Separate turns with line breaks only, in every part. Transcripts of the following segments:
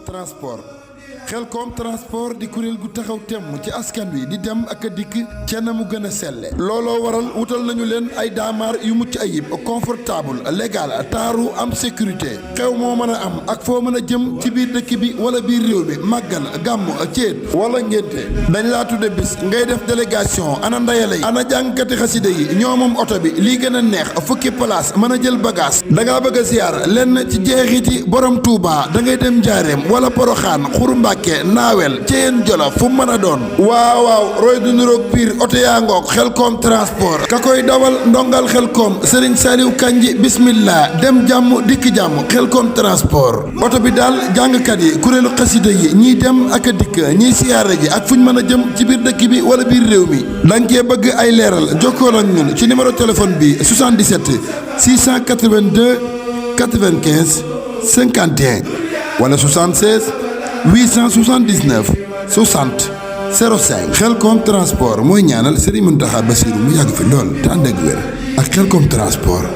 transport Xelcom transport di kuréel gu taxaw temm ci askan wi di dem ak a dikk ca na mu gën a selle looloo waral wutal nañu leen ay daamaar yu mucc ayib confortable légal taaru am sécurité xew moo mën a am ak foo mën a jëm ci biir dëkk bi wala biir réew mi màggal gàmm céet wala ngénte dañ laa tudde bis ngay def délégation ana ndayale yi ana jàngkati xaside yi ñoo moom oto bi lii gën a neex fukki place mën a jël bagage da ngaa bëgg a ziar lenn ci jeexiti borom Touba da ngay dem Njaareem wala Poroxaan Xuru Mbàkke naawel Ceyeen Jolof fu mën a doon waaw roy du niroog piir oto yaa ngoog Xelcom transport ka koy dawal ndongal Xelcom Sëriñ Saliou Kanji bismillah dem jàmm dikk jàmm Xelcom transport oto bi daal jàngkat yi kuréelu xasida yi ñiy dem ak a dikk ñiy siyaare ji ak fu ñu mën a jëm ci biir dëkk bi wala biir réew mi danga cee bëgg ay leeral jokkoo ak ñun ci numéro téléphone bi 77 682 95 51 wala 76 879 60 05 Xelcom transport mooy ñaanal Serigne Mountakha Bassirou mu yàgg fi lool te ànd ak wér ak Xelcom transport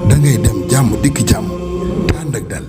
da ngay dem jàmm dikk jàmm te ànd ak dal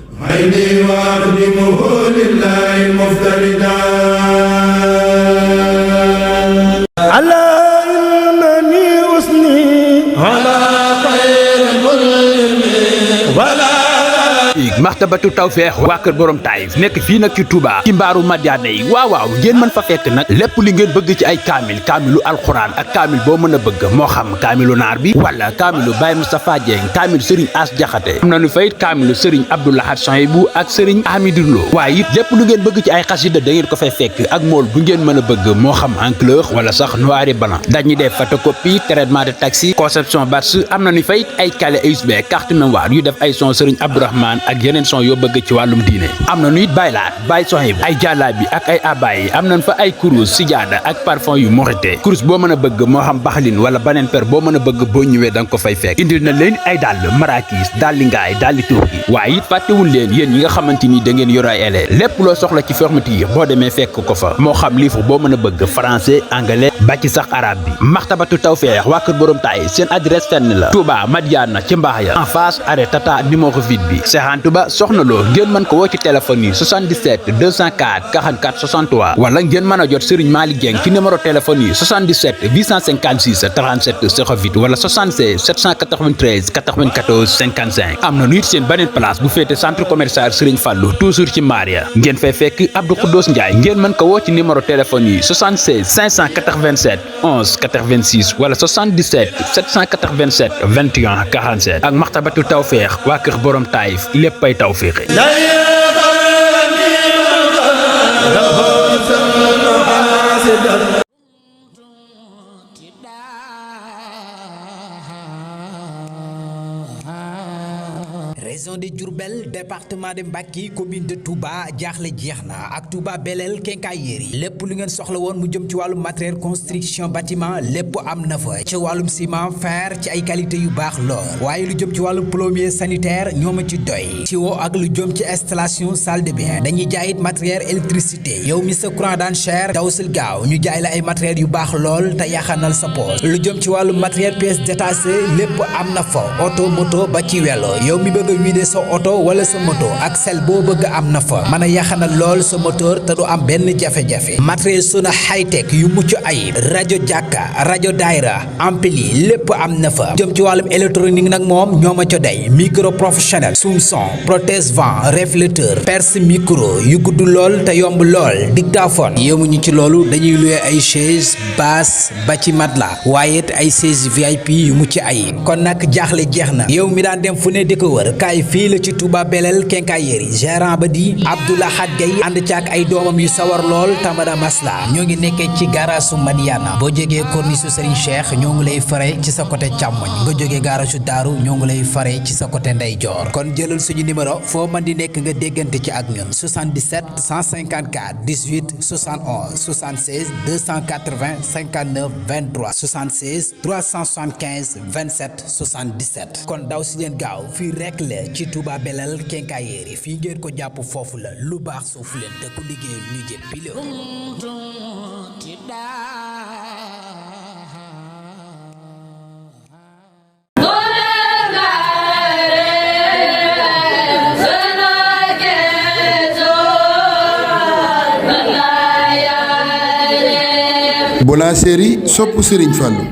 maxtabatu tawfeex waa kër borom taayif nekk fii nag ci Touba ci mbaaru Madiane yi waaw ngeen mën fa fekk nag lépp li ngeen bëgg ci ay kaamilu alxuraan ak kaamil boo mën a bëgg moo xam kaamilu naar bi wala kaamilu Baye Moustapha Dieng kaamilu Serigne As Jaxate am nañu fayit kaamilu Serigne Abdou Lahad Souhaïbou ak Serigne Hamidou Lo waaye it lépp lu ngeen bëgg ci ay xasida da ngeen ko fay fekk ak mool bu ngeen mën a bëgg moo xam en couleur wala sax noir et blanc dañuy def photocopie traitement de taxi conception batch am nañu fayit ay clé USB carte mémoire yu def ay son Serigne Abdourahmane ak yeneen son yoo bëgg ci wàllum diine am na nuit baylaat Baye Souhaïbou ay jàllaabi ak ay abaay am nañ fa ay kurus sijaada ak parfum yu morité kurus boo mën a bëgg moo xam baxalin wala beneen per boo mën a bëgg boo ñëwee da nga ko fay fekk indil na leen ay dàll marakis dalli ngaay dalli turki waaye it fàttewul leen yéen ñi nga xamante ni da ngeen yor ay élèves lépp loo soxla ci fermeture boo demee fekk ko fa moo xam livre boo mën a bëgg français anglais ba ci sax arabe bi maxtabatu tawfeex waa kër borom taay seen adresse fenn la Touba Madiana ci mbaax ya en face arrêt tata numéro 8 bi Seexantu Ba soxna loo ngeen mën ko woo ci téléphone yi 77 204 44 63 wala ngeen mën a jot Serigne Malick Dieng ci numéro téléphone yi 77 856 37 08 wala 76 793 94 55 am na nu it seen beneen place bu féete centre commercial Serigne Fallou toujours ci Maria ngeen fay fekk Abdou Khoudoss Ndiaye ngeen mën ko woo ci numéro téléphone yi 76 587 11 86 wala 77 787 21 47 ak maxtabatu tawfeex waa kër borom taayif léppay tawfeexe
région de Diourbel département de Mbacké commune de Touba jaaxle jeex na ak Touba Belel Quincaillerie lépp lu ngeen soxla woon mu jëm ci wàllum matériel construction bâtiment lépp am na fa ci wàllum ciment fer ci ay qualité yu baax lool waaye lu jëm ci wàllum plombier sanitaire ñoo ma ci doy ci woo ak lu jëm ci installation salle de bain dañuy jaayit matériel électricité yow mi sa courant daan cher daw sil gaaw ñu jaay la ay matériel yu baax lool te yaxanal sa poos lu jëm ci wàllum matériel pièces détachées lépp am na fa auto moto ba ci welo yow mi bëgg wiide sa oto wala sa moto ak sel boo bëgg am na fa mën a yaxanal lool sa moteur te du am benn jafe-jafe matériel Sona high-tech yu mucc ayib rajo jàkka rajo daayra ampli lépp am na fa jëm ci wàllum électronique nag moom ñoo ma co day micro professionnel sum son protège vent réflecteur perce micro yu gudd lool te yomb lool dictaphone yémuñu ci loolu dañuy luye ay chaise basse ba ci matelas waaye it ay chaise VIP yu mucc ayib kon nag jaaxle jeex na yow mi daan dem fu ne di ko wër kaay fii la ci Touba Belel Quincaillerie gérant ba di Abdou Lahad Gaye ànd ci ak ay doomam yu sawar lool tamada masla ñoo ngi nekkee ci garaasu Madiana boo jógee corniche Serigne Cheikh ñoo ngi lay fare ci sa côté càmmoñ nga jógee garaasu Daaru ñoo ngi lay fare ci sa côté ndeyjoor kon jëlal suñu numéro foo mën di nekk nga déggante ci ak ñun 77 154 18 71 76 280 59 23 76 375 27 77 kon daw si leen gaaw fii rek la ci Touba Belel Quincaillerie fii ngeen ko jàpp foofu la lu baax suuf leen te ku liggéeyul ñu jëppi la
boulangerie sopp Serigne Fallou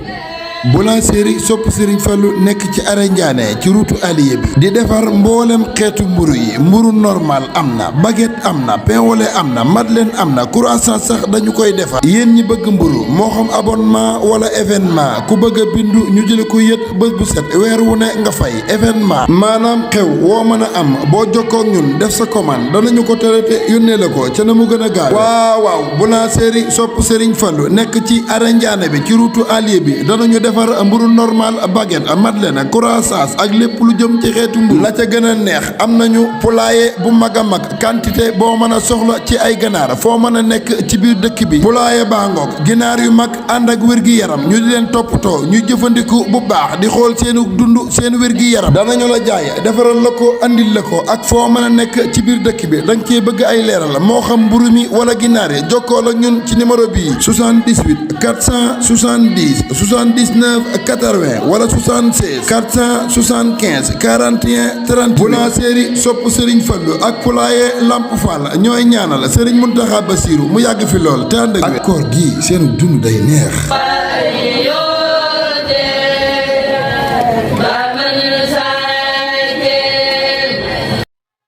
boulangerie sopp Serigne Fallou nekk ci arrêt Ndiané ci route Alié bi di defar mboolem xeetu mburu yi mburu normal am na baguette am na pain au lait am na madeleine am na croissant sax dañu koy defar yéen ñi bëgg mburu moo xam abonnement wala événement ku bëgg a bindu ñu jële ko yët bés bu set weer wu ne nga fay événement maanaam xew woo mën a am boo jokkoo ak ñun def sa commande danañu ko traité yónnee la ko ca na mu gën a gaaw waaw boulangerie sopp Serigne Fallou nekk ci arrêt Ndiané bi ci route Alié bi danañu defar mburu normal baguette madeleine croissant ak lépp lu jëm ci xeetu mburu la ca gën a neex am nañu poulailler bu mag a mag quantité boo mën a soxla ci ay ganaar foo mën a nekk ci biir dëkk bi poulailler baa ngoog ginaar yu mag ànd ak wér-gi-yaram ñu di leen toppatoo ñu jëfandiku bu baax di xool seenu dund seen wér-gi-yaram danañu la jaay defaral la ko andil la ko ak foo mën a nekk ci biir dëkk bi danga cee bëgg ay leeral moo xam mburu mi wala ginaar yi jokkoo ak ñun ci numéro bii 78 470 79 80 wala 76 475 41 30 boulangerie sopp Serigne Fallou ak poulailler Lamp Fall ñooy ñaanal Serigne Mountakha Bassirou mu yàgg fi lool te ànd ak koor gi seen dund day neex.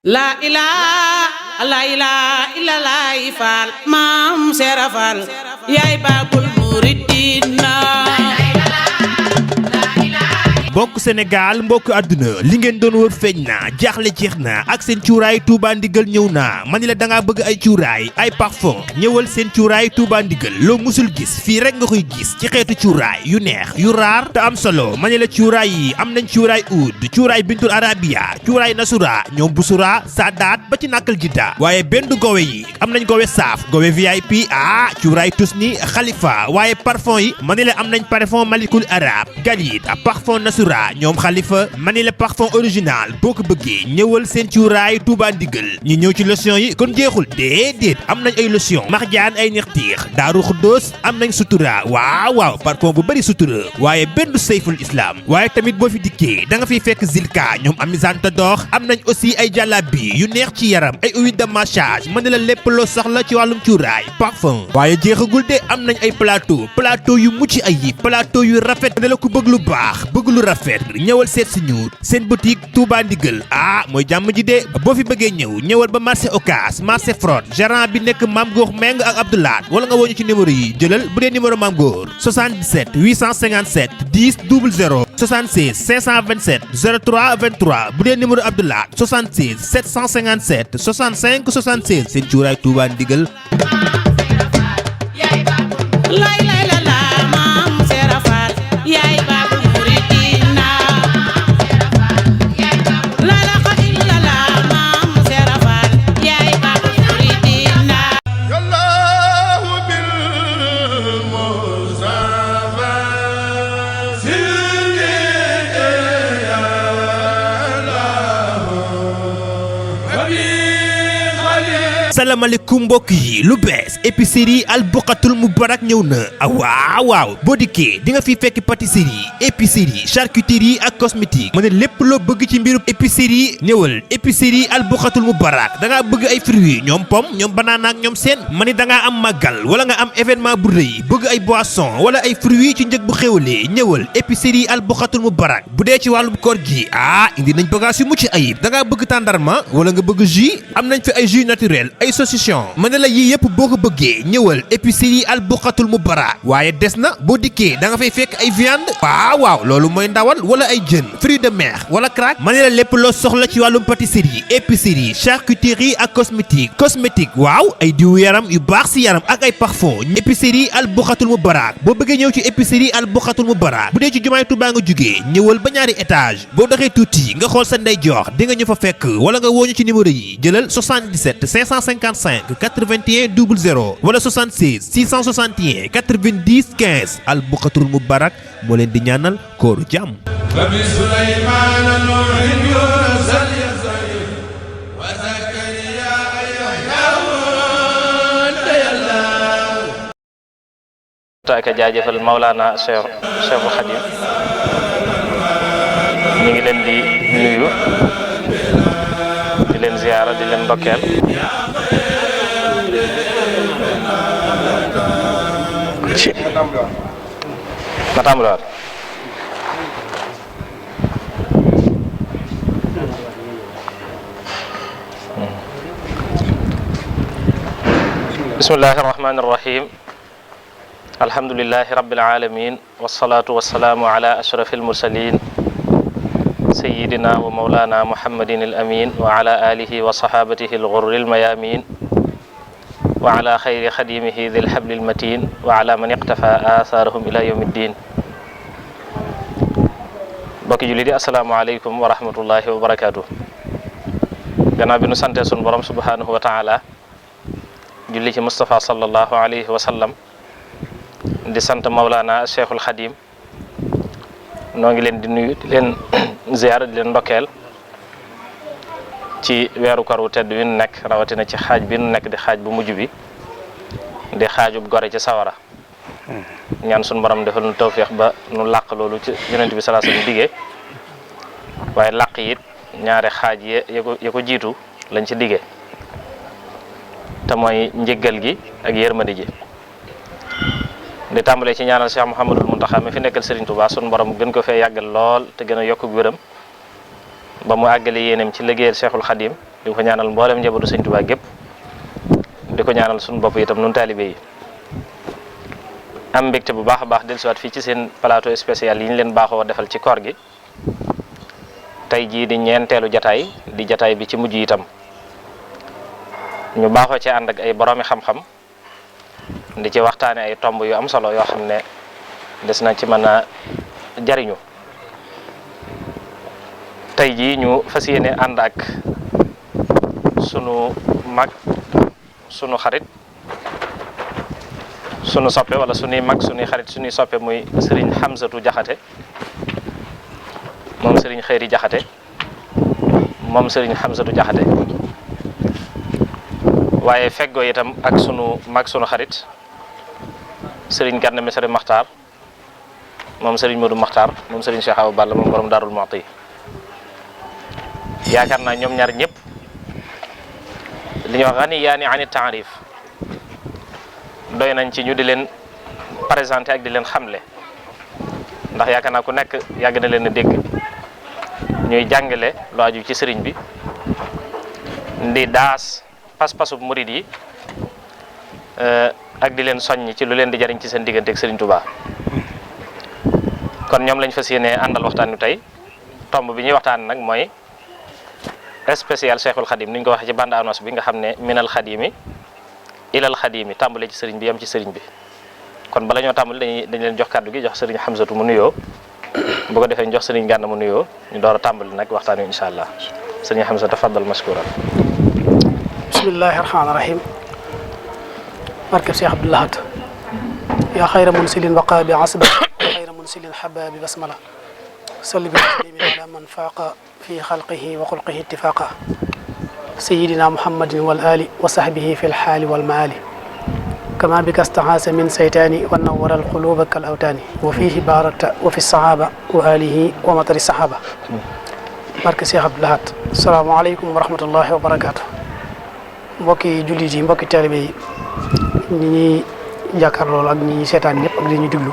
La ilaha illallah Fall maam Seera Fall yaay Baabul Muridiina.
mbokk Sénégal mbokk àdduna li ngeen doon wër feeñ na jaaxle jeex na ak seen cuuraay Touba Ndigal ñëw na ma ni la da ngaa bëgg ay cuuraay ay parfum ñëwal seen cuuraay Touba Ndigal loo musul gis fii rek nga koy gis ci xeetu cuuraay yu neex yu raar te am solo ma ni la cuuraay yi am nañ cuuraay oud cuuraay bintul arabia cuuraay nasura ñoom busura saadaat ba ci nàkkal jidda waaye benn gowe yi am nañ gowe saaf gowe VIP cuuraay tusni xalifa waaye parfum yi ma ni la am nañ parfum malikul arab galit parfum nasura ñoom xalifa mani la parfum original boo ko bëggee ñëwal seen cuuraay Touba Ndigal ñu ñëw ci lotion yi kon jeexul déedéet am nañ ay lotion marjaan ay nextiix daaru xuddoos am nañ sutura waaw parfum bu bëri sutura waaye benn sayful islam waaye tamit boo fi dikkee da nga fiy fekk zilka ñoom amisante dox am nañ aussi ay jàllabi yu neex ci yaram ay huile de massage mën na la lépp loo soxla ci wàllum cuuraay parfum waaye jeexagul de am nañ ay plateau yu mucc ayib plateau yu rafet ne la ku bëgg lu baax bëgg lu rafet ñëwal seet si ñu seen boutique Touba Ndigal mooy jàmm ji de boo fi bëggee ñëwal ba marché Ocass marché Frod gérant bi nekk Mame Goor Meng ak Abdoulaat wala nga woo ñu ci numéro yi jëlal bu dee numéro Mame Goor 77 857 10 00 76 527 03 23 bu dee numéro Abdoulaat 76 757 65 76 seen cuuraay Touba Ndigal. salaamaaleykum mbokk yi lu bees épicerie Al Boukhatoul Moubarak ñëw na waaw boo dikkee di nga fi fekk pâtisserie épicerie charcuterie ak cosmétique mu ne lépp loo bëgg ci mbirum épicerie ñëwal épicerie Al Boukhatoul Moubarak da ngaa bëgg ay fruits ñoom pomme ñoom banana ak ñoom seen ma ne da ngaa am màggal wala nga am événement bu rëy bëgg ay boisson wala ay fruits ci njëg bu xéwalee ñëwal épicerie Al Boukhatoul Moubarak bu dee ci wàllum koor gi indi nañ bagage yu mucc ayib da ngaa bëgg tàndarma wala nga bëgg jus am nañ fi ay jus naturel ay saucisson mën na la yii yëpp boo ko bëggee ñëwal épicerie Al Boukhatoul Moubarak waaye des na boo dikkee da nga fay fekk ay viande waaw loolu mooy ndawal wala ay jën fruits de mer wala crack mën na la lépp loo soxla ci wàllum pâtisserie épicerie charcuterie ak cosmétique waaw ay diwu yaram yu baax si yaram ak ay parfum épicerie Al Boukhatoul Moubarak boo bëggee ñëw ci épicerie Al Boukhatoul Moubarak bu dee ci jumaay Tuubaa nga jugee ñëwal ba ñaari étage boo doxee tuuti nga xool sa ndeyjoor di nga ñu fa fekk wala nga wooñu ci numéro yi jëlal 77 555 81 00 wala 76 661 90 15 Al Boukhatoul Moubarak moo leen di ñaanal kooru jàmm.
taaka jaajëfal Maulana Cheikhul Khadim ñu ngi leen di nuyu di leen ziyaara di leen ndokkeel na tàmbaliwaat. bismillahi irrahmani irrahim alhamdulilahi rabbil alamin wasalaatu wasalaamu ala ashrafil mursalin sayidina wa maulana muhammadin al amin wa ala alihi wa sahabatihi al ghurril mayamin wa ala xayri xadimihi dhil hablil matin wa ala man iqtafa atharahum ila yawmi ddin. bokki julli di assalaamu aleykum wa rahmatullahi wa barakatuh. gannaaw bi nu sante sun borom subhanahu wa taala julli ci Moustapha sallallahu alayhi wa sallam di sant Maulana Cheikhul Khadim noo ngi leen di nuyu di leen ziyaara di leen ndokkeel ci weeru koor wu tedd wi nu nekk rawatina ci xaaj bi nu nekk di xaaj bu mujj bi di xaajub gore ci sawara ñaan sun borom defal nu tawfiix ba nu làq loolu ci yonent bi sallallahu alayhi wa sallam digee waaye làq it ñaari xaaj ya ko jiitu lañ ci digee te mooy njëggal gi ak yërmande ji di tàmbalee ci ñaanal Cheikh Mouhamadul Mountakha mi fi nekkal Serigne Touba sunu borom gën ko fee yàggal lool te gën a yokk wéram ba mu àggale yéeneem ci liggéeyal Cheikhul Khadim di ko ñaanal mboolem njabootu Serigne Touba gépp di ko ñaanal sunu bopp itam nun taalibe yi am mbégte bu baax a baax dellusiwaat fii ci seen plateau spécial yi ñu leen baaxoo defal ci koor gi tey jii di ñeenteelu jataay di jataay bi ci mujj itam ñu baaxoo ci ànd ak ay boroomi xam-xam di ci waxtaane ay tomb yu am solo yoo xam ne des na ci mën a jariñu tey jii ñu fas yéene ànd ak sunu mag sunu xarit sunu soppe wala sunuy mag sunuy xarit sunuy soppe muy Serigne Hamzatu Jaxate moom Serigne Xëyri Jaxate moom Serigne Hamzatu Jaxate waaye feggoo itam ak sunu mag sunu xarit Serigne Gana Messere Maxtaar moom Serigne Modou Maxtaar moom Serigne Cheikh Awa Balla moom borom Daarul Muxti yaakaar naa ñoom ñaar ñëpp li ñuy wax xani yaani ani taarif doy nañ ci ñu di leen présenté ak di leen xamle ndax yaakaar naa ku nekk yàgg na leen a dégg ñuy jàngale lu aju ci sëriñ bi ndi daas pas-pasub murid yi ak di leen soññ ci lu leen di jariñ ci seen diggante ak Serigne Touba kon ñoom lañ fas yéene àndal waxtaan wi tey tomb bi ñuy waxtaan nag mooy spécial Cheikhul Khadim ni ñu ko waxee ci bande annonce bi nga xam ne minal Khadimi ilal Khadimi tàmbale ci Serigne bi yam ci Serigne bi kon bala ñoo tàmbali dañ leen jox kàddu gi jox Serigne Hamzatu mu nuyoo bu ko defee ñu jox Serigne Gana mu nuyoo ñu door a tàmbali nag waxtaan wi incha allah Serigne Hamzatu tafaddal mashkuran.
bismillahi rahmaani rahim barke Cheikh Abdou Lahad yaa xayra munsilin waqa bi asba yaa xayra munsilin xaba bi basmala salli bi taslimin ala man faaqa fi xalqihi wa xulqihi ittifaqa sayidina muhammadin wal ali wa sahbihi fi lxaali wal maali kama bika staxaasa min saytaani wa nawara alquluba kal awtaani wa fihi barakta wa fi sahaba wa alihi wa matari sahaba barke Cheikh Abdou Lahad asalaamaaleykum wa rahmatullahi wa barakatu mbokki jullit yi mbokki taalibe yi ñi ñuy jàkkaarloo ak ñi ñuy seetaan ñëpp ak li ñuy diglu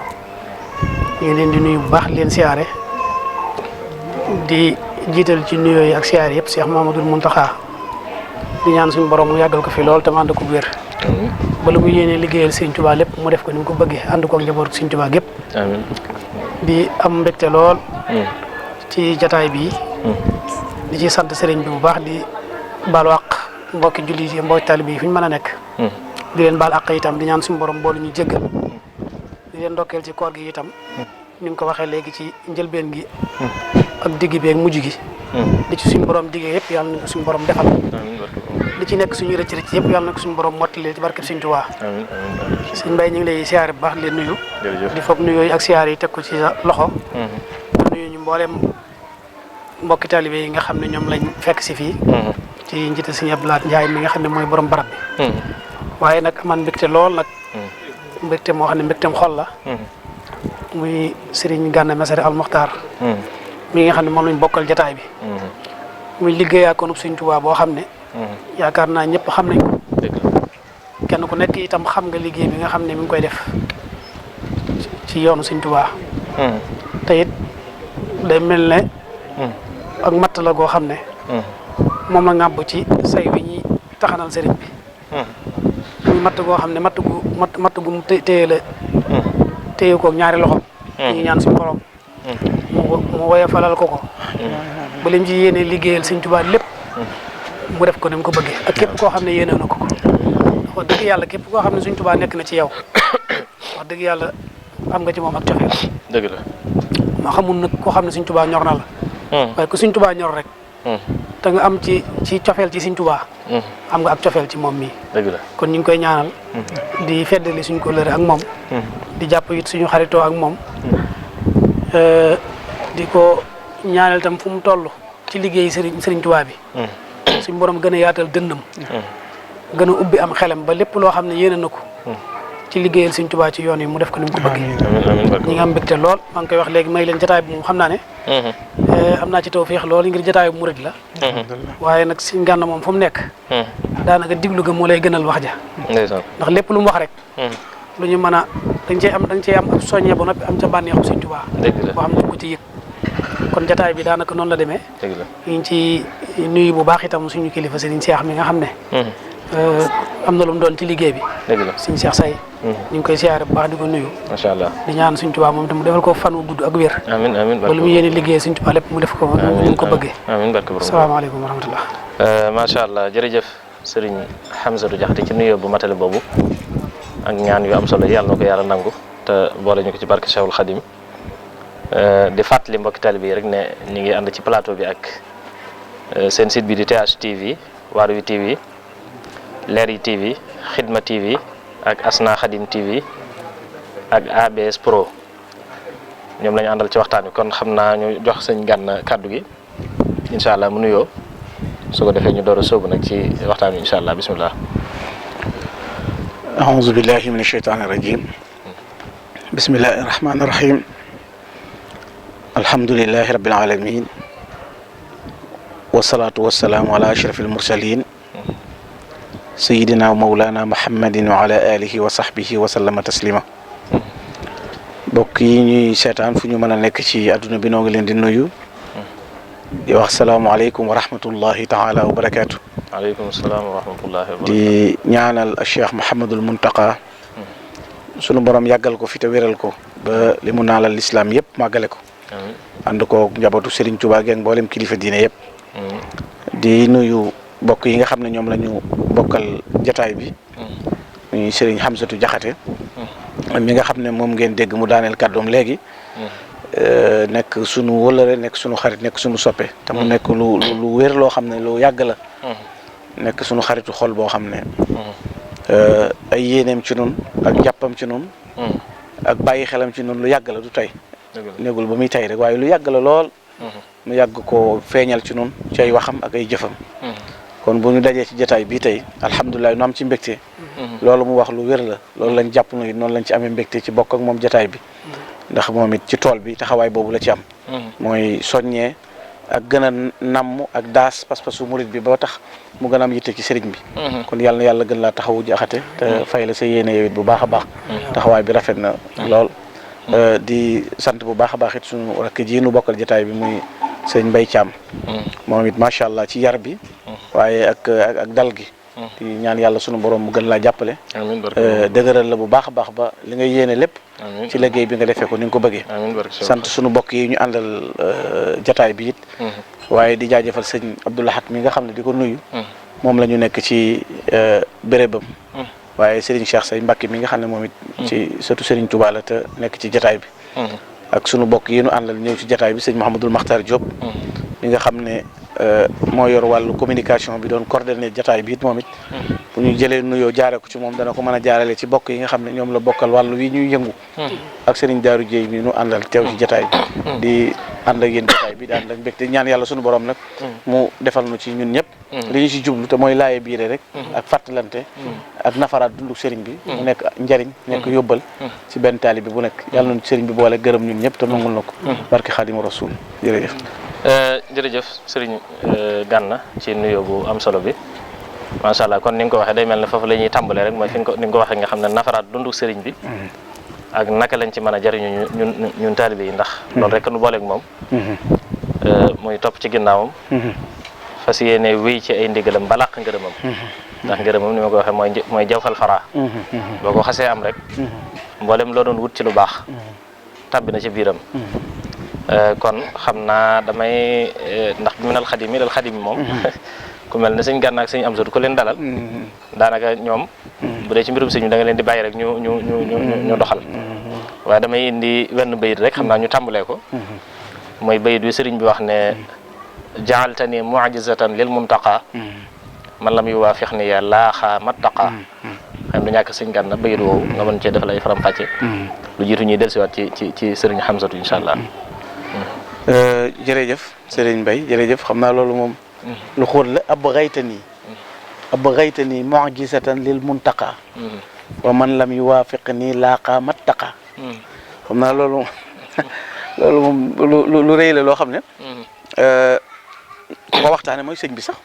ñu ngi leen di nuyu bu baax leen siyaare di jiital ci nuyoo yi ak siyaare yëpp Cheikh Mamadou Mountakha di ñaan suñu borom mu yàggal ko fi lool te mu ànd ko wér ba lu mu yéenee liggéeyal Serigne Touba lépp mu def ko ni mu ko bëggee ànd ko ak njabootu Serigne Touba gépp
amiin
di am mbégte lool ci jataay bi di ci sant Serigne bi bu baax di baalu àq mbokki jullit yi mbokki taalibe yi fi ñu mën a nekk di leen baal àq itam di ñaan suñu borom boolu ñu jéggal di leen ndokkeel ci koor gi itam ni nga ko waxee léegi ci njëlbeen gi ak digg bi ak mujj gi li ci suñu borom diggee yëpp yàlla na ko suñu borom defal li ci nekk suñu rëcc rëcc yëpp yàlla na ko suñu borom mottali ci barkeb Sëriñ Tuubaa Sëriñ Mbay ñu ngi lay siyaare bu baax di leen nuyu di foog nuyoo yi ak siyaare yi teg ko ci sa loxo nuyu ñu mbooleem mbokki taalibe yi nga xam ne ñoom lañ fekk si fii ci njiite Sëriñ Abdou Lahad Njaay mi nga xam ne mooy borom barab bi waaye nag man mbégte lool nag mbégte moo xam ne mbégteem xol la muy Serigne Gana Messere al Muxtaar mi nga xam ne moom lañ bokkal jataay bi muy liggéeyaakoonub Sëriñ Tuubaa boo xam ne yaakaar naa ñëpp xam nañ ko kenn ku nekk itam xam nga liggéey bi nga xam ne mi ngi koy def ci yoonu Sëñ Tuubaa te it day mel ne ak matt la goo xam ne moom la ŋàbb ci say wi ñuy taxanal sëriñ bi muy matt goo xam ne matt gu mu téye la téye ko ñaari loxom ñu ñaan suñu borom mu woyofalal ko ba lim ci yéene liggéeyal Sëñ Tuubaa lépp mu def ko ni mu ko bëggee ak képp koo xam ne yéene na ko wax dëgg yàlla képp koo xam ne Sëñ Tuubaa nekk na ci yow wax dëgg yàlla am nga ci moom ak cofeel
dëgg la
ma xamul nag koo xam ne Sëñ Tuubaa ñor na la waaye ku Sëñ Tuubaa ñor rek te nga am ci cofeel ci Sëñ Tuubaa am nga ak cofeel ci moom mii
dëgg la
kon ñu ngi koy ñaanal di feddali suñ kóllëre ak moom di jàpp it suñu xaritoo ak moom di ko ñaanal tam fu mu toll ci liggéey Sëriñ Tuubaa bi suñ borom gën a yaatal dënnam gën a ubbi am xelam ba lépp loo xam ne yéene na ko ci liggéeyal Sëñ Tuubaa ci yoon yi mu def ko ni mu ko bëggee ñi nga am mbégte lool maa ngi koy wax léegi may leen jotaay bi moom xam naa ne am naa ci tawfeex lool ngir jotaay bu murid la waaye nag Sëñ Gana moom fu mu nekk daanaka diglu ga moo lay gënal wax ja ndax lépp lu mu wax rek lu ñu mën a dañ cee am ab soññee ba noppi am ca bànneexu Sëñ Tuubaa boo xam ne ko ci yëg kon jotaay bi daanaka noonu la demee ñu ngi ci nuyu bu baax itam suñu kilifa Sëriñ Cheikh mi nga xam ne am na lu mu doon ci liggéey bi Sëriñ Cheikh Say ñu ngi koy siyaare bu baax di ko nuyu
macha allah
di ñaan Sëñ Tuubaa moom itam mu defal ko fan wu gudd ak wér
amiin amiin
ba lu mu yéene liggéey Sëñ Tuubaa lépp mu def ko ni mu ko bëggee
amiin barke borom
asalaamaaleykum wa rahmatullah
macha allah jërëjëf Sëriñ Hamzatou Diakhaté ci nuyoo bu matale boobu ak ñaan yu am solo yàlla na ko yàlla nangu te boole ñu ko ci barke Cheikhul Khadim di fàttali mbokki taalibe yi rek ne ñu ngi ànd ci plateau bi ak seen site bi di TH TV Waarwi TV Leeri TV Xidma TV ak Asna Khadim TV ak ABS Pro ñoom lañu àndal ci waxtaan wi kon xam naa ñu jox Sëñ Gana kàddu gi incha allah mu nuyoo su ko defee ñu door a sóobu nag ci waxtaan wi incha allah bismillah.
أعوذ بالله من الشيطان الرجيم بسم الله الرحمن الرحيم الحمد لله رب العالمين والصلاة والسلام على أشرف المرسلين سيدنا ومولانا محمد وعلى آله وصحبه وسلم تسليما bokk yi ñuy seetaan fu ñu mën a nekk ci àdduna bi noo ngi leen di nuyu di wax salaamaaleykum wa rahmatullahi taala wa barakaatu.
waaleykum salaam wa rahmatullahi wa barakaatu.
di ñaanal Cheikh Mouhamadul Muntaqa sunu borom yàggal ko fi te wéral ko ba li mu naalal lislaam yëpp màggale ko. ànd ko njabootu Serigne Touba ak mboolem kilifa diine yëpp. di nuyu bokk yi nga xam ne ñoom la ñu bokkal jataay bi. muy Serigne Hamzatou Diakhaté. mi nga xam ne moom ngeen dégg mu daaneel kàddoom léegi. nekk sunu wëllëre nekk sunu xarit nekk sunu soppe te mu nekk lu wér loo xam ne lu yàgg la nekk sunu xaritu xol boo xam ne ay yéeneem ci nun ak jàppam ci nun ak bàyyi xelam ci nun lu yàgg la du tey néegul ba muy tey rek waaye lu yàgg la lool mu yàgg ko feeñal ci nun ci ay waxam ak ay jëfam kon bu ñu dajee ci jotaay bii tey alhamdulilah nu am ci mbégte loolu mu wax lu wér la loolu lañ jàpp nu noonu lañ ci amee mbégte ci bokk ak moom jotaay bi ndax moom it ci tool bi taxawaay boobu la ci am mooy soññee ak gën a namm ak daas pas-pasu murit bi ba tax mu gën a am yitte ci sëriñ bi kon yàlla na yàlla gën laa taxawu Jaxate te fay la sa yéene yow it bu baax a baax taxawaay bi rafet na lool di sant bu baax a baax it suñu rakk ji nu bokkal jotaay bi muy sëñ Mbay Caam moom it macha allah ci yar bi waaye ak dal gi di ñaan yàlla sunu borom mu gën laa jàppale dëgëral la bu baax a baax ba li nga yéene lépp ci liggéey bi nga defee ko ni nga ko bëggee sant sunu bokk yi ñu àndal jataay bi it waaye di jaajëfal sëñ Abdou Lahat mi nga xam ne di ko nuyu moom la ñu nekk ci bérébam waaye Serigne Cheikh Say Mbacke mi nga xam ne moom it ci surtout Serigne Touba la te nekk ci jataay bi ak sunu bokk yi ñu àndal ñëw ci jataay bi sëñ Mouhamadul Makhtar Diop mi nga xam ne moo yor wàllu communication bi doon coordonné jataay bi it moom it bu ñu jëlee nuyoo jaare ko ci moom dana ko mën a jaarale ci bokk yi nga xam ne ñoom la bokkal wàllu wi ñuy yëngu ak Serigne Darou Dieye mi nu àndal teew ci jataay bi di ànd ak yéen jataay bi di ànd ak mbégte ñaan yàlla sunu borom nag mu defal nu ci ñun ñëpp li ñu ci jublu te mooy laaye biire rek ak fàttalante ak nafaraat dundu Serigne bi mu nekk njariñ nekk yóbbal ci benn taalibe bi bu nekk yàlla nañu Serigne bi boole gërëm ñun ñëpp te nangul na ko barke Xaadimu Rasuul jërëjëf
jërëjëf Serigne Gana ci nuyoo bu am solo bi macha allah kon ni nga ko waxee day mel ne foofu la ñuy tàmbalee rek mooy fi nga ko ni nga ko waxee nga xam ne nafaraat dundu Serigne bi ak naka lañ ci mën a jariñu ñun taalibe yi ndax loolu rek nu booleeg moom muy topp ci ginnaawam fas yéene wéy ci ay ndigalam ba làq ngërëmam ndax ngërëmam ni ma ko waxee mooy jawfal fara boo ko xasee am rek mboolem loo doon wut ci lu baax tàbbi na ci biiram kon xam naa damay ndax bi minal xadim ilal xadim moom ku mel ne sëñ Gana ak sëñ Amsatu ku leen dalal daanaka ñoom bu dee ci mbirum sëñ da nga leen di bàyyi rek ñu doxal waaye damay indi wenn bayit rek xam naa ñu tàmbalee ko mooy bayit wi sëriñ bi wax ne jaaltani mu'jizatan lil muntaqa man lam yuwaafiq ni ya laaxaa mattaqa xam du ñàkk sëñ Gana bayit woowu nga mën cee defal ay faram-fàcce lu jiitu ñuy dellusiwaat ci sëriñ Hamsatu incha allah.
jërëjëf sëriñ Mbaye jërëjëf xam naa loolu moom lu xóot la abghaytani mu'jizatan lil muntaqa wa man lam yuwaafiqni laaqa mattaqa xam naa loolu moom lu rëy la loo xam ne ku ko waxtaane mooy sëñ bi sax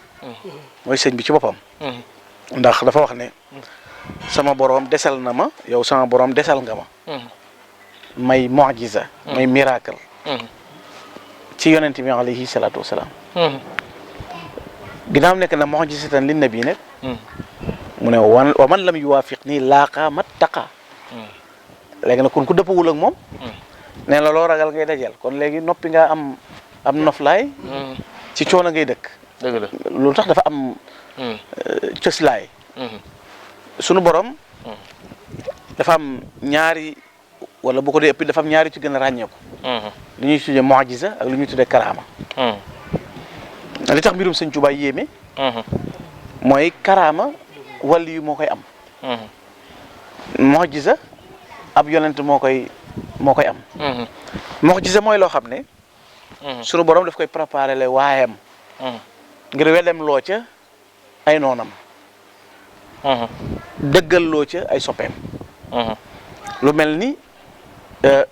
mooy sëñ bi ci boppam ndax dafa wax ne sama boroom desal na ma yow sama boroom desal nga ma may mu'jiza may miracle ci yonent bi alayhi salaatu wasalaam ginnaaw nekk na mu'jizatan lin nabi nag mu ne wa man lam yuwaafiq nii laaqa mattaqa léegi nag kon ku dëppawul ak moom nee la loo ragal ngay dajal kon léegi noppi nga am noflaay ci coono ngay dëkk
dëgg la
loolu tax dafa am cëslaay sunu borom dafa am ñaari wala bu ko dee ëpp dafa am ñaari ci gën a ràññeeku li ñuy tuddee mu'jiza ak lu ñuy tuddee karaama li tax mbirum sëñ Tuubaa yéeme mooy karaama wàllu yu moo koy am mu'jiza ab yonent moo koy am mu'jiza mooy loo xam ne sunu borom daf koy préparé le waayam ngir wedem loo ca ay noonam dëggal loo ca ay soppeem lu mel ni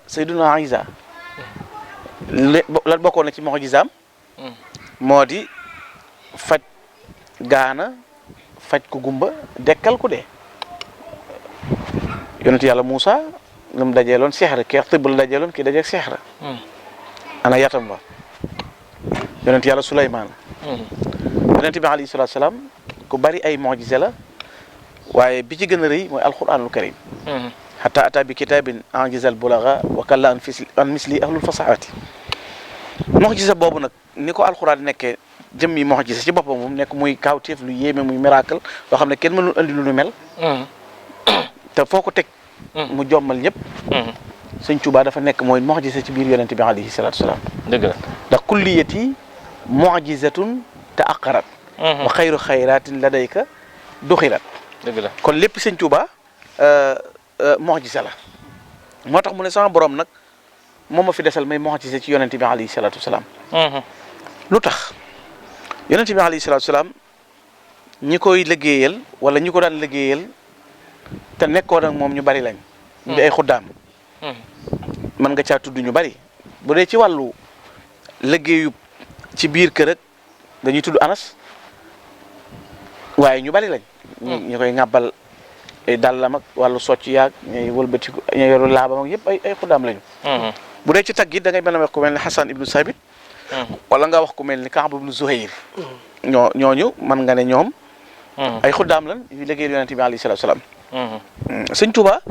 Sayyiduna Isa la bokkoon na ci mu'jizaam moo di faj gaana faj ku gumba dekkal ku dee yonent yàlla Muusa lu mu dajeeloon sexra kii ak tëbb la dajeeloon kii dajeeg sexra ana yatam ba yonent yàlla Suleymaan yonent bi alayhi salaatu salaam ku bari ay mu'jiza la waaye bi ci gën a rëy mooy alquranul karim hatta ata bi kitabin anjizal bulaga wa kalla an misli ahlul fasaati mu'jiza boobu nag ni ko alquran nekkee jëmmi mu'jiza ci boppam moom nekk muy kawteef lu yéeme muy miracle loo xam ne kenn mënul andi lu nu mel te foo ko teg mu jommal ñëpp sëñ Tuubaa dafa nekk mooy mu'jiza ci biir yonent bi alayhi salaatu salaam
dëgg la
ndax kulliyati mu'jizatun te aqarat wa xayru xayratin ladayka duxirat
dëgg la
kon lépp sëñ Tuubaa mu'jiza la moo tax mu ne sama borom nag moom ma fi desal may mu'jiza ci yonent bi alayhi salaatu salaam lu tax yonent bi alayhi salaatu salaam ñi koy liggéeyal wala ñi ko daan liggéeyal te nekkoon ak moom ñu bari lañ di ay xuddaam mën nga caa tudd ñu bari bu dee ci wàllu liggéeyu ci biir kër ak dañuy tudd Anas waaye ñu bari lañ ñu koy ŋàbbal ay dàllam ak wàllu socc yaag ñuy wëlbati ñuy yoru laabam ak yëpp ay xuddaam lañu bu dee ci tagg it da ngay mel ne wax ku mel ni Hassan ibnu Sabit wala nga wax ku mel ni Kaab ibnu Zuhayr ñooñu mën nga ne ñoom ay xuddaam lan yu liggéeyal yonente bi alayhi salaatu salaam sëñ Tuubaa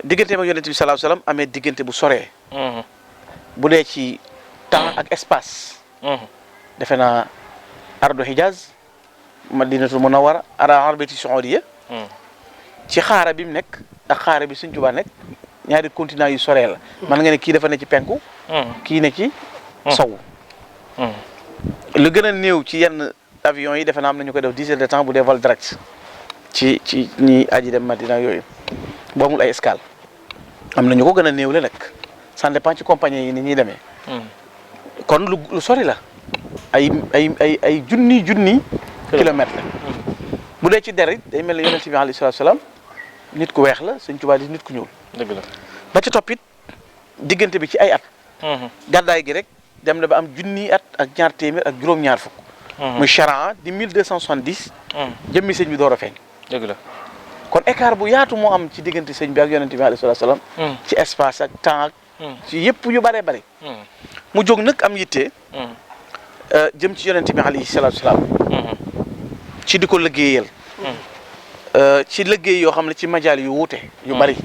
digganteem ak yonente bi salaatu salaam amee diggante bu soree bu dee ci temps ak espace defe naa ardu Hijaz Madinatul Munawwara Arabie Saoudiya ci xaara bi mu nekk ak xaara bi sëñ Tuubaa nekk ñaari continent yu soree la mën nga ne kii dafa ne ci penku kii ne ci sow lu gën a néew ci yenn avion yi defe naa am nañu ko def 10 heures de temps bu dee vol direct ci ñi aji dem Madina yooyu boomul ay escale am nañu ko gën a néew la nag ça dépend ci compagnie yi ni ñuy demee kon lu sori la ay junni kilomètres la bu dee ci der it day mel ne yonent bi alayhi salaatu salaam nit ku weex la sëñ Tuubaa di nit ku ñuul
dëgg la
ba ca toppit diggante bi ci ay at gàddaay gi rek dem na ba am junni at ak ñaar téeméer ak juróom-ñaar fukk muy charan di 1270 jëmmi sëñ bi door a feeñ
dëgg la
kon écart bu yaatu moo am ci diggante sëñ bi ak yonent bi alayhi salaam ci espace ak temps ak ci yëpp yu bare bare mu jóg nag am yitte jëm ci yonent bi alayhi salaam ci di ko liggéeyal ci liggéey yoo xam ne ci majaal yu wuute yu bari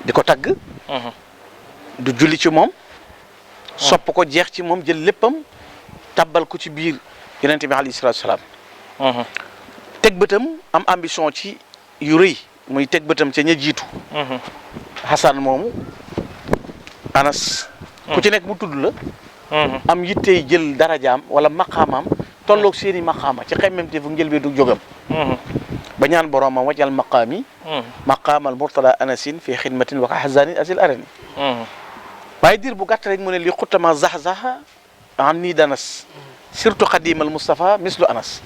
di ko tagg du julli ci moom sopp ko jeex ci moom jël léppam tabbal ko ci biir yonent bi alayhi salaam teg bëtam am ambition ci yu rëy muy teg bëtam ca ña jiitu Hasan moomu Anas ku ci nekk mu tudd la am yittey jël darajaam wala maqaamaam tolloog seeni maqaama ci xemmemte fu njëlbee du jógam ba ñaan boroomam wajal maqaami maqaamal murtada anasin fi xidmatin wa ka hazanin asil arani waaye diir bu gàtt rek mu ne li xuttama zaxzaxa an nii danas surtout xadimal Moustapha mislu Anas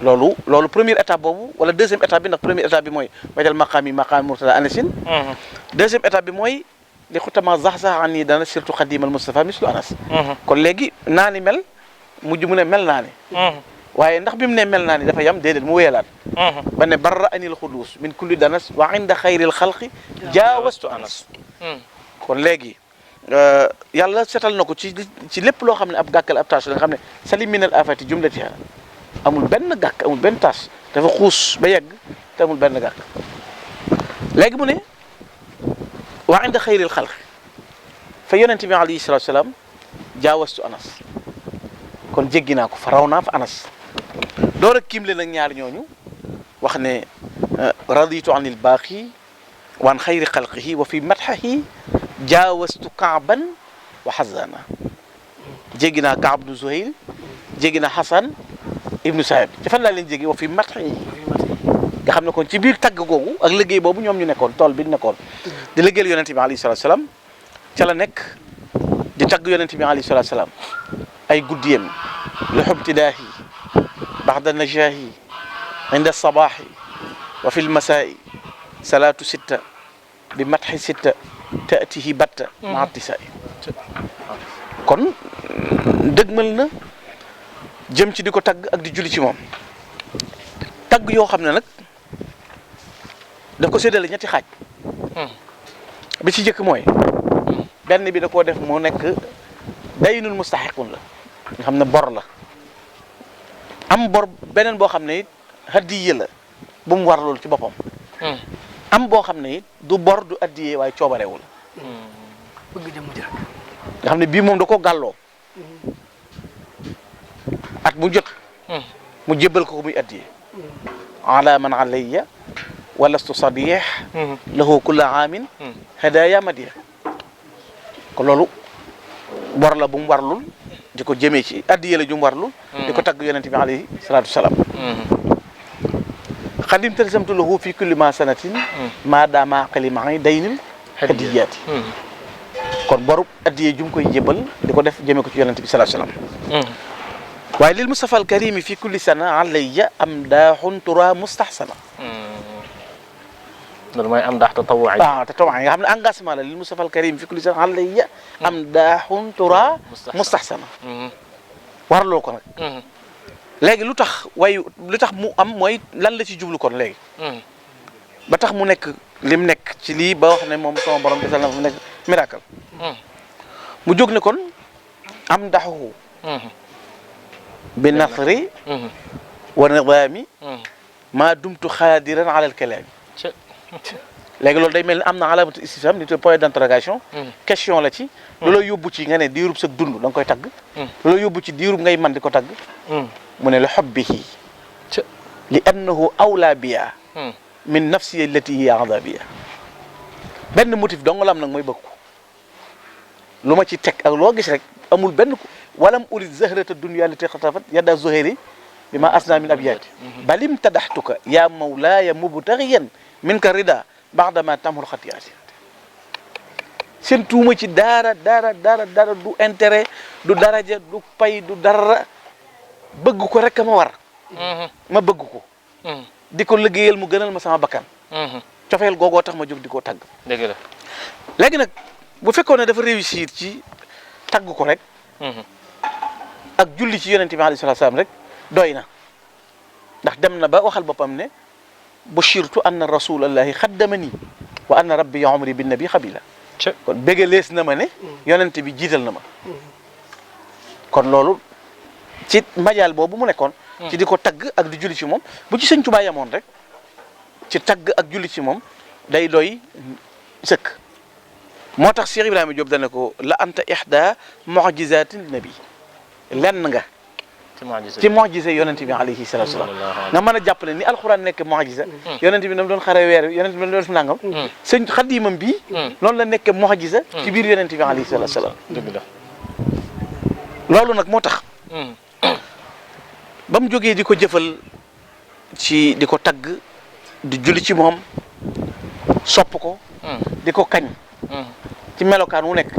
loolu première étape boobu wala deuxième étape bi ndax première étape bi mooy wajal maqaami maqaamal murtada anasin deuxième étape bi mooy li xuttama zaxzaxa an nii danas surtout xadimal Moustapha mislu Anas kon léegi naa ni mel mujj mu ne mel naa ni waaye ndax bi mu ne mel naa ni dafa yam déedéet mu wéyalaat ba ne barra anil xuduus min kulli danas wa inda xayril xalqi jaawastu Anas kon léegi yàlla setal na ko ci lépp loo xam ne ab gàkkal ab tâche la nga xam ne salim minal afati jumlatiha amul benn gàkk amul benn tâche dafa xuus ba yegg te amul benn gàkk léegi mu ne wa inda xayril xalqi fa yonente bi alayhi salatu salaam jaawastu Anas kon jéggi naa ko fa raw naa fa Anas door a kiim leen ak ñaar ñooñu wax ne raditu anil baaqi waan xayri xalqihi wa fi madhahi jaawastu Kaaban wa Xazana jéggi naa Kaab ibnu Zuhayl jéggi naa Xasan ibnu Saïd ci fan laa leen jéggi wa fi madhahi nga xam ne kon ci biir tagg googu ak liggéey boobu ñoom ñu nekkoon tool bi nekkoon di liggéeyal yonente bi alayhi salatu salaam ca la nekk di tagg yonente bi alayhi salatu salaam ay guddiyam li xubtidaahi baxda najaahi inda sabaaxi wa fi lmasaa'i salaatu sitta bi matxi sitta taatihi batta ma attisaa'i kon dëgmal na jëm ci di ko tagg ak di julli ci moom tagg yoo xam ne nag daf ko séddale ñetti xaaj bi ci jëkk mooy benn bi da koo def mu nekk daynul mustaxiqun la nga xam ne bor la am bor beneen boo xam ne it hadiya la bu mu war loolu ci boppam am boo xam ne it du bor du addiye waaye coobarewu la
bëgg jëm ji rek
nga xam ne bii moom da ko gàlloo at mu jot mu jébbal ko muy addiye ala man alayya walastu sadih lahu kulla aamin hadaya madiya ko loolu bor la bu mu warlul di ko jëmee ci addiye la ju mu warlul di ko tagg yonente bi alayhi salatu wasalaam xadim talsamtu lahu fi kulli ma sanatin ma dama aqali maay daynil hadiyaati kon boru addiye ju mu koy jébal di ko def jëmee ko ci yonente bi salatu wasalaam waaye lil Mustafa al karimi fi kulli sana alayya am daaxun tura mustahsana
loolu mooy am daax tatawu'i
tatawu'i nga xam ne engagement la lil Mustafa al karim fi kulli sana alayya am daaxun tura mustahsana warloo ko nag léegi lu tax mu am mooy lan la ci jublu kon léegi ba tax mu nekk lim nekk ci lii ba wax ne moom sama borom desal na fu nekk miracle mu jóg ne kon am daxu bi nasri wa nidaami maa dumtu xaadiran ala al kalaami léegi loolu day mel ni am na alamatu istifham ni point d'interrogation question la ci lu la yóbbu ci nga ne diirub sa dund da nga koy tagg lu la yóbbu ci diirub ngay man di ko tagg mu ne li xobbihi li annahu awla biya min nafsiya allati hiya adabiya benn motif dong la am nag mooy bëgg ko lu ma ci teg ak loo gis rek amul benn ko walam urid zahrata dunya allati xatafat yadda zuhairi bi ma asna min abyaati balim tadaxtuka ya mawlaaya mubtaxiyan min ka rida baxdama tamul xatiyaati seen tuuma ci dara du intérêt du daraja du pay du dara bëgg ko rek ma war ma bëgg ko di ko liggéeyal mu gënal ma sama bakkan cofeel googoo tax ma jóg di ko tagg
dëgg la
léegi nag bu fekkoon ne dafa réussir ci tagg ko rek ak julli ci yonente bi alayhi salaatu salaam rek doy na ndax dem na ba waxal boppam ne bushirtu anna rasulallahi xaddamani wa anna rabbi umri bin nabi xabila kon bégalees na ma ne yonent bi jiital na ma kon loolu ci majaal boobu mu nekkoon ci di ko tagg ak di julli ci moom bu ci sëñ Tuubaa yamoon rek ci tagg ak julli ci moom day doy sëkk moo tax Cheikh Ibrahima Diop dana ko la anta ihda mu'jizatin nabi lenn nga ci mu'jiza yonent bi alayhi salatu wasalam nga mën a jàpp ne ni alxuraan nekk mu'jiza yonent bi nam doon xare weer yonent bi nam doon def nangam sëñ xadimam bi noonu la nekk mu'jiza ci biir yonent bi alayhi salatu wasalam loolu nag moo tax ba mu jógee di ko jëfal ci di ko tagg di julli ci moom sopp ko di ko kañ ci melokaan wu nekk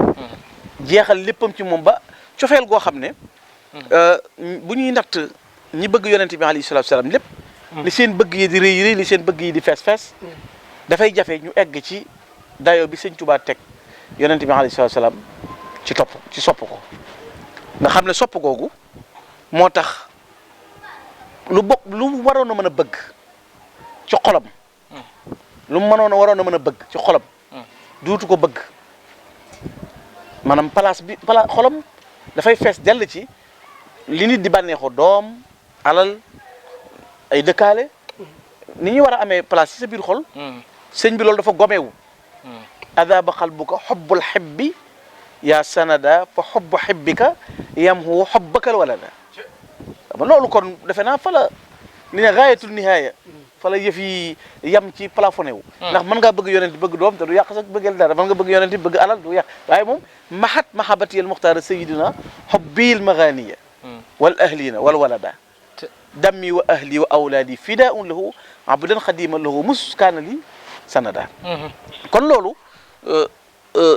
jeexal léppam ci moom ba cofeel goo xam ne bu ñuy natt ñi bëgg yonent bi alayhi salaatu salaam lépp li seen bëgg yi di rëy li seen bëgg yi di fees fees dafay jafe ñu egg ci dayo bi sëñ Tuubaa teg yonent bi alayhi salaatu salaam ci sopp ko nga xam ne sopp googu moo tax lu mu waroon a mën a bëgg ci xolam lu mu waroon a mën a bëgg ci xolam duutu ko bëgg maanaam place xolam dafay fees dell ci li nit di bànneexoo doom alal ay dëkkaale ni ñu war a amee place ci sa biir xol sëñ bi loolu dafa gomewu adaba xalbuka xobbul xibbi yaa sanada fa xobbu xibbika yamhu xobbakal walada loolu kon defe naa fa la li ne gaayatul nihaaya fa la yëf yi yam ci plafonné wu ndax mën ngaa bëgg yonent bëgg doom te du yàq sax bëggeel dara mën nga bëgg yonent bëgg alal du yàq waaye moom mahat mahabati al muxtaar sayidina xobbil maganiya wal ahlina wal walada dammi wa ahli wa awlaadi fidaun lahu abdan xadima lahu mus kaana li sanada kon loolu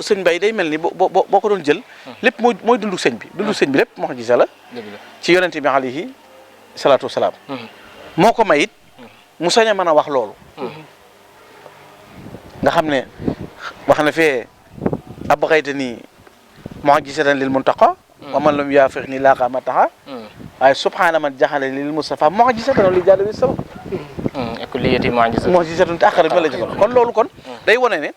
sëñ Baye day mel ni boo ko doon jël lépp mooy dundu sëñ bi lépp moo gisa la ci yonente bi alayhi salaatu wasalaam moo ko mayit mu sañ a mën a wax loolu nga xam ne wax na fee abxayta ni mu'jizatan lil muntaqa wa man lam yaafiq ni laaqa mataha waaye subhaana man jaxale lil mustafa mu'jizatan li jàll bi sabab
kulliyati
mu'jizatun ta'akhkhara bi la jëkkoon kon loolu kon day wane ne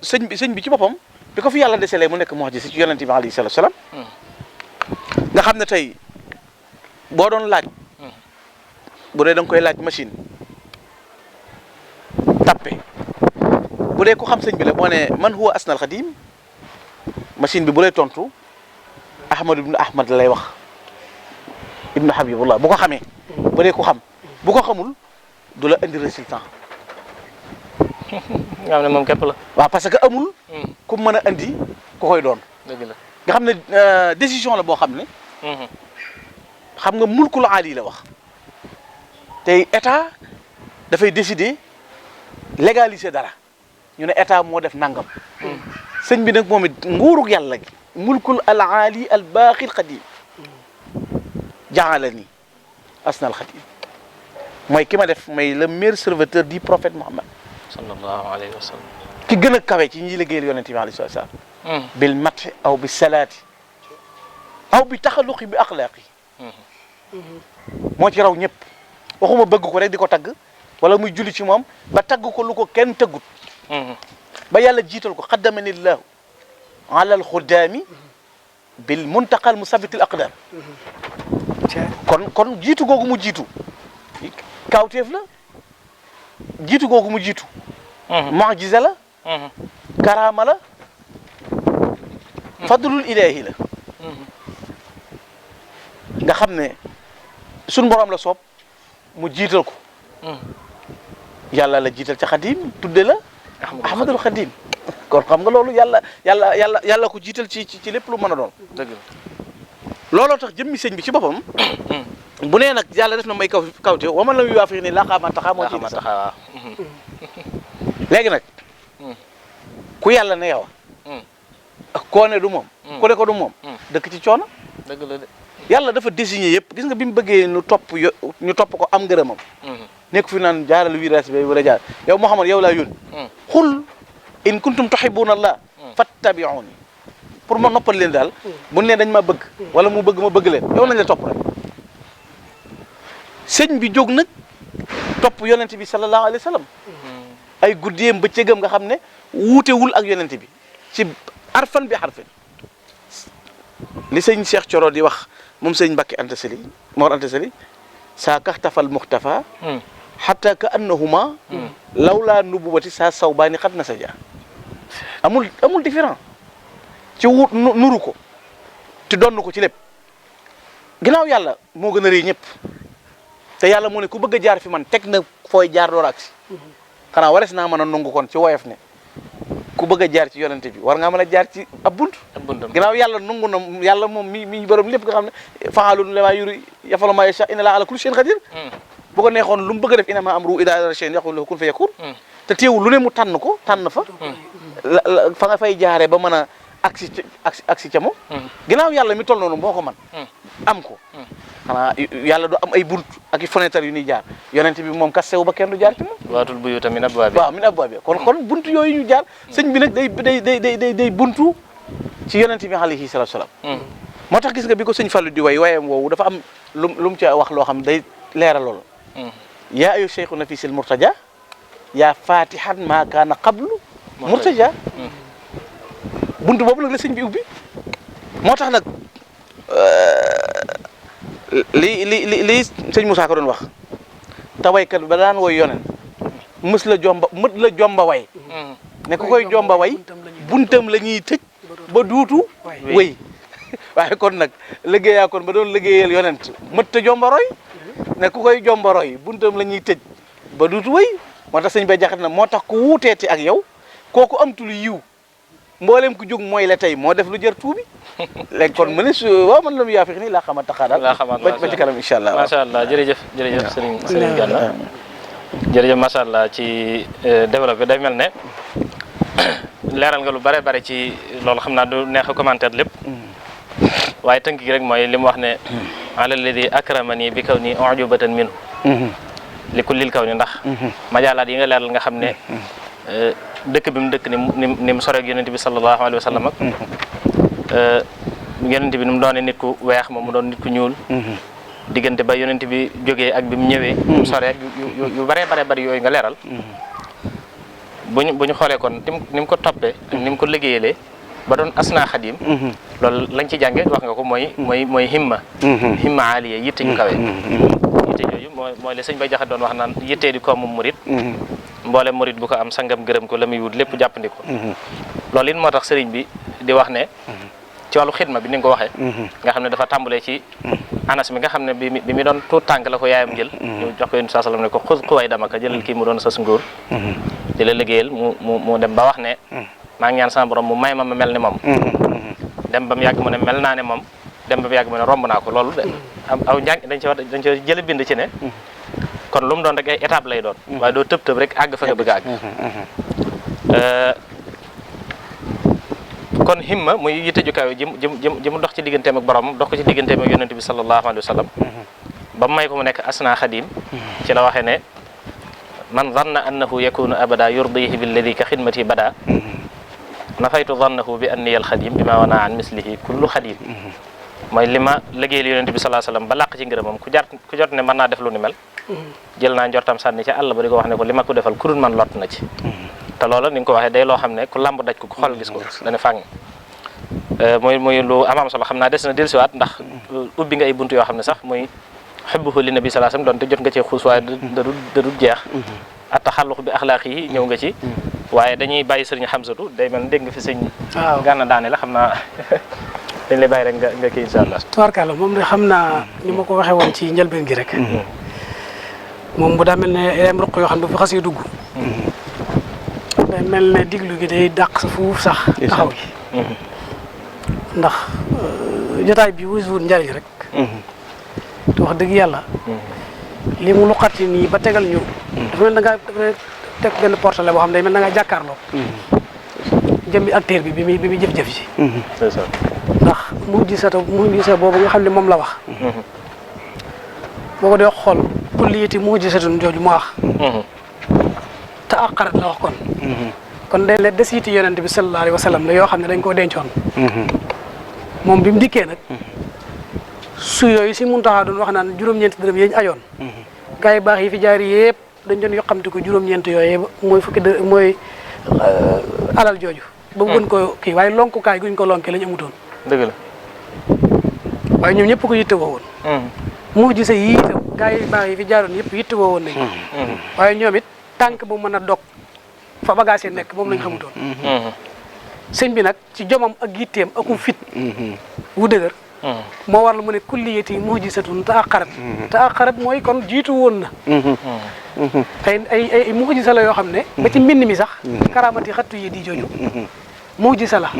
sëñ bi ci boppam bi ko fi yàlla deselee mu nekk mu'jiza ci yonente bi alayhi salaatu wasalaam nga xam ne tey boo doon laaj bu dee da nga koy laaj machine tappe bu dee ku xam sëñ bi la boo ne man huwa asnal xadim machine bi bu lay tontu ahmad ibnu ahmad lay wax ibnu habibullah bu ko xamee bu dee ku xam bu ko xamul du la indi résultat
nga xam ne moom képp la
waaw parce que amul ku mën a andi ku koy doon
dëgg la
nga xam ne décision la boo xam ne xam nga mulkul aali la wax tey état dafay décider légaliser dara ñu ne état moo def nangam sëñ bi nag moom it nguurug yàlla gi mulkul al aali al baaxil xadim jaala ni asnal xadim mooy ki ma def mooy le meilleur serviteur du prophète Muhammad
sallallahu alayhi wa sallam
ki gën a kawe ci ñi liggéeyal yonente bi alayhi salaam bil mati aw bi salaati aw bi taxaluqi bi axlaaqi moo ci raw ñëpp waxuma bëgg ko rek di ko tagg wala muy julli ci moom ba tagg ko lu ko kenn tëggut ba yàlla jiital ko xaddamani llahu ala alxudaami bil muntaqal musabitil aqdam kon jiitu googu mu jiitu kawteef la jiitu googu mu jiitu mu'jiza la karaama la fadlul ilaahi la nga xam ne suñ borom la soob mu jiital ko yàlla la jiital ca xadim tudde la ahmadul xadim kon xam nga loolu yàlla ko jiital ci lépp lu mën a doon
dëgg la
looloo tax jëmmi sëñ bi ci boppam bu nee nag yàlla def na may kawte wa man lam yuwaafiq ni laqaama taxaa moo ci
waaw
léegi nag ku yàlla ne yow ak koo ne du moom ku ne ko du moom dëkk ci coono
dëgg la de
yàlla dafa désigné yëpp gis nga bi mu bëggee ñu topp ko am ngërëmam nekk fi naan jaaral virage bi war a jaar yow Muhammad yow laa yónni xul in kuntum tuhibbuna allah fattabi'uni pour ma noppal leen daal bu ne dañ ma bëgg wala mu bëgg ma bëgg leen yow nañ la topp rek sëñ bi jóg nag topp yonent bi sallallahu alayhi wa sallam ay guddeem bëccëgam nga xam ne wuutewul ak yonent bi ci arfan bi harfin li sëñ Cheikh Thioro di wax moom sëñ Mbacke Anta Sali Mor Anta Sali saa kaxtafal muxtafa xatta ka annahuma lawlaa nubuwati saa sawbaani xat na sa ja amul différent ci wut nuru ko te donn ko ci lépp ginnaaw yàlla moo gën a rëy ñëpp te yàlla moo ne ku bëgg a jaar fi man teg na fooy jaar door ak si xanaa wares naa mën a nangu kon ci woyof ne ku bëgg a jaar ci yonente bi war ngaa mën a jaar ci ab bunt ginnaaw yàlla nangu na yàlla moom mi borom lépp nga xam ne fa'aalun limaa yuriid yaf'alu maa yashaa inna llaaha alaa kulli shay'in qadiir bu ko neexoon lu mu bëgg a def innamaa amruhu izaa araada shay'an yaqulu lahu kun fayakuun te teewul lu ne mu tànn ko tànn fa fa nga fay jaaree ba mën a agsi ca moom ginnaaw yàlla mi toll noonu moo ko man am ko xanaa yàlla du am ay bunt ak i fenêtre yu ñuy jaar yonent bi moom kas sew ba kenn du jaar ci moom
waatul buyuuta min abwaabi
waaw min abwaabi kon bunt yooyu ñu jaar sëñ bi nag day buntu ci yonent bi alayhi salaatu salaam moo tax gis nga bi ko sëñ Fallu di wayam woowu dafa am lu mu ca wax loo xam day leeral loolu yaa ayu cheikhu nafisil murtaja yaa fatihan maa kaana qablu murtaja buntu boobu nag la sëñ bi ubbi moo tax nag li sëñ Moussa ko doon wax te waykat ba daan woy yonen mët la jomba way ne ku koy jomba way buntam la ñuy tëj ba duutu way waaye kon nag liggéeyaa kon ba doon liggéeyal yonent mët ta jomba roy ne ku koy jomba roy buntam la ñuy tëj ba duutu way moo tax sëñ bay jaxat na moo tax ku wuuteeti ak yow kooku amtul yiw mboolem ku jóg mooy la tey moo def lu jër tuubi léegi kon mu ne waaw man la mu yaa fi nii laa xamat taxaadaal ba ci kanam incha allah
macha allah jërëjëf Serigne Gana jërëjëf macha allah ci développé day mel ne leeral nga lu bare bare ci loolu xam naa du neex a commentaire lépp waaye tënk gi rek mooy li mu wax ne ala alladi akramani bi kaw ni ujubatan minhu li kullil kaw ni ndax majaalaat yi nga leeral nga xam ne dëkk bi mu dëkk ni mu sore ak yonent bi sallallahu alayhi wa sallam ak yonent bi ni mu doone nit ku weex moom mu doon nit ku ñuul diggante ba yonent bi jógee ak bi mu ñëwee mu sore ak yu bare bari yooyu nga leeral bu ñu xoolee kon ni mu ko toppee ak ni mu ko liggéeyalee ba doon asna xadim loolu lañ ci jànge wax nga ko mooy himma aliya yitte ñu kawe yitte yooyu mooy la sëñ Bay Jaxate doon wax naan yittee di ko moom murit mboole murit bu ko am sangam gërëm ko la muy wut lépp jàppandi ko loolu it moo tax sëriñ bi di wax ne ci wàllu xidma bi ni nga ko waxee nga xam ne dafa tàmbalee ci anas mi nga xam ne bi mi doon tuut tànk la ko yaayam jël ñu jox ko yéen saa sallam ne ko xus xuwaay damaka jëlal kii mu doon sas nguur di la liggéeyal mu dem ba wax ne maa ngi ñaan sama borom mu may ma mel ni moom dem ba mu yàgg mu ne mel naa ne moom dem ba mu yàgg mu ne romb naa ko loolu aw njàng dañ ci jële bind ci ne kon lu mu doon rek ay étape lay doon waaye doo tëb rek àgg fa nga bëgg a àgg kon himma muy yitte ju kawe ji mu dox ci digganteem ak borom dox ko ci digganteem ak yonent bi sallallahu alayhi wa sallam ba mu may ko mu nekk asna xadim ci la waxee ne man zanna annahu yakunu abada yurdihi billadi ka xidmati bada nafaytu zannahu bi anniya alxadim bi ma wana an mislihi kullu xadim mooy li ma liggéeyal yonent bi sallallahu alayhi wa sallam ba làq ci ngërëmam ku jot ne mën naa def lu ni mel jël naa njortam sànni ca àll ba di ko wax ne ko li ma ko defal ku dul man lott na ci te loola ni nga ko waxee day loo xam ne ku lamb daj ko ku xool gis ko dana fàng muy lu am solo xam naa des na dellusiwaat ndax ubbi nga ay buntu yoo xam ne sax muy xubbuhu li nabi sallallahu alayhi wasallam doonte jot nga cee xuus waaye da dul jeex at taxalluq bi axlaaq yi ñëw nga ci waaye dañuy bàyyi sëriñ Xamsatu day mel dégg nga fi sëñ Gana daane la xam naa dañ lay bàyyi rek nga kii incha allah
tubaarkàlla moom de xam naa ni ma ko waxee woon ci njëlbeen gi rek moom bu daa mel ne am ruq yoo xam ne bu xasee dugg day mel ne diglu gi day dàq sa fuuf sax taxaw gi ndax jotaay bi wut njariñ rek te wax dëgg yàlla li mu luqati nii ba tegal ñu dafa mel da ngaa teg benn portale boo xam ne day mel da ngaa jàkkaarloo jëmmi acteur bi bi muy jëf-jëf si ndax mujisa boobu nga xam ne moom la wax boo ko dee xool kulliyati mujisatun jooju mu wax te aqarat la wax kon day ne desiti yonent bi sallallahu alayhi wa sallam la yoo xam ne dañ koo dencoon moom bi mu dikkee nag su yooyu si Muntaxa doon wax naan juróom-ñeenti dërëm yi ñu ajoon gars yi baax yi fi jaar yëpp dañ doon yoxamti ko juróom-ñeent yooyu mooy fukki mooy alal jooju. ba mu gën ko kii waaye lonkukaay guñ ko lonkee lañ amutoon.
dëgg la.
waaye ñoom ñëpp ko yittewoo woon. mu gis yi itam gaa yi baax yi fi jaaroon yëpp yittewoo woon nañ waaye ñoom it tànk bu mën a dog fa bagage yi nekk moom lañ xamutoon. sëñ bi nag ci jomam ak yitteem akum fit. wu dëgër. moo waral mu ne kulliyati mu'jizatun ta'axxarat mooy kon jiitu woon na. ay mu'jiza la yoo xam ne. ba ci mbind mi sax. karaamati xattu yi di jooju. mu'jiza la.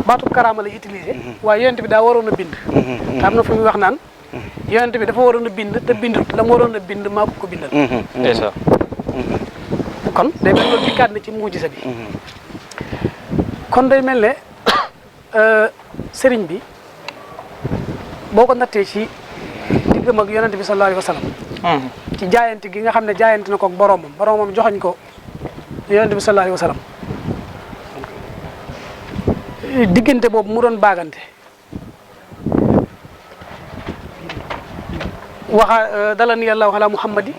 baatub karaama la utilisé. waaye yonent bi daa waroon a bind. te am na fu muy wax naan. yonent bi dafa waroon a bind te bindut la mu waroon a bind maa ko bindal.
ndeysaan.
kon day mel ne dikkaat na ci mu'jiza bi. kon day mel ne sëriñ bi. boo ko nattee ci diggam ak yonent bi sallallahu alayhi wa sallam ci jaayante gi nga xam ne jaayante na ko ak boromam joxañ ko yonent bi sallallahu alayhi wa sallam diggante boobu mu doon baagante dalani allahu ala muhammadi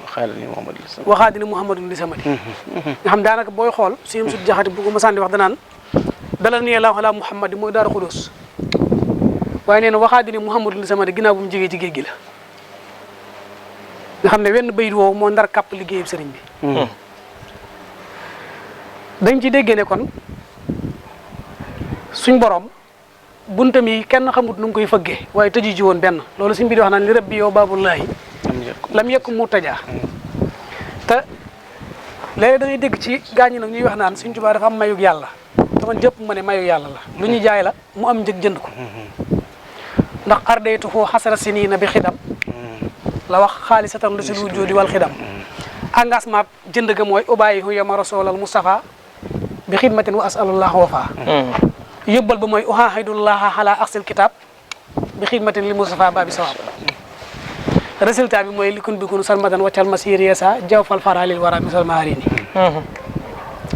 waxaadini muhammadun li samadi nga xam daanaka booy xool si yam sut jaxati bu ko ma sànni wax danaan dalani allahu ala muhammadi mooy Daaru Xudoos waaye nee na waxaadini muhammadun li samadi ginnaaw bu mu jógee ci géej gi la nga xam ne wenn bayit woowu moo ndar kàpp liggéeyub sëriñ bi dañ ci déggee ne kon suñ borom buntam yi kenn xamut nu ngi koy fëggee waaye tëju ji woon benn loolu suñ bi di wax naan li rabbi yow baabullaahi lam yekk mu tajaa te léegi da ngay dégg ci gaañi nag ñuy wax naan Sëriñ Tuubaa dafa am mayug yàlla te man jëpp ma ne mayug yàlla la lu ñu jaay la mu am njëg jënd ko ndax ardaytu foo xasara siniina bi xidam la wax xaalisatan lu sil wujudi wal xidam engagement jënd ga mooy ubayyihu yawma rasulal Mustafa bi xidmatin wa asalullah wafa yóbbal ba mooy uhaahidullaha ala axsil kitab bi xidmatin li Mustafa babi sawab résultat bi mooy likun bikun salmadan waccal masir yesa jaw fal faralil wara misal maarini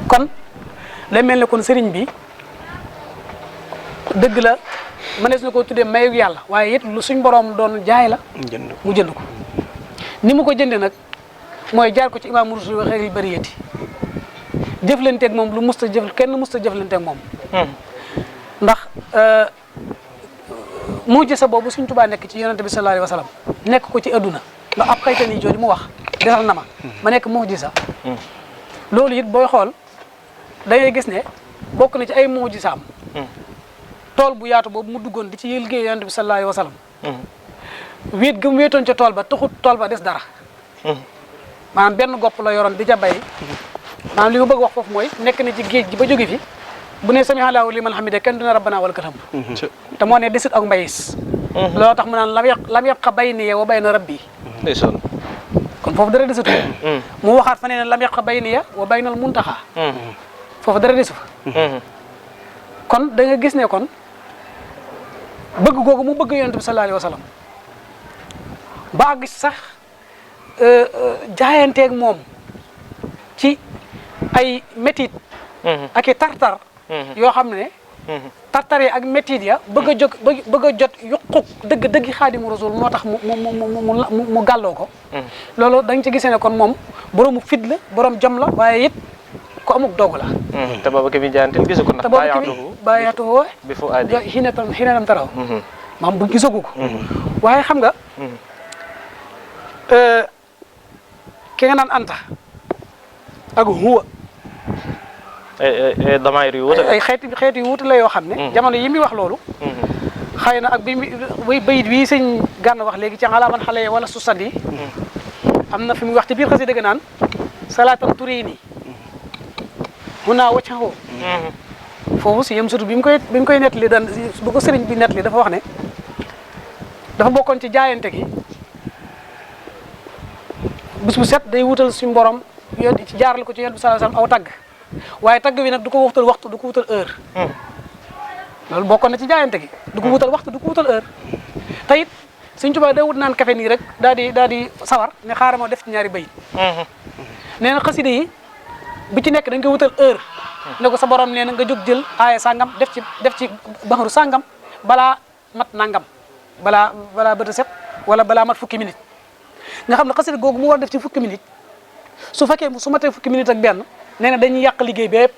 kon day mel ne kon sëriñ bi dëgg la mënees na koo tuddee mayug yàlla waaye it lu suñ borom doon jaay la mu jënd ko ni mu ko jënde nag mooy jaar ko ci imaam rusul wa xeyril bariyati jëflanteeg moom lu musta jëf kenn musta jëflanteeg moom ndax mujjiza boobu Sëriñ Tuubaa nekk ci yonente bi sallallahu alayhi wa sallam nekk ko ci adduna ndax ab xaytan yi jooju mu wax desal na ma nekk mujjiza loolu it booy xool da ngay gis ne bokk na ci ay mujjizaam tool bu yaatu boobu mu duggoon di ci liggéey yonent bi sallallahu alayhi wa sallam wéet gëm wéetoon ca tool ba taxut tool ba des dara maanaam benn gopp la yoroon di ca bay maanaam li ma bëgg wax foofu mooy nekk na ci géej gi ba jóge fi bu ne sami Allahu liman hamida kenn du ne rabbana wal katam te moo ne desut ak mbayis looloo tax mu naan lam yabqa bayniya wa bayna rabbi kon foofu dara desut mu waxaat fa ne lam yabqa bayniya wa baynal muntaxa foofu dara desu fa kon da nga gis ne kon bëgg googu mu bëgg yonent bi sallallahu alayhi wa sallam ba gis sax jaayanteeg moom ci ay métit ak i tartar yoo xam ne tartar yi ak métit ya bëgg a jot yuquk dëgg Xaadimu Rasuul moo tax mu gàlloo ko loolu da nga ci gisee ne kon moom boroomu fit la borom jom la waaye it ko amuk dogu la
te booba ki muy jaayanteel gisu ko ndax
bàyyaatuhu
bi fu aadi
xiinatam taraw maam bu gisagu ko waaye xam nga ki nga naan anta ak huwa
damaayir yu wuute
ay xeet yu wuute la yoo xam ne jamono yi muy wax loolu xëy na ak bi bayit bii sëñ Gana wax léegi ci alaaman xale wala su sadi am na fi muy wax ci biir xasi dëgg naan salaatan turini munaa waccaxoo foofu si yem surtout bi mu koy nettali daan bu ko sëriñ bi nettali dafa wax ne dafa bokkoon ci jaayante gi bis bu set day wutal suñu borom ci jaaral ko ci yonent bi sallallahu alayhi wasallam aw tagg waaye tagg wi nag du ko wutal waxtu du ko wutal heure loolu bokkoon na ci jaayante gi du ko wutal waxtu du ko wutal heure te it Sëriñ Tuubaa day wut naan kafe nii rek daal di sawar ne xaaral ma def ci ñaari bayit nee na xasida yi bu ci nekk dañ koy wutal heure ne ko sa borom nee na nga jóg jël aaya sangam def ci baxaru sangam balaa mat nangam balaa bët a set wala balaa mat fukki minute nga xam ne xasida googu mu war def ci fukki minute su fekkee su ma tee fukki minute ak benn nee na dañuy yàq liggéey bi yëpp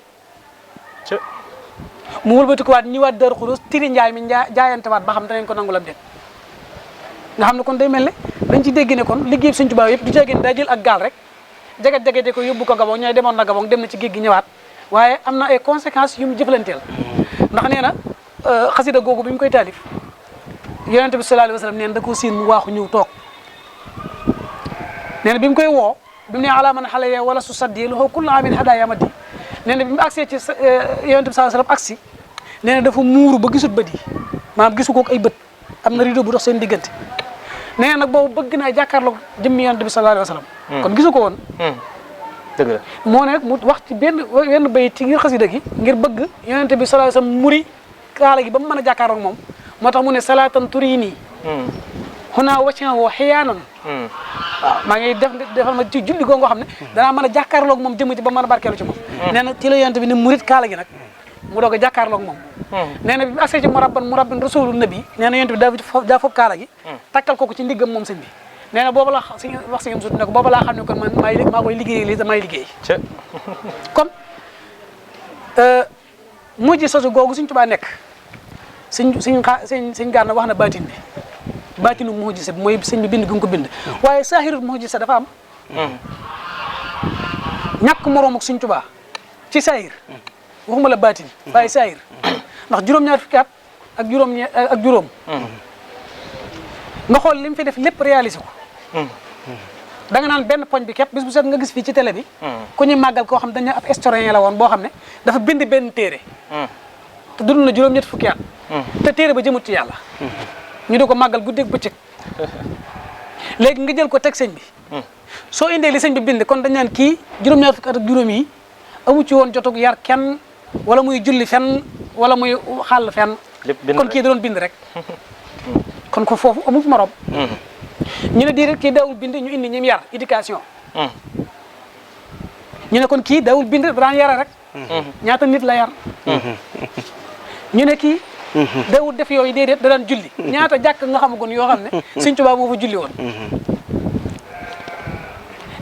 mu wëlbatikuwaat ñëwaat Daaru Xudoos tiri njaay mi jaayantewaat ba xam danañ ko nangu lam déet nga xam ne kon day mel ne dañ ci dégg ne kon liggéey Sëñ Tuubaa yëpp du jeegeen daa jël ak gaal rek jagat-jagate ko yóbbu ko Gabon ñooy demoon na Gabon dem na ci géej gi ñëwaat waaye am na ay conséquences yu mu jëflanteel ndax nee na xasida googu bi mu koy taalif yonente bi sallallahu alayhi wa sallam nee na da koo siin mu waaxu ñëw toog nee na bi mu koy woo bi mu ne ala man xale wala su saddi loxo kullu amin hadaya madi nee na bi mu agsee ci yonente bi sallallahu alayhi wa sallam agsi nee na dafa muuru ba gisut bët yi maanaam gisu ko ay bët am na rideau bu dox seen diggante nee na nag boobu bëgg naa jàkkaarloog jëmmi yonente bi sallallahu alayhi wa sallam kon gisu ko woon dëgg la moo ne mu wax ci benn bay ci ngir xasida gi ngir bëgg yonente bi sallallahu alayhi wa sallam muri kaala gi ba mu mën a jàkkaarloog moom moo tax mu ne salaatan turini xunaa waccan woo xiyaanan waaw maa ngi defal ma ci julli goo nga xam ne danaa mën a jàkkaarloog moom jëm ci ba mën a barkeelu ci moom nee na ci la yonente bi ne murit kaala gi nag mu doog a jàkkaarloog moom nee na bi mu agsee ci murabbin rasulu nabi nee na yonente bi daa foog kaala gi takkal ko ci ndiggam moom sëñ bi nee na booba la wax si ngam sut ne ko booba laa xam ne kon man maa koy liggéey lii damay liggéey kon mujj sosu googu Sëñ Tuubaa nekk sëñ Gana wax na baatin bi baatinu mu'jiza bi mooy sëñ bi bind gi nga ko bind waaye saahirul mu'jiza dafa am ñàkk moroom ak Sëñ Tuubaa ci saahir waxuma la baatin waaye saahir ndax juróom-ñaar fukki at ak juróom nga xool li mu fi def lépp réalisé ko da nga naan benn poñ bi képp bis bu set nga gis fii ci télé bi ku ñuy màggal koo xam dañu ab historien la woon boo xam ne dafa bind benn téere te dund na juróom-ñett fukki at te téere ba jëmut ci yàlla ñu di ko màggal guddeeg bëccëg léegi nga jël ko teg sëñ bi soo indee li sëñ bi bind kon dañ naan kii juróom-ñaar fukki at ak juróom yi amu ci woon jotug yar kenn wala muy julli fenn wala muy xàll fenn kon kii da doon bind rek kon ko foofu amu fi morom ñu ne déedéet kii daawul bind ñu indi ñim yar éducation ñu ne kon kii daawul bind daan yara rek ñaata nit la yar ñu ne kii daawul def yooyu déedéet da daan julli ñaata jàkk nga xamagoon yoo xam ne Sëñ Tuubaa moo fa julli woon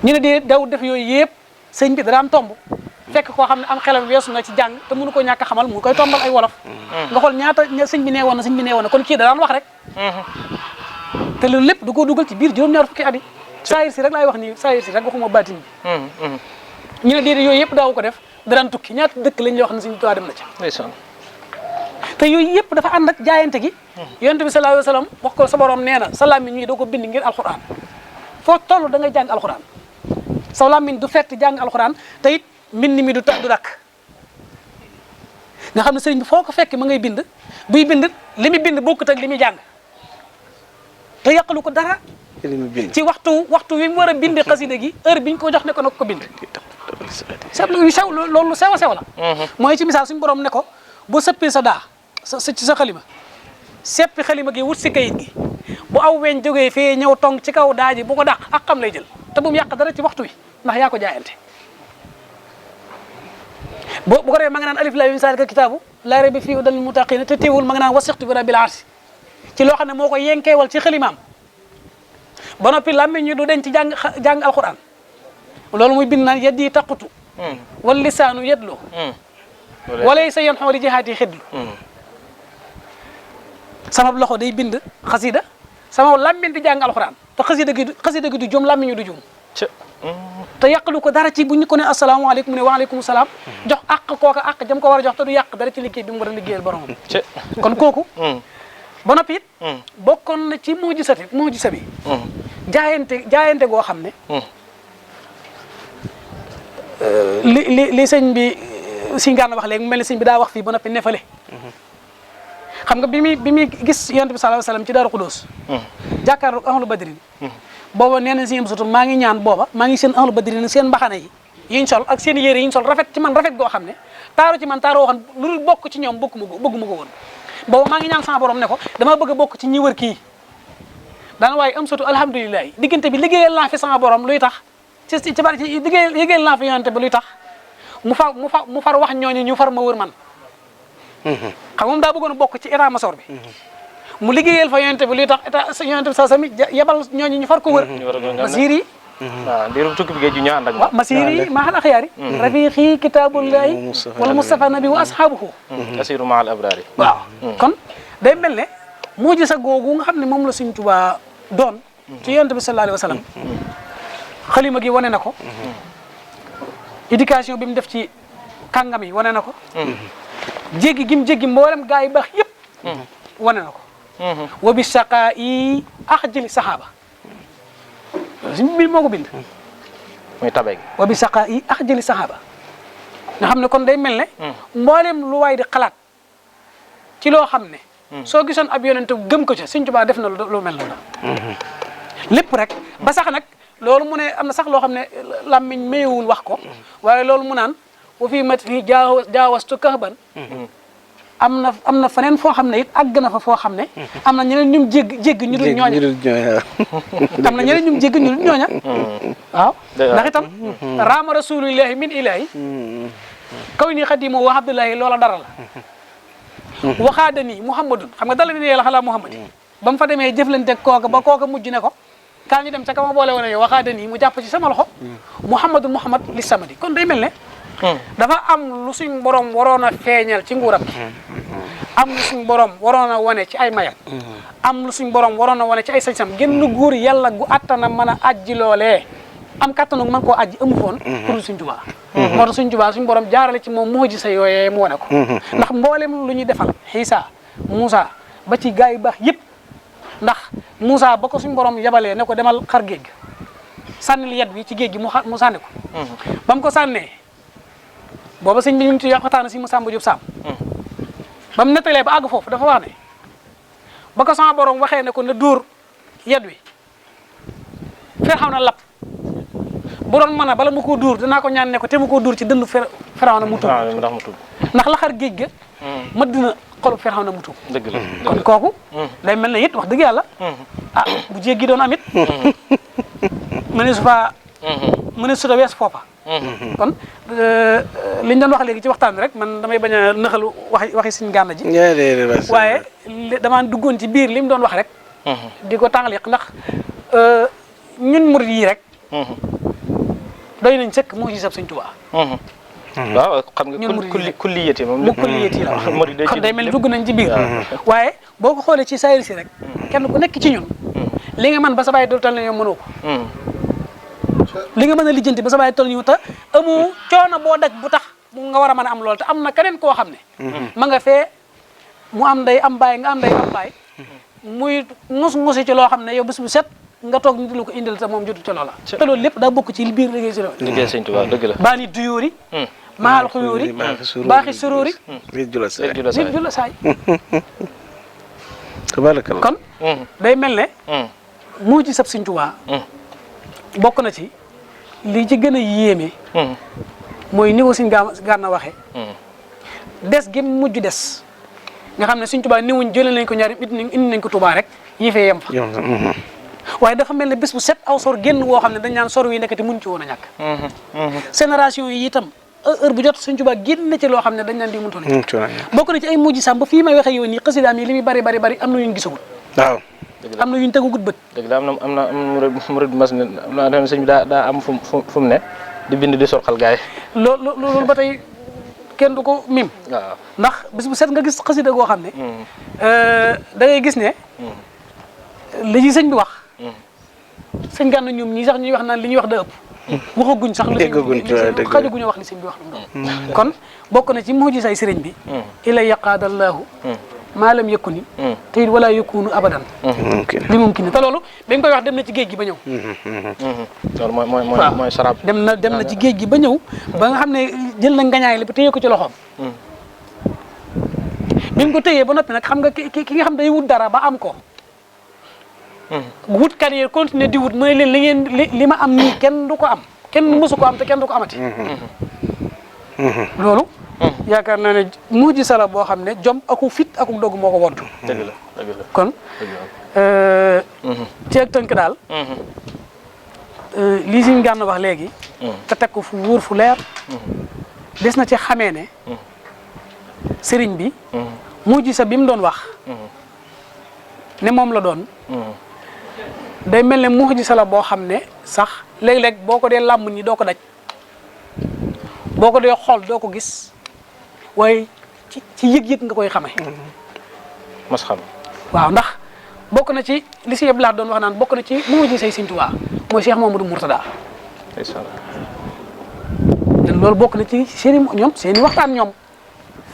ñu ne déedéet daawul def yooyu yëpp sëñ bi da daan tomb fekk koo xam ne am xelam weesu na ci jàng te mënu ko ñàkk a xamal mu koy tombal ay wolof nga xool ñaata sëñ bi nee woon na kon kii da daan wax rek te loolu lépp du ko dugal ci biir juróom-ñaar fukki at yi saayir si rek laay wax nii saayir si rek waxuma baatin bi ñu ne déedéet yooyu yëpp daawu ko def da daan tukki ñaata dëkk lañ lay wax ne Sëñ Tuubaa dem na ca te yooyu yëpp dafa ànd ak jaayante gi yonent bi sallallahu alayhi wa sallam wax ko sa borom nee na sa làmmiñ ñi doo ko bind ngir alxuraan foo toll da ngay jàng alxuraan sa làmmiñ du fett jàng alxuraan te it mbind mi du dakk nga xam ne sëriñ bi foo ko fekk ma ngay bind buy bind li muy bind bokkut ak li muy jàng te yàqalu ko dara ci waxtu wi mu war a bind xasida gi heure biñ ko jox ne ko nag ko bind seetlu yu sew loolu sew a sew la mooy ci misaal suñu borom ne ko boo sëppee sa daa ci sa xalima seppi xalima gi wut si kayit gi bu aw weñ jógee fee ñëw tong ci kaw daa ji bu ko dàq ak xam lay jël te bu mu yàq dara ci waxtu wi ndax yaa ko jaayante bu ko defee ma nga naan alif laam miim zaalika kitaabu laa rayba fiihi hudan lil muttaqiin te teewul ma nga naan wasiqtu bi rabbil arsi ci loo xam ne moo ko yenkeewal ci xalimaam ba noppi làmmiñ ñu du den ci jàng alquran loolu muy bind naan yaddi taqutu wal lisaanu yadlu walay sa yon xoori jihaati xidlu sama loxo day bind xasida sama làmmiñ di jàng alquran te xasida gi du jum làmmiñ ñu du jum te yàqalu ko dara ci bu ñu ko ne asalaamaaleykum mu ne waaleykum salaam jox àq kooka àq jëm ko war a jox te du yàq dara ci liggéey bi mu war a liggéeyal boromam kon kooku ba noppi it bokkoon na ci mu'jiza bi jaayante goo xam ne li sëñ bi Sëñ Gana wax léegi mu mel ne sëñ bi daa wax fii ba noppi nefale xam nga bi muy gis yonent bi sallallahu alayhi wasallam ci Daaru Xudoos jàkkaarloog ahlu badrin booba nee na si ñëm surtout maa ngi ñaan booba maa ngi seen ahlu badrin seen mbaxane yi yiñ sol ak seen yére yiñ sol rafet ci man rafet goo xam ne taaru ci man taaru waxoon lu dul bokk ci ñoom bëgguma ko woon booba maa ngi ñaan sama borom ne ko dama bëgg a bokk ci ñi wër kii daana waaye am surtout alhamdulilah diggante bi liggéeyal naa fi sama borom luy tax ci bari ci liggéeyal naa fi yonent bi luy tax mu far wax ñooñu ñu far ma wër man xam moom daa bëggoon a bokk ci état masor bi mu liggéeyal fa yonent bi luy tax état yonent bi sa sami yebal ñooñu ñu far ko wër masir yi
waaw diiru tukki bi géej ju ñu ànd ak
waaw masiri mahal axyaari rafiqi kitaabullahi wala Mustafa nabi wa ashabuhu
asiru mahal abrari
waaw kon day mel ne moo gis a googu nga xam ne moom la Sëriñ Tuubaa doon ci yonent bi sallallahu alayhi wa sallam xalima gi wane na ko éducation bi mu def ci kàngam yi wane na ko jéggi gi mu jéggi mboolem gaa yi baax yëpp wane na ko wa bi saqaa yi axjali saxaaba suñu biir moo ko bind
muy tabe gi
wa bi saqaa yi axjali saxaaba nga xam ne kon day mel ne mboolem lu waay di xalaat ci loo xam ne soo gisoon ab yonent gëm ko ca Sëriñ Tuubaa def na lu mel noonu lépp rek ba sax nag loolu mu ne am na sax loo xam ne làmmiñ mayewul wax ko waaye loolu mu naan wa fii mat fii jaawastu kahban am na feneen foo xam ne it àgg na fa foo xam ne am na ñeneen ñum jégg ñu dul ñooña am na ñeneen ñum jégg ñu dul ñooña waaw ndax itam raama rasulillahi min ilahi kaw nii xadimu wa abdullahi loola dara la waxaada nii muhammadun xam nga dala ni yàlla xalaa muhammadi ba mu fa demee jëflante kooka ba kooka mujj ne ko kaa ñu dem ca kama boole woon yow waxaada nii mu jàpp ci sama loxo muhammadun muhammad li samadi kon day mel ne dafa am lu suñ borom waroon a feeñal ci nguuram am lu suñ borom waroon a wane ci ay mayam am lu suñ borom waroon a wane ci ay sañ-sam génn góor yàlla gu attana mën a ajji loolee am kattanu mën koo ajji amu foon pour Sëriñ Tuubaa moo tax Sëriñ Tuubaa suñ borom jaarale ci moom moo ji sa yooyee mu wane ko ndax mboolem lu ñuy defal Iisa Muusa ba ci gaa yu baax yëpp ndax Muusa ba ko suñ borom yabalee ne ko demal xar géej ga sànnil yet bi ci géej gi mu sànni ko ba mu ko sànnee booba sëñ bi ñu ngi ci waxtaan si Masamba Diop Sam ba mu nettalee ba àgg foofu dafa wax ne ba ko sama borom waxee ne ko na dóor yet wi Firawna lap bu doon mën a bala mu koo dóor danaa ko ñaan ne ko te mu koo dóor ci dëndu Firawna mu tuub ndax la xar géej ga ma dina xolu Firawna mu tuub
dëgg la
kon kooku day mel ne it wax dëgg yàlla ah bu jéggi doon amit mëne su fa mëne su ta wees foofa kon liñ doon wax léegi ci waxtaan bi rek man damay bañ a nëxalu waxi Sëriñ Gana ji waaye damaa duggoon ci biir li mu doon wax rek di ko tàngliq ndax ñun murid yi rek doy nañ sëkk moo ci sab Sëriñ Tuubaa
waaw xam nga kulliyati moom
lu kulliyati la wax kon day mel ni dugg nañ ci biir waaye boo ko xoolee ci sayri si rek kenn ku nekk ci ñun li nga mën ba sa bàyyi dul tal ne yow mënoo ko li nga mën a lijjanti ba sa bàyyi toll ñu ta amu coono boo daj bu tax nga war a mën a am loolu te am na keneen koo xam ne ma nga fee mu am nday am baay nga am nday am baay muy mus-musi ci loo xam ne yow bés bu set nga toog ñu di la ko indil te moom jotu ca loola te loolu lépp daa bokk ci biir liggéey si
liggéey Sëriñ Tuubaa dëgg la
baa ni duyóori maal xuyóori baaxi suróori
wit jula
saay
tabarakallah
kon day mel ne moo ci sab Sëriñ Tuubaa bokk na ci li ci gën a yéeme mooy ni ko Sëriñ Gana waxee des gi mujj des nga xam ne Sëriñ Tuubaa niwuñ jëlee nañ ko ñaari indi nañ ko Tuubaa rek yi fee yem fa waaye dafa mel ne bés bu set aw sor génn woo xam ne dañ naan sor wi nekkati mun ci woon a ñàkk génération yi itam heure bu jot Sëriñ Tuubaa génn na ci loo xam ne dañ naan di mëntoon a bokk na ci ay mujj sam ba fii may waxee yow nii xasidaam yi li muy bari am na yuñ gisagul waaw am na yuñ tegugut bët
dëgg la am na murid mas ne am na dem sëñ bi daa am fu mu ne di bind di sorxal gaay
loolu ba tey kenn du ko mim
waaw
ndax bis bu set nga gis xasida goo xam ne da ngay gis ne li ci sëñ bi wax sëñ Gana ñoom ñii sax ñuy wax naan li ñuy wax da ëpp waxaguñ sax xajaguñu wax li sëñ bi wax lu mu doon kon bokk na ci mujjisaay sëriñ bi ila yaqaadallahu maa lam yakuni te it wala yakunu abadan li mumkin te loolu ba nga koy wax dem na ci géej gi ba ñëw
loolu mooy sarab
dem na ci géej gi ba ñëw ba nga xam ne jël na ngañaay li ba téye ko ci loxoom bi mu ko téyee ba noppi nag xam nga ki nga xam day wut dara ba am ko wut carrière continuer di wut mooy leen li ma am nii kenn du ko am kenn mësu ko am te kenn du ko amati loolu yaakaar naa ne mujj sala boo xam ne jom aku fit aku dogg moo ko woddu
dëgg la
kon ci ak tënk daal lii Sëriñ Gana wax léegi te teg ko fu wóor fu leer des na ci xamee ne sëriñ bi mujj sa bi mu doon wax ne moom la doon day mel ne mujj sa la boo xam ne sax léeg-léeg boo ko dee làmb ni doo ko daj boo ko dee xool doo ko gis waaye ci yëg-yëg nga koy xamee.
mos xam.
waaw ndax bokk na ci li si Abdoulaye doon wax naan bokk na ci mu ji say Sëñ Tuubaa mooy Cheikh Mamadou Mourtada. te loolu bokk na ci seen i ñoom seen i waxtaan ñoom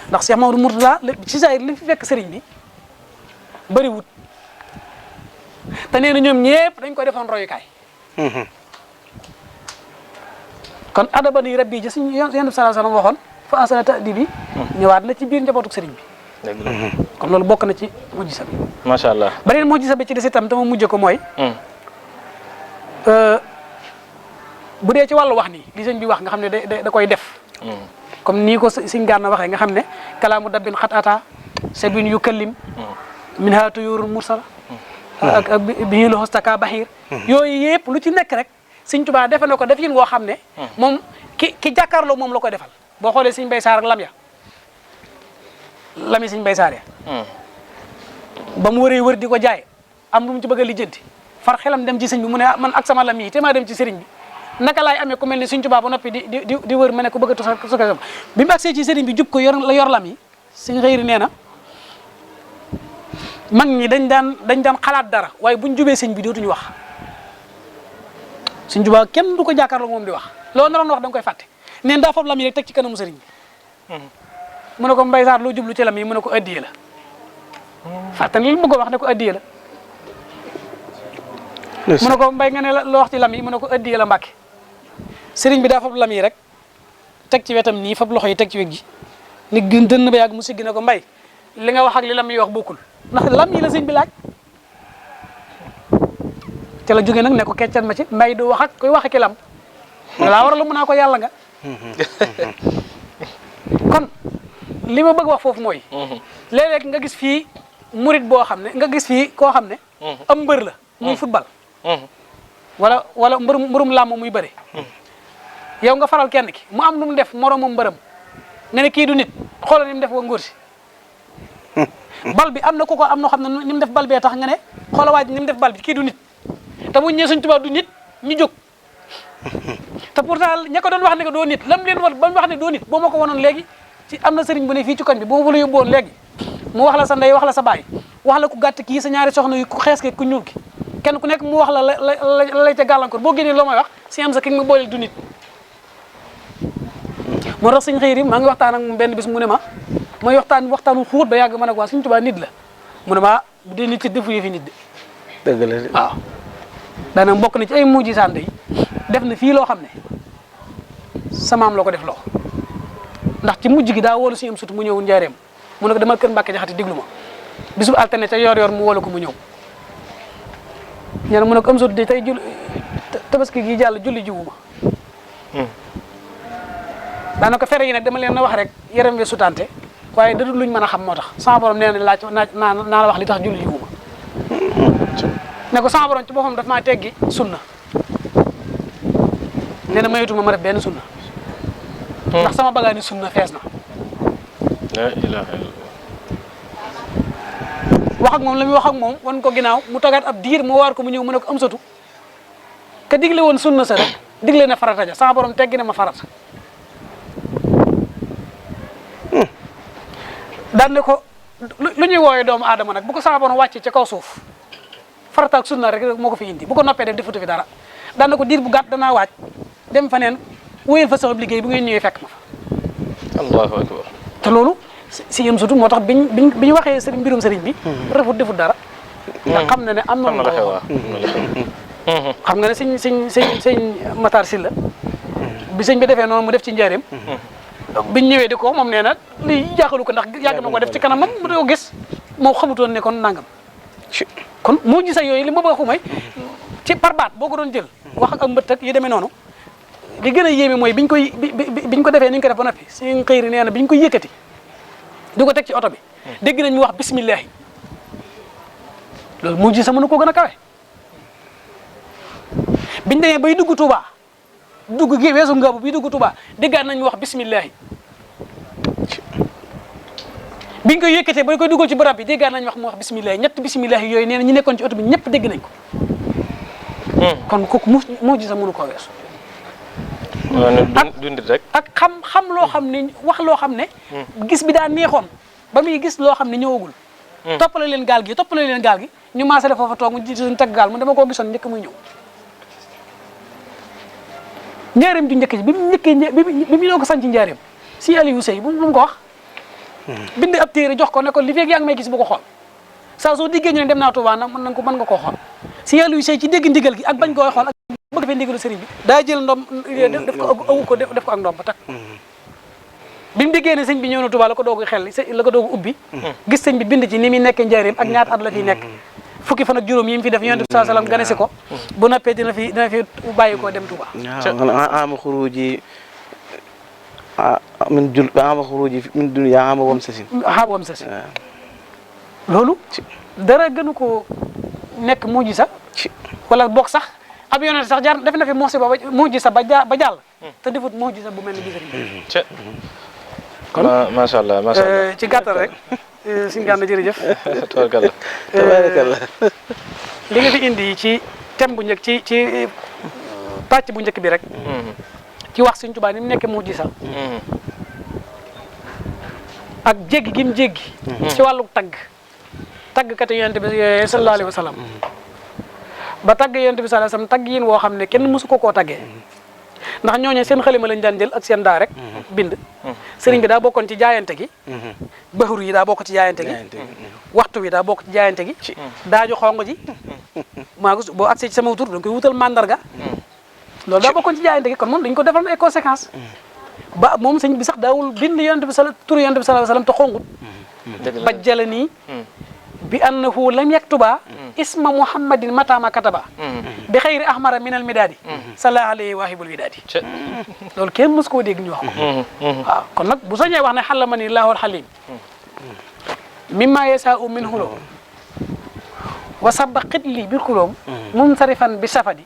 ndax Cheikh Mamadou Mourtada ci saa li fi fekk sëriñ bi bëriwut te nee na ñoom ñëpp dañ ko defoon royukaay. kon adabani rabbi ji suñu yonent bi sallallahu alayhi wasallam waxoon fa asana ta'dibi ñëwaat na ci biir njabootu sëriñ bi. kon loolu bokk na ci mujjisa bi.
macha allah
beneen mujjisa bi ci des itam dama mujj ko mooy. bu dee ci wàllu wax nii li sëñ bi wax nga xam ne da koy def. comme nii ko sëñ Gana waxee nga xam ne kalaamu dabbin xatata sabin yu kallim. min ha tuyurul mursala. ak bii lu hostaka bahir. yooyu yëpp lu ci nekk rek sëñ Tuubaa defe na ko def yin woo xam ne. moom ki jàkkaarloo moom la koy defal boo xoolee sëñ Mbay Saar ak lam ya lami sëñ Mbay Saar ya ba mu wëree wër di ko jaay am lu mu ci bëgg a lijjanti far xelam dem ci sëñ bi mu ne man ak sama lam yi te maa dem ci sëriñ bi naka laay amee ku mel ni sëñ Tuubaa ba noppi di wër ma ne ko bëgg a tusa bi mu agsee ci sëriñ bi jub ko yor lam yi sëñ Xëyri nee na mag ñi dañ daan xalaat dara waaye buñ jubee sëñ bi dootuñu wax sëñ Tuubaa kenn du ko jàkkaarloo moom di wax loolu naroon wax da nga koy fàtte neen daa foofu lam yi rek teg ci kanamu sëriñ bi mu ne ko Mbay Saar loo jublu ci lam yi mu ne ko addiye la fàtte ne lu bëgg a wax ne ko addiye la mu ne ko Mbay nga ne loo wax ci lam yi mu ne ko addiye la Mbàkke sëriñ bi daa foofu lam yi rek teg ci wetam nii fab loxo yi teg ci wet gi ni gën dënn ba yàgg mu siggi ne ko Mbay li nga wax ak li lam yi wax bokkul ndax lam yi la sëñ bi laaj te la jógee nag ne ko keccan ma ci Mbay du wax ak koy wax ak lam laa war a lu mun naa ko yàlla nga kon li ma bëgg wax foofu mooy léeg-léeg nga gis fii murit boo xam ne nga gis fii koo xam ne am mbër la muy football wala mbërum làmb muy bëri yow nga faral kenn ki mu am lu mu def moroomam mbërëm nga ne kii du nit xoolal ni mu def wa ngóor si bal bi am na ko am noo xam ne ni mu def bal bee tax nga ne xoolal waa ji ni mu def bal bi kii du nit te buñ ñëwee Sëñ Tuubaa du nit ñu jóg te pourtant ña ko doon wax ne ko doo nit lam leen war ba mu wax ne doo nit boo ma ko wanoon léegi ci am na sëriñ bu ne fii ci koñ bi boo ma fa la yóbbuwoon léegi mu wax la sa ndey wax la sa baay wax la ku gàtt kii sa ñaari soxna yu ku xees ki ku ñuul ki kenn ku nekk mu wax la lay ca gàllankoor boo génnee loo may wax si am sa ki nga booleel du nit moo tax sëñ Xëyri maa ngi waxtaan ak moom benn bis mu ne ma mooy waxtaanu xuut ba yàgg ma ne ko waa Sëñ Tuubaa nit la mu ne ma bu dee nit ci defu yëfi nit de
dëgg la de
waaw daanaka bokk na ci ay mujj sànd yi def na fii loo xam ne samaam la ko def loo ndax ci mujj gi daa wóolu si am sut mu ñëw njaareem mu ne ko demal kër Mbàkke Jaxate déglu ma bisub altine ca yor mu wóolu ko mu ñëw ñene mu ne ko am sut de tey tabaski gi jàll julli jiwu ma daanaka fere yi nag dama leen na wax rek yaram we sutante waaye da dul luñ mën a xam moo tax sama borom nee na laaj naa la wax li tax julli jiwu ma ne ko sama borom ci boppam daf maa teggi sunna nee na mayutuma ma def benn sunna ndax sama bagaani sunna fees na
la ilaha illallah
wax ak moom la muy wax ak moom wan ko ginnaaw mu togaat ab diir mu waar ko mu ñëw mu ne ko am satu ka digle woon sunna sa rek digle na farata ja sama borom teggi na ma farata daan ne ko lu ñuy wooyee doomu aadama nag bu ko sama borom wàccee ci kaw suuf farata ak sunna rek moo ko fi indi bu ko noppee def defutu fi dara daan ne ko diir bu gàtt danaa waaj dem fa neen wóyal fa sama liggéey bu ngeen ñëwee fekk ma fa
allahu akbar
te loolu si yëm sutu moo tax bi ñu waxee sëriñ mbirum sëriñ bi refut defut dara nga xam ne ne am na lu ko xam nga ne sëñ Matar Sylla bi sëñ bi defee noonu mu def ci njaareem biñ ñëwee di ko moom nee na lii jaaxalu ko ndax yàgg na ko def ci kanamam mu doo gis moo xamutoon ne kon nangam kon moo gisa yooyu li ma bëgg a xumay ci par baat boo ko doon jël wax ak mbëtt ak yi demee noonu li gën a yéeme mooy biñ ko defee ni ñu ko def ba noppi seen Xëyri nee na biñ ko yëkkati di ko teg ci oto bi dégg nañ mu wax bismillahi loolu moo gisa mënu koo gën a kawe biñ demee bay dugg Touba dugg gi weesu ngabu bi dugg Touba déggaat nañ mu wax bismillahi biñ koy yëkkatee ba koy dugal ci barab bi déggaat nañ mu wax bismillahi ñett bismillahi yooyu nee na ñi nekkoon ci oto bi ñëpp dégg nañ ko kon kooku mu'jiza mënu koo weesu.
dundit rek.
ak xam loo xam ne wax loo xam ne. gis bi daa neexoon ba muy gis loo xam ne ñëwagul. toppale leen gaal gi ñu maasale foofa toog mu jiitu suñu teg gaal mu dama koo gisoon njëkk muy ñëw. njaareem ju njëkk ji bi mu doog a sanc njaareem si Aliou Sey bu mu ko wax. bind ab téere jox ko ne ko li fekk yaa ngi may gis bu ko xool saa soo diggee ñu ne dem naa Touba nag mën nga koo xool si Aliou Sey ci dégg ndigal gi ak bañ koy xool ak bëgg fee ndigalu sëriñ bi daa jël ndom def ko ak ndom ba tak bi mu déggee ne sëñ bi ñëw na Touba la ko doog ubbi gis sëñ bi bind ci ni muy nekkee njaareem ak ñaata at la fiy nekk fukki fan ak juróom yi mu fi def yonent bi sallallahu alayhi wasallam ganesi ko bu noppee dina fi bàyyi koo dem Touba
ama xuruji min dunya ama wam sasin
loolu dara gënu ko nekk mu'jiza wala bokk sax ab yonent sax jaar def na fi mu'jiza ba jàll te defut mu'jiza bu mel ni bisari kon
macha allah
ci gàttal rek suñu gànna jërëjëf
tabarakallah
li nga fi indi ci thème bu njëkk ci pàcc bu njëkk bi rek ci wax Sëñ Tuubaa ni mu nekkee mu'jiza ak jéggi gi mu jéggi ci wàllu taggkat yonent bi sallallahu alayhi wa sallam ba tagg yonent bi sallallahu alayhi wa sallam tagg yin woo xam ne kenn mësu koo taggee ndax ñooñu seen xalima lañ daan jël ak seen daa rek bind sëriñ bi daa bokkoon ci jaayante gi baxru yi daa bokk ci jaayante gi waxtu wi daa bokk ci jaayante gi daaju xong ji maa ko boo agsee ci sama tur da nga koy wutal mandarga loolu daa bokkoon ci jaayante gi kon moom dañ ko defal ay conséquences ba moom sëñ bi sax daawul bind yonent bi tur yonent bi sallallahu alayhi wa sallam te xongut bajjala nii bi annahu lam yaktuba isma muhammadin matama kataba bi xayri ahmara min al midadi sallallahu alayhi waahibul widadi loolu kenn mës koo dégg ñu wax ko waaw kon nag bu sañee wax ne xalamani llahul halim mimma yasaa'u min hulum wa sabba xitli bil kulum munsarifan bi safadi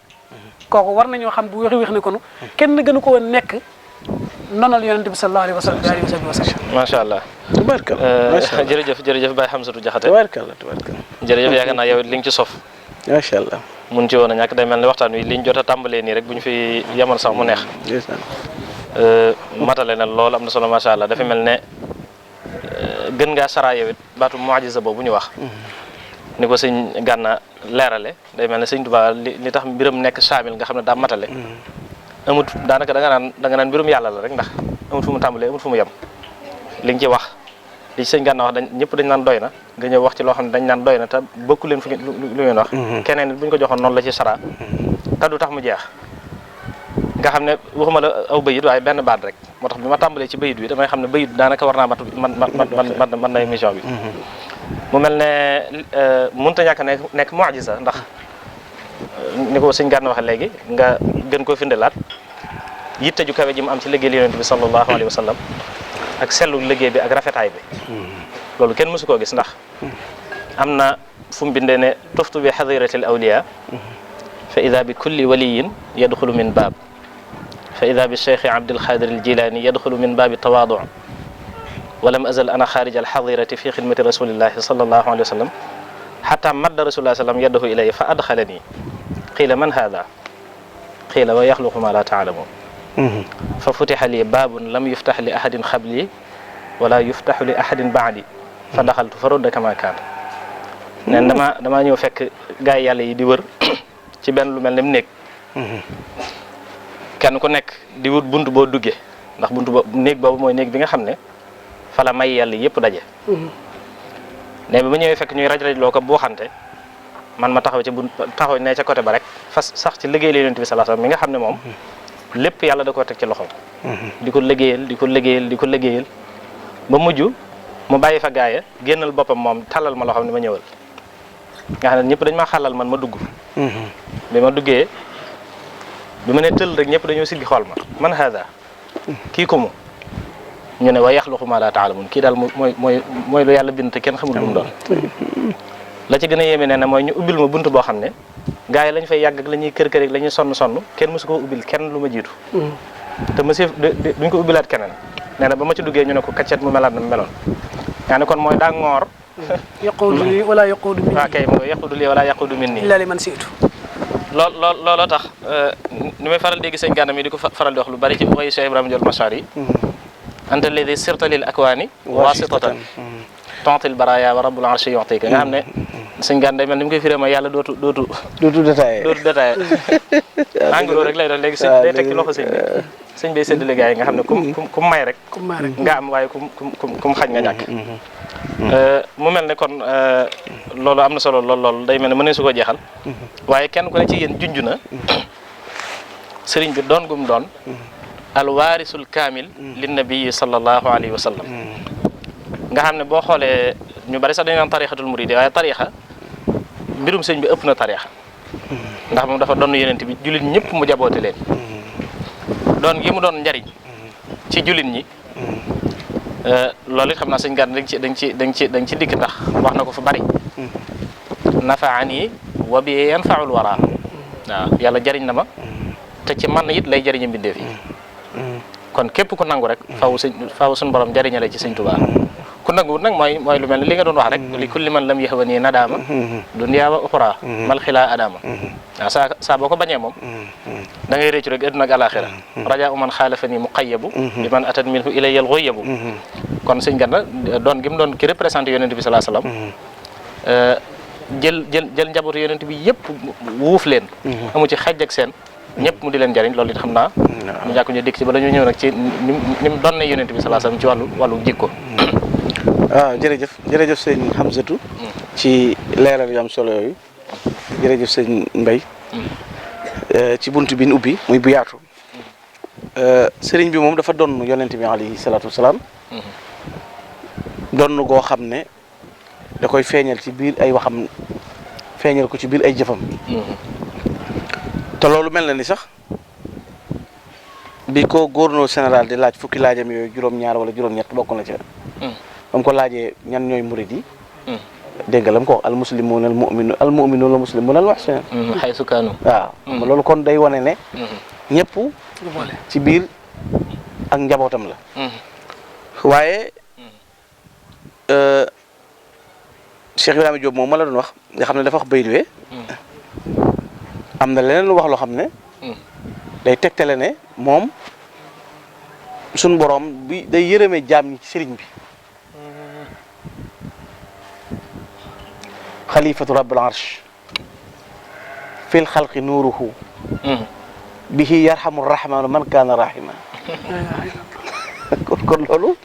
kooku war nañoo xam bu wéx ne kon kenn gënu ko woon nekk nonal yonent bi sallallahu alayhi wa sallam
macha allah
tabarakallah
jërëjëf Baye Hamsatou Diakhaté
tabarakallah
jërëjëf yaakaar naa yow li nga ci sof
macha allah
mun ci woon a ñàkk day mel ne waxtaan wi liñ jot a tàmbalee nii rek bu ñu fi yemal sax mu neex matale na loolu am na solo macha allah dafa mel ne gën ngaa saraa yow it baatu mu'jiza boobu ñu wax ni ko sëñ Gànna leerale day mel ne sëñ Tuubaa li tax mbiram nekk saamil nga xam ne daa matale amut daanaka da nga naan mbirum yàlla la rek ndax amut fu mu tàmbalee amut fu mu yem li nga ci wax li sëñ Gànna wax ñëpp dañ naan doy na nga ñëw wax ci loo xam ne dañ naan doy na te bokku leen fu lu ngeen wax keneen nit bu ñu ko joxoon noonu la ci sara te du tax mu jeex nga xam ne waxuma la aw bayit waaye benn baat rek moo tax bi ma tàmbalee ci bayit bi damay xam ne bayit daanaka war naa man na émission bi mu mel ne mënut a ñàkk nekk mu'jiza ndax ni ko sëñ Gànna waxe léegi nga gën koo findalaat yitte ju kawe ji mu am ci liggéey yonent bi sallallahu alayhi wa sallam ak sellu liggéey bi ak rafetaay bi loolu kenn mësu koo gis ndax am na fu mu bindee ne tuftu bi xadiratil awliya fa ida bi kulli waliyin yadxulu min baab fa ida bi cheikhi abdul xaadir al jilani yadxulu min baabi tawaadu walam azal ana xaarij al xadirati fi xidmati rasulillahi sallallahu alayhi wa sallam xata madda rasulullah sallam yadahu ilay fa adxalani qiila man hada qiila wa yaxluqu ma la taalamun fa futixa li baabun lam yuftax li ahadin xabli wala yuftaxu li ahadin baadi fa daxaltu fa rodda kama kaan neen damaa ñëw fekk gaa yi yàlla yi di wër ci benn lu mel ne mu nekk kenn ku nekk di wut bunt boo duggee ndax bunt boo néeg boobu mooy néeg bi nga xam ne fa la may yàlla yëpp daje ne bi ma ñëwee fekk ñuy raj-raj loo ko boo xante man ma taxaw ci bunt taxaw ne ca côté ba rek fas sax ci liggéey la yonent bi sallallahu alayhi wasallam mi nga xam ne moom lépp yàlla da koo teg ci loxoom di ko liggéeyal ba mujj mu bàyyi fa gaaya génnal boppam moom tàllal ma loo xam ne ma ñëwal nga xam ne ñëpp dañ ma xàllal man ma dugg bi ma duggee bi ma ne tël rek ñëpp dañoo siggi xool ma man hada kii ko mu ñu ne wa yaxluqu ma la taalamun kii daal mooy lu yàlla bind te kenn xamul lu mu doon la ci gën a yéeme nee na mooy ñu ubbil ma bunt boo xam ne gaa yi lañ fay yàgg ak la ñuy kër-kër ak la ñuy sonn kenn mësu koo ubbil kenn lu ma jiitu te monsieur duñ ko ubbilaat keneen nee na ba ma ci duggee ñu ne ko kaccet mu melaat na mu meloon yaa ne kon mooy daa ngoor
yaquudu lii wala yaquudu minni
waaw kay mooy yaquudu lii wala yaquudu minni
illa liman siitu
looloo tax ni may faral dégg sëñ Gana mi di ko faral di wax lu bari ci waxi Cheikh Ibrahima Diol Machar yi anta alladi sirta lil akwaani wasitatan tontil baraya wa rabbul arshi yu'tika nga xam ne sëñ Gana day mel ni mu koy firee ma yàlla dootu détaillé engrais rek lay doon léegi sëñ day teg ci loxo sëñ bay séddale gars yi nga xam ne kum may rek nga am waaye kum xañ nga ñàkk mu mel ne kon loolu am na solo lool day mel ne mënee su ko jeexal waaye kenn ku ne ci yéen junj na sëriñ bi doon gum doon alwaarisul kaamil lin nabii sallallahu alayhi wa sallam nga xam ne boo xoolee ñu bari sax dañu naan tarixatul muridi waaye tarixa mbirum sëñ bi ëpp na tarixa ndax moom dafa doon yonent bi jullit ñëpp mu jaboote leen doon gi mu doon njariñ ci jullit ñi loolu it xam naa sëñ Gana dañ ci dikk ndax wax na ko fa bari nafaani wa bi yanfaul wara waaw yàlla jariñ na ma te ci man it lay jariñe mbindeef yi kon képp ku nangu rek faaw suñu borom jariñale ci sëñ Tuubaa ku nanguwut nag mooy lu mel ne li nga doon wax rek li kulli man lam yahwani nadaama dunya wa uxra mal xilaa adama waaw saa boo ko bañee moom da ngay réccu rek adduna ak alaxira raja u man xaalafani muqayyabu bi man atat minhu ilayya al ghayyabu kon sëñ Gana doon gi mu doon ki représenté yonent bi salaa salaam jël njabootu yonent bi yëpp wuuf leen amu ci xaj ak seen ñëpp mu di leen jariñ loolu it xam naa mu ñàkk ñu dikk ci ba dañu ñëw nag ci ni mu doon ne yonent bi salaa salaam ci wàllu jikko
waaw jërëjëf sëñ Hamzatou ci leeral yu am solo yooyu jërëjëf sëñ Mbay ci bunt bi ñu ubbi muy bu yaatu sëriñ bi moom dafa doon yonent bi alayhi salaatu wasalaam doon goo xam ne da koy feeñal ci biir ay waxam feeñal ko ci biir ay jëfam te loolu mel na ni sax bi ko gouverneur général di laaj fukki laajam yooyu juróom-ñaar wala juróom-ñett bokk na ca ba mu ko laajee ñan ñooy murid yi dégg nga la mu ko wax al muslimuuna al mu'minuuna al muslimuuna al muhsinuun
haysu kaanu
waaw loolu kon day wane ne ñëpp ci biir ak njabootam la waaye Cheikh Ibrahima Diop moom ma la doon wax nga xam ne dafa wax bayluwee am na leneen lu wax loo xam ne day tegtale ne moom suñ boroom bi day yërëmee jaam ñi ci sëriñ bi xalifatu rabbil arsh fil xalqi nuuruhu bihi yarhamu rahmanu man kaana rahima kon loolu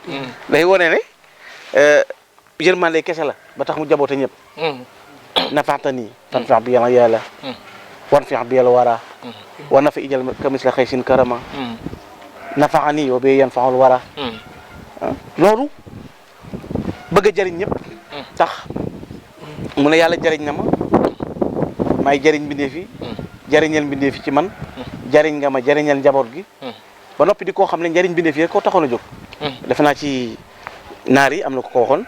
day wone ne yërmande kese la ba tax mu jaboote ñëpp nafaxtani tanfax bi yàlla yàlla wan fiax bi yàlla wara wa nafa ijal kamis la xëysin karama nafaxani wa bi yan faxul wara loolu bëgg a jëriñ ñëpp tax mu ne yàlla jëriñ na ma maay jëriñ mbindeef yi jëriñal mbindeef yi ci man jëriñ nga ma jëriñal njaboot gi ba noppi di koo xam ne njëriñ mbindeef yi ko taxoon a jóg defe naa ci naar yi am na ko ko waxoon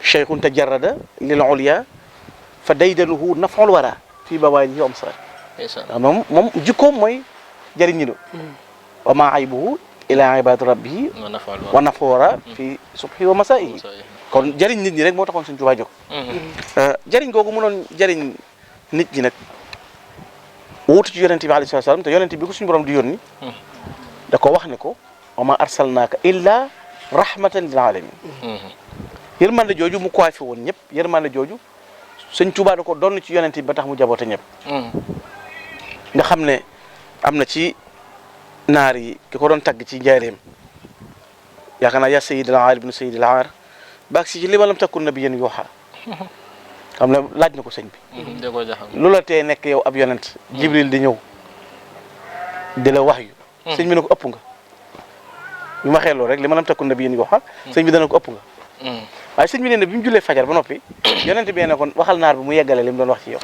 cheikhun tajarrada lil ulya fa daydanuhu naf'ul wara fii bawaanihi am sar moom jikkoom mooy jëriñ ñi wa ma aybuhu ila ibadati rabbihi wa naf'ul wara fii subhi wa masaa'ihi kon jëriñ nit ñi rek moo taxoon Sëñ Tuubaa jóg jëriñ googu mu doon jëriñ nit ñi nag wuutu ci yonente bi alayhi salaam te yonente bi ko suñu borom di yónni da ko wax ne ko wa ma arsalnaaka illa rahmatan lil alamin yërmande jooju mu coiffé woon ñëpp yërmande jooju Sëñ Tuubaa da ko doon ci yonente bi ba tax mu jaboote ñëpp nga xam ne am na ci naar yi ki ko doon tagg ci njaareem yaakaar naa yaa sayyidal aar ibnu sayyidil aar baag si ci li ma lam takkun nabiyyan yuuhaa xam ne laaj na ko sëñ bi lu la tee nekk yow ab yonent jibril di ñëw di la wax yu sëñ bi ne ko ëpp nga bi ma xeeloo rek li ma lam takkun nabiyyan yuuhaa sëñ bi dana ko ëpp nga waaye sëñ bi nee na bi mu jullee fajar ba noppi yonent bi ne kon waxal naar bi mu yeggale li mu doon wax ci yow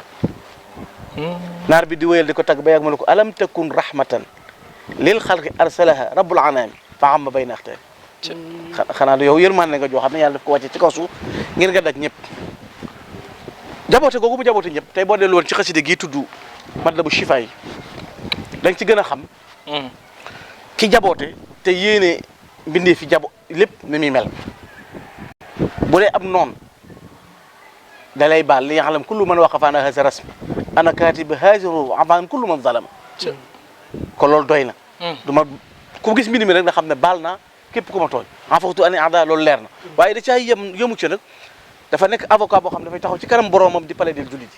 naar bi di wéyal di ko tagg ba yàgg ma ne ko alam takun rahmatan lil xalqi arsalaha rabbul anami fa amma bayna axtaari xanaa yow yërmande nga joo xam ne yàlla daf ko wàcce ci kaw suuf ngir nga daj ñëpp jaboote googu mu jaboote ñëpp tey boo dellu woon ci xaside gii tudd Matlabu Chifa yi dañ ci gën a xam ki jaboote te yéene mbindee fi lépp ni muy mel bu dee ab noon da lay baal li yaxlam kullu man waqafa ana haza rasmi ana katib haziru afan kullu man zalama kon loolu doy na du ma ku gis mbind mi rek nga xam ne baal naa képp ku ma tooñ en fatu ani ada loolu leer na waaye da caa yëmu ci nag dafa nekk avocat boo xam ne dafay taxaw ci kanam boroomam di plaider jullit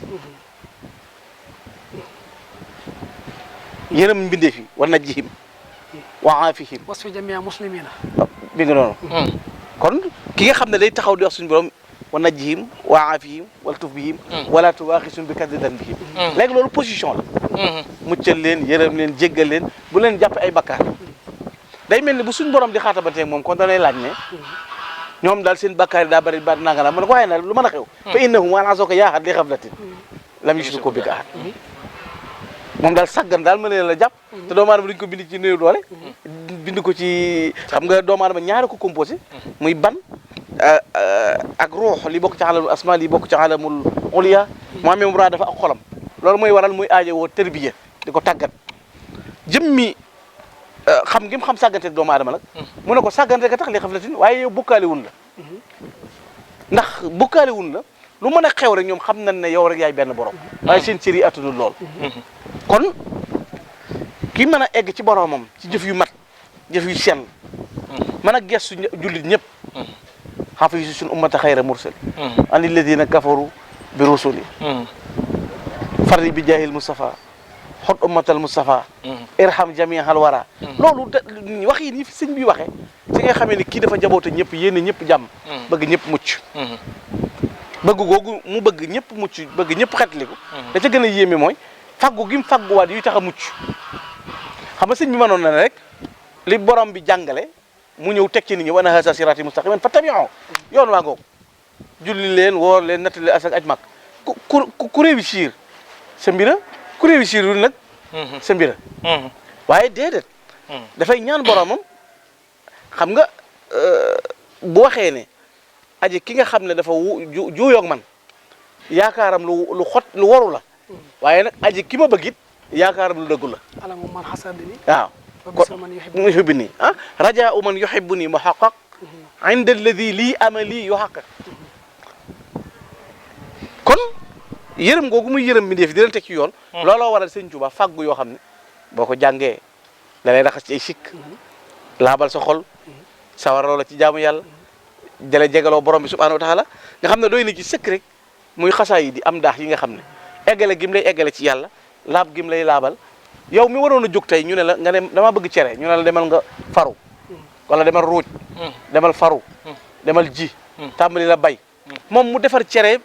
yi yërëm mbindee fi wa najjihim wa aafihim
wasfi jamia muslimina
bi nga noonu kon ki nga xam ne day taxaw di wax suñu borom wa najjihim wa aafihim wala tuf bihim wala tuwaaxisum bi kaddi dan bihim léegi loolu position la muccal leen yërëm leen jéggal leen bu leen jàppe ay bakkaar day mel ni bu suñu borom di xaatabante moom kon danay laaj ne ñoom daal seen bakkaar yi daa bëri ba nanga naa mu ne ko waaye nag lu mën a xew fa innahum an asoka yaaxat li xaflatin lam yushriku bika ahad moom daal sàggan daal mën na la jàpp te doomu aadama duñ ko bind ci néew doole bind ko ci xam nga doomu aadama ñaari ko composé muy ban ak ruux li bokk ci alamul asma li bokk ci alamul uliya mu amee mura dafa ak xolam loolu mooy waral muy aajo woo tërbiya di ko tàggat jëmmi xam ngim xam sàggante doomu aadama nag mu ne ko sàggante ka tax li xaflatin waaye yow bokkaale wun la ndax bokkaale wun la lu mën a xew rek ñoom xam nañ ne yow rek yaay benn borom waaye seen cër yi attanul lool kon ki mën a egg ci boromam ci jëf yu mat jëf yu sell mën a gestu jullit ñëpp xafisu suñu ummata xayra mursal an alladina kafaru bi rusuli farri bi jaahil Mustafa xot ummatal Mustafa irham jamia hal wara loolu wax yi nii fi sëñ bi waxee ci nga xamee ne kii dafa jaboote ñëpp yéene ñëpp jàmm bëgg ñëpp mucc bëgg googu mu bëgg ñëpp mucc bëgg ñëpp xetliku da ca gën a yéeme mooy faggu gi mu fagguwaat yuy tax a mucc xam nga sëñ bi mënoon na ne rek li borom bi jàngale mu ñëw teg ci nit ñi wa anna haazaa siraatii mustaqiiman fattabi'uuhu yoon waa googu julli leen woor leen nattali asak aj mag ku réussir sa mbira ku réussir wul nag sa mbira waaye déedéet dafay ñaan boromam xam nga bu waxee ne aji ki nga xam ne dafa juuyoog man yaakaaram lu waru la waaye nag aji ki ma bëgg it yaakaaram lu dëggu la
alamu man hasadani
waaw kon yuhibbuni rajaa man yuhibbuni muhaqqaq inda alladi lii amali yuhaqqaq kon yërëm googu muy yërëm mi def di leen teg ci yoon looloo waral sëñ Tuubaa fàggu yoo xam ne boo ko jàngee da lay raxas ci ay sikk laabal sa xol sawaraloo la ci jaamu yàlla dale jegaloo borom bi subhanahu wa taala nga xam ne doy na ci sëkk rek muy xasaa yi di am daax yi nga xam ne eggale gim lay eggale ci yàlla laab gim lay laabal yow mi waroon a jóg tey ñu ne la nga dem dama bëgg cere ñu ne la demal nga faru wala demal ruuj demal faru demal ji tàmbali la bay moom mu defar cere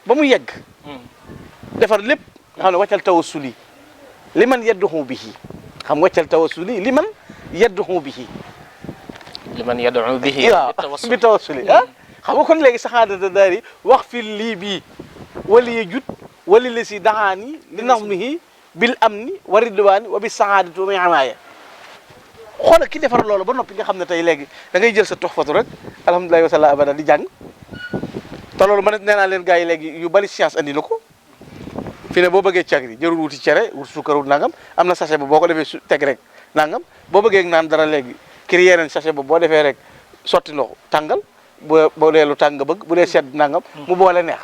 ba mu yegg defar lépp nga xam ne waccal tawassuli li man yadduhu bihi xam nga waccal tawassuli li man yadduhu bihi
liman yad'u bihi
bi tawassuli ah xam nga kon léegi saxaadata daari wax fi lii bii wali jut wali la si daxaani li nazmihi bil amni wa ridwaani wa bi saxaadati wa mi amaaya xoola ki defar loolu ba noppi nga xam ne tey léegi da ngay jël sa toxfatu rek alhamdulilahi wa salla abada di jàng te loolu man nee naa leen gars yi léegi yu bari science andi na ko fi ne boo bëggee cagri jërul wuti cere wut suukar wut nangam am na sachet ba boo ko defee teg rek nangam boo bëggee naan dara léegi créer yeneen sachet ba boo defee rek sotti ndox tàngal boo dee lu tàng nga bëgg bu dee sedd nangam mu boole neex.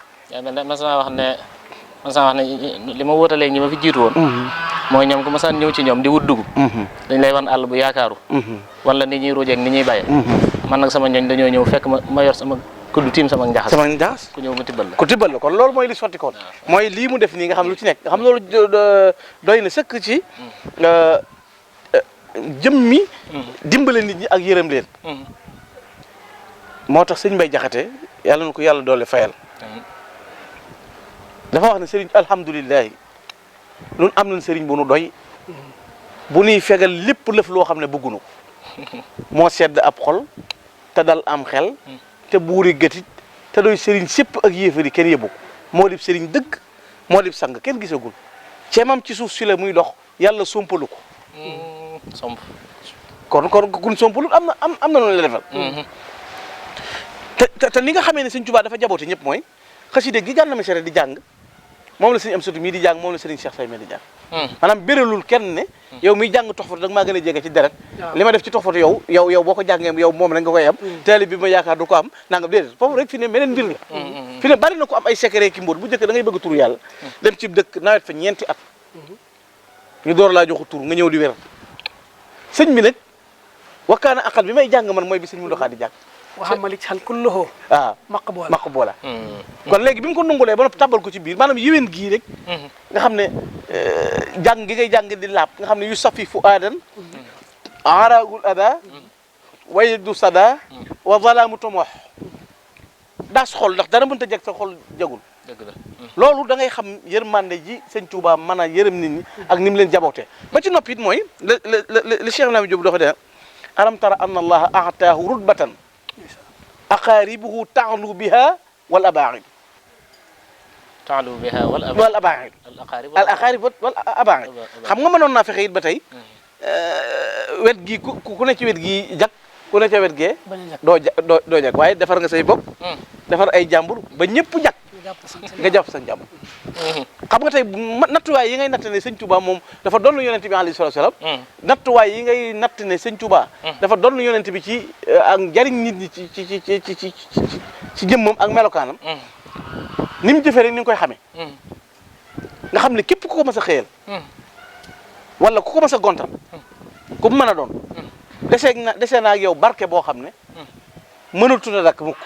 mas naa wax ne li ma wóotalee ñi ma fi jiitu woon mooy ñoom ku ma saan ñëw ci ñoom di wut dugub dañ lay wan àll bu yaakaaru wala ni ñuy ruujeeg ni ñuy bàyyee man nag sama ñooñ dañoo ñëw fekk ma yor sama kuddu tiim sama njaxas ku ñëw mu tibbal la
ku tibbal la kon loolu mooy li sotti koon mooy lii mu def nii nga xam lu ci nekk nga xam loolu doy na sëkk ci jëmmi dimbale nit ñi ak yërëm leen moo tax sëñ Mbay Jaxate yàlla na ko yàlla doole fayal dafa wax ne sëriñ alhamdulilahi nun am nañ sëriñ bu nu doy bu nuy fegal lépp lëf loo xam ne bëggunu ko moo sedd ab xol te dal am xel te buuri gëtit te doy sëriñ sépp ak yéefari kenn yëbbu ko moo dib sëriñ dëgg moo dib sang kenn gisagul ceemam ci suuf si la muy dox yàlla sompalu ko
somp
kon kun sompalu am na noonu la defal te li nga xamee ne sëñ Tuubaa dafa jaboote ñëpp mooy xasida gi Gana Messere di jàng moom la sëñ am satu mii di jàng moom la sëriñ Cheikh Say mee di jàng maanaam béralul kenn ne yow miy jàng toxfatu da nga maa gën a jege ci deret li ma def ci toxfatu yow boo ko jàngee yow moom la nga koy am taalib bi ma yaakaar du ko am nangam déedéet foofu rek fi ne meneen mbir la fi ne bari na ko am ay secret ki mbóot bu njëkk da ngay bëgg turu yàlla dem ci dëkk nawet fa ñeenti at ñu door laa joxu tur nga ñëw di wér sëñ bi nag wakkaana aqal bi may jàng man mooy bi sëñ mu doxaa di jàng
waxamali xal kulluhu
waaw maq boola kon léegi bi mu ko nungulee ba noppi tabal ko ci biir maanaam yéwén gii rek nga xam ne jàng gi ngay jàng di laab nga xam ne yu safi fu aadan aragul ada waydu sada wa zalaamu tomox daas xol ndax dara mënta jeg sa xol jagul loolu da ngay xam yërmande ji sëñ Touba mën a yërëm nit ñi ak ni mu leen jabootee ba ci noppi it mooy le Cheikh Ibrahima Diop dafa de alam tara anna allaha aataahu rutbatan aqaaribuhu taalu biha wal abaid
taalu biha wal
abaid al aqaarib wal abaid xam nga mënoon naa fexe it ba tey wet gi ku ne ci wet gi jag ku ne ca wet gee doo jag waaye defar nga say bopp defar ay jàmbur ba ñëpp jag nga jàpp sa jàmbur xam nga tey nattuwaay yi ngay natt ne sëñ Touba moom dafa doon yonent bi alayhi salaatu wa salaam nattuwaay yi ngay natt ne sëñ Touba dafa doon yonent bi ci ak njariñ nit ñi ci jëmmam ak melokaanam ni mu jëfee rek ni nga koy xamee nga xam ne képp ku ko mas a xëyal wala ku ko mas a gontal ku mu mën a doon desee naa ak yow barke boo xam ne mënatu na dakk mukk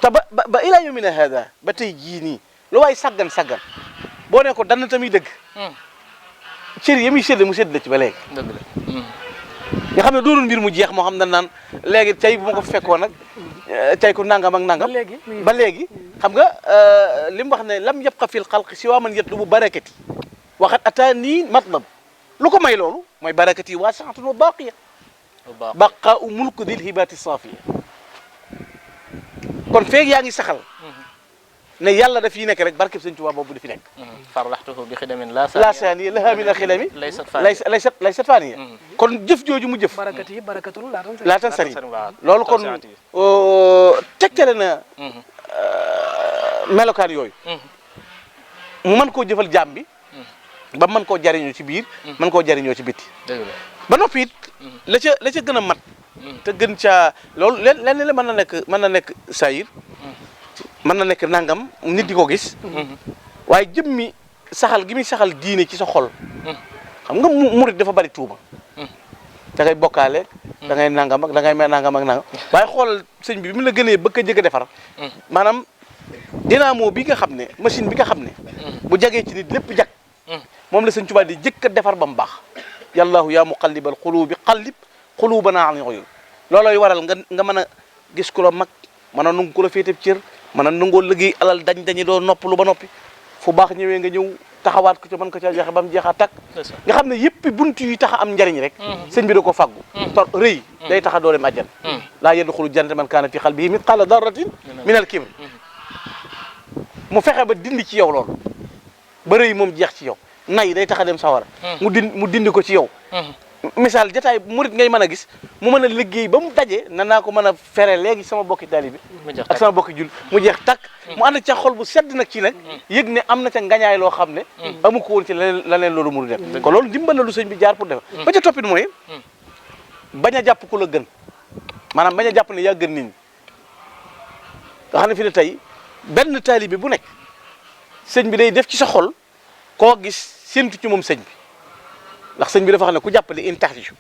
te ba ilaa yawmina hada ba tey jii nii lu waay saggan boo ne ko dann tamit dëgg cër yi muy sédd mu sédd la ci ba léegi nga xam ne doonul mbir mu jeex moo xam ne naan léegi tey bu ma ko fekkoon nag tey ku nangam ak nangam ba léegi xam nga li mu wax ne lam yabqa fil xalqi si waa man yatlubu barakati waxat ataani matlab lu ko may loolu mooy barakati waasi'atun wa baaqiya baqaa'u mulku dil hibaati saafiya kon feeg yaa ngi saxal ne yàlla daf yi nekk rek barkeb sëñ Tuubaa boobu di fi nekk
farlaxtuhu bi xidamin
la saaniya laha min alxilami laysat faaniya kon jëf jooju mu jëf
barakati barakatun
laa tan sari loolu kon tegtale na melokaan yooyu mu mën koo jëfal jaam bi ba mën koo jariñoo ci biir mën koo jariñoo ci bitti ba noppi it la ca gën a mat te gën caa loolu lenn la mën na nekk sayir mën na nekk nangam nit di ko gis waaye jëmmi saxal gi muy saxal diine ci sa xol xam nga murit dafa bari tuuma da ngay bokkaale da ngay nangam ak da ngay may nangam ak nangam waaye xool sëñ bi mu la gënee bëgg a jëkk a defar maanaam dynamo bi nga xam ne machine bi nga xam ne bu jagee ci nit lépp jag moom la sëñ Tuubaa di jëkk a defar ba mu baax yallaahu yaa muqallibal quluubi qallib quluubanaa alal uyuun loolooy waral nga mën a gis ku la mag mën a nungu ku la féeteb cër mën a nungoo liggéey alal dañi doo noppalu ba noppi fu baax ñëwee nga ñëw taxawaat ko ci mën ko caa joxe ba mu jeexaat takk nga xam ne yëpp bunt yi tax a am njariñ rek sëñ bi da ko fàggu tor rëy day tax a doo dem àjjana laa yadxulu jannata man kaana fi qalbihi mithqaala darratin min al kibr mu fexe ba dindi ci yow loolu ba rëy moom jeex ci yow nay day tax a dem sawara mu dindi ko ci yow misaal jataay murit ngay mën a gis mu mën a liggéey ba mu daje naa ko mën a fere léegi sama bokki taalibe ak sama bokki jul mu jeex takk mu ànd ca xol bu sedd nag ci nag yëg ne am na ca ngañaay loo xam ne amu ko woon ci leneen loolu mënu def kon loolu dimbal na lu sëñ bi jaar pour def ba ca toppit mooy bañ a jàpp ku la gën maanaam bañ a jàpp ne yaa gën nit ñi nga xam ne fi ne tey benn taalibe bu nekk sëñ bi day def ci sa xol koo gis séntu ci moom sëñ bi ndax sëñ bi dafa xam ne ku jàppale in taxtiju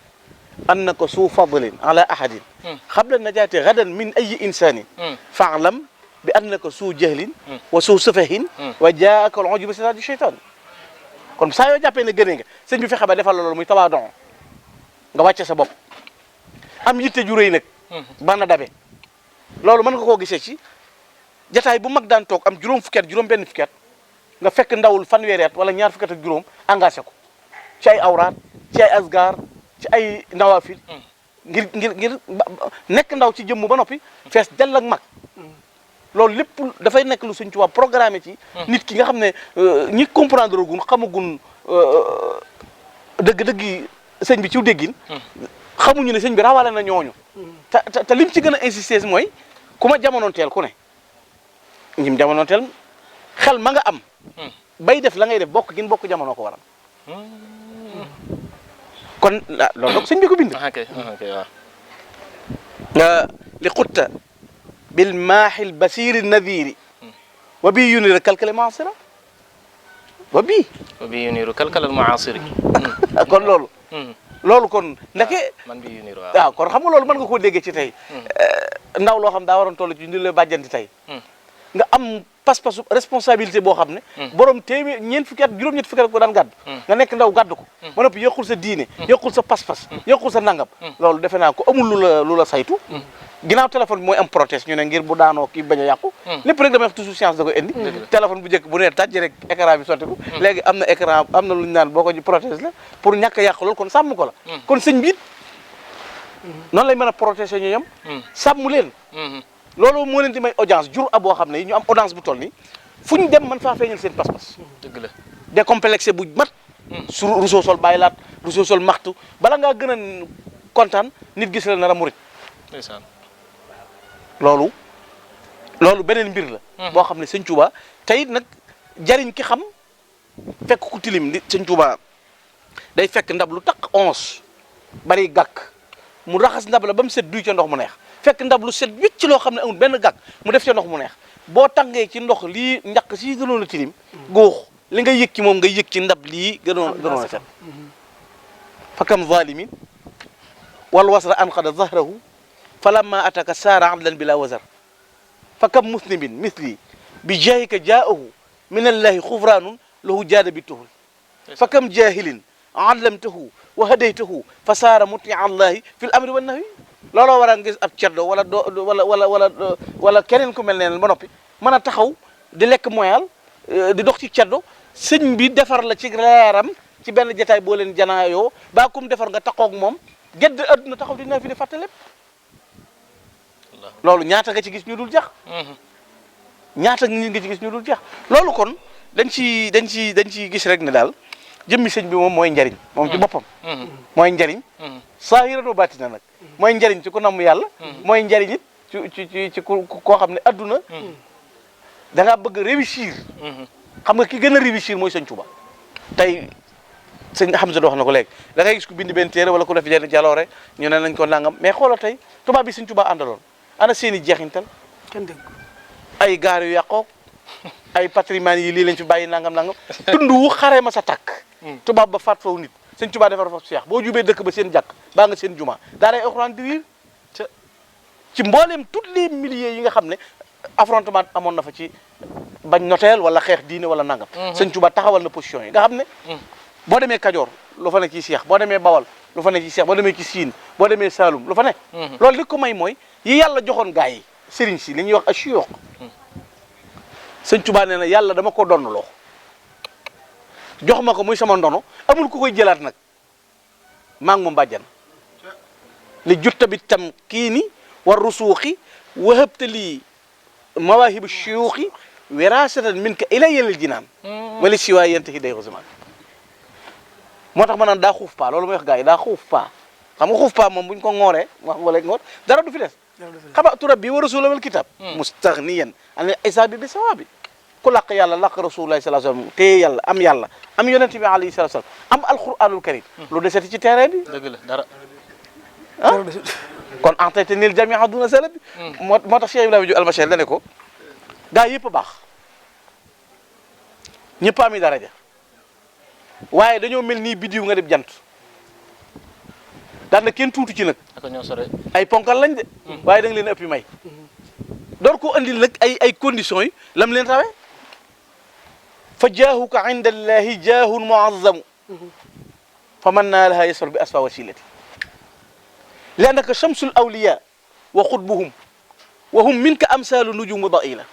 annaka suu fadlin ala ahadin xabla najaati gadan min ayi insanin faalam bi annaka suu jahlin wa suu safahin wa jaaka al ujubu siraaju cheytaan kon saa yoo jàppee ne gënee nga sëñ bi fexe ba defal la loolu muy tawaadon nga wàcce sa bopp am yitte ju rëy nag bana dabe loolu mën nga koo gisee ci jataay bu mag daan toog am juróom fukki at juróom benn fukki at nga fekk ndawul fanweeri at wala ñaar fukki at ak juróom engagé ko ci ay awraat ci ay asgar ci ay nawafil ngir nekk ndaw ci jëmm ba noppi fees dell ak mag loolu lépp dafay nekk lu Sëñ Tuubaa programmé ci nit ki nga xam ne ñi comprendre gun xamagun dëgg-dëgg sëñ bi ci déggin xamuñu ne sëñ bi rawale na ñooñu te lim ci gën a insister mooy ku ma jamonoon teel ku ne ñim jamonoon teel xel ma nga am bay def la ngay def bokk gin bokk jamono ko waral kon loolu donc sëñ bi ko bind
waaw
li xutta bil maaxil basiri nadiri wa bi yunira kalkale maasira wa bi
yuniru kalkalal muasiri
kon loolu kon ndeke
man bi yuniru
waaw kon xam nga loolu mën nga koo déggee ci tey ndaw loo xam daa waroon toll ci ndi la bàjjanti tey nga am pas-pasu responsabilité boo xam ne borom téeméer ñeent fukki at juróom-ñett fukki at ko daan gàddu nga nekk ndaw gàddu ko ba noppi yokkul sa diine yokkul sa pas-pas yokkul sa nangam loolu defe naa ko amul lu la saytu ginnaaw téléphone bi mooy am protège ñu ne ngir bu daanoo kii bañ a yàqu lépp rek damay wax toujours science da koy indi téléphone bu njëkk bu nee tàjj rek écran bi sotti ko léegi am na écran am na lu ñu naan boo ko protège la pour ñàkk a yàq loolu kon sàmm ko la kon sëñ bi it noonu lay mën a protéger ñu yem sàmm leen loolu moo leen di may audience jur a boo xam ne ñu am audience bu toll nii fu ñu dem mën faa feeñal seen pas-pas
dëgg la
décomplexé bu mat su Rousseau sol bàyyi laat Rousseau sol maxtu bala ngaa gën a kontaan nit gis la nar a murit
ndeysaan
loolu beneen mbir la boo xam ne sëñ Touba tey nag jariñ ki xam fekk ku tilim di sëñ Touba day fekk ndab lu taq 11 bari gàkk mu raxas ndab la ba mu set duy ca ndox mu neex fekk ndab lu set wicc loo xam ne amul benn gàkk mu def ca ndox mu neex boo tàngee ci ndox lii njaq si gënoon a tilim góox li nga yëg ci moom nga yëg ci ndab lii gënoon a set fa kam zalimin wal wasra anqada zahrahu falamma ataka saara adlan bila wazar fa kam muslimin misli bi jaahika jaahu min allahi xufraanun lahu jaada bi tuhul fa kam jahilin allamtahu wa hadaytahu fa saara mutia allahi fi l amri wa nahwi looloo war a gis ab ceddo wala keneen ku mel ne ba noppi mën a taxaw di lekk moyal di dox ci ceddo sëñ bi defar la ci leeram ci benn jataay boo leen janaayoo baa kum defar nga taxaw ak moom gedd adduna taxaw dina fi di fàtte lépp loolu ñaata nga ci gis ñu dul jax ñaata nga ci gis ñu dul jax loolu kon dañ ci gis rek ne daal jëmmi sëñ bi moom mooy njariñ moom ci boppam mooy njariñ saahiratu baatina nag mooy njariñ ci ku namm yàlla mooy njariñ it ci koo xam ne adduna da ngaa bëgg réussir xam nga ki gën a réussir mooy sëñ Tuuba tey sëñ Hamza wax na ko léegi da ngay gis ku bind benn téere wala ku def jenn jaloore ñu ne nañ ko nangam mais xoolal tey tubaab bi sëñ Tuuba àndaloon ana seeni jeexintal
kenn dégg
ay gaar yu yàqoo ay patrimoine yi lii lañ fi bàyyi nangam tund wu xaree ma sa tàkk tubaab ba faat faw nit sëñ Tuuba defar fa seex boo jubee dëkk ba seen jàkk baa nga seen juma daaray alxuraan di riir ci mbooleem tous les milliers yi nga xam ne affrontement amoon na fa ci bañ noteel wala xeex diine wala nangam sëñ Tuuba taxawal na position yi nga xam ne boo demee Kajoor lu fa ne ci seex boo demee Bawal lu fa ne ci seex boo demee ci Siin boo demee Saalum lu fa ne loolu li ko may mooy yi yàlla joxoon gaa yi sëriñ si li ñuy wax asiyoox sëñ Tuuba nee na yàlla dama ko donn loo jox ma ko muy sama ndono amul ku koy jëlaat nag maa ngi moom bàjjan li jutta bi tam kii ni war rusuuxi wahabta lii mawaahibu shuyuuxi wirasatan min ka ila yelil jinaan wala siwaay yantahi day xusimaan moo tax ma naan daa xuuf paa loolu may wax gars yi daa xuuf paa xam nga xuuf paa moom buñ ko ngooree wax wala ngoor dara du fi des xabatu rabbi wa rasula wal kitab mustaghniyan an isaabi bi sawaabi ku làq yàlla làq rasulullahi sallallahu alayhi wasallam téye yàlla am yonente bi alayhi salatu wasallam am alquranul karim lu deseti ci terrain bi
dëgg la dara
kon entayte nil jamia duna salab bi moo tax Cheikh Ibrahima Diouf Almachel da ne ko gaa yëpp baax ñëpp ami daraja waaye dañoo mel nii biddiw nga def jant daan na kenn tuuti ci nag ay ponkal lañ de waaye da nga leen ëppi may door ko andil nag ay conditions yi lam leen rawee fa jaahuka inda allahi jaahun muazzamu fa man naa laha yasfar bi asfa wasilati li annaka shamsul awliya wa xutbuhum wa hum minka amsalu nujumu daila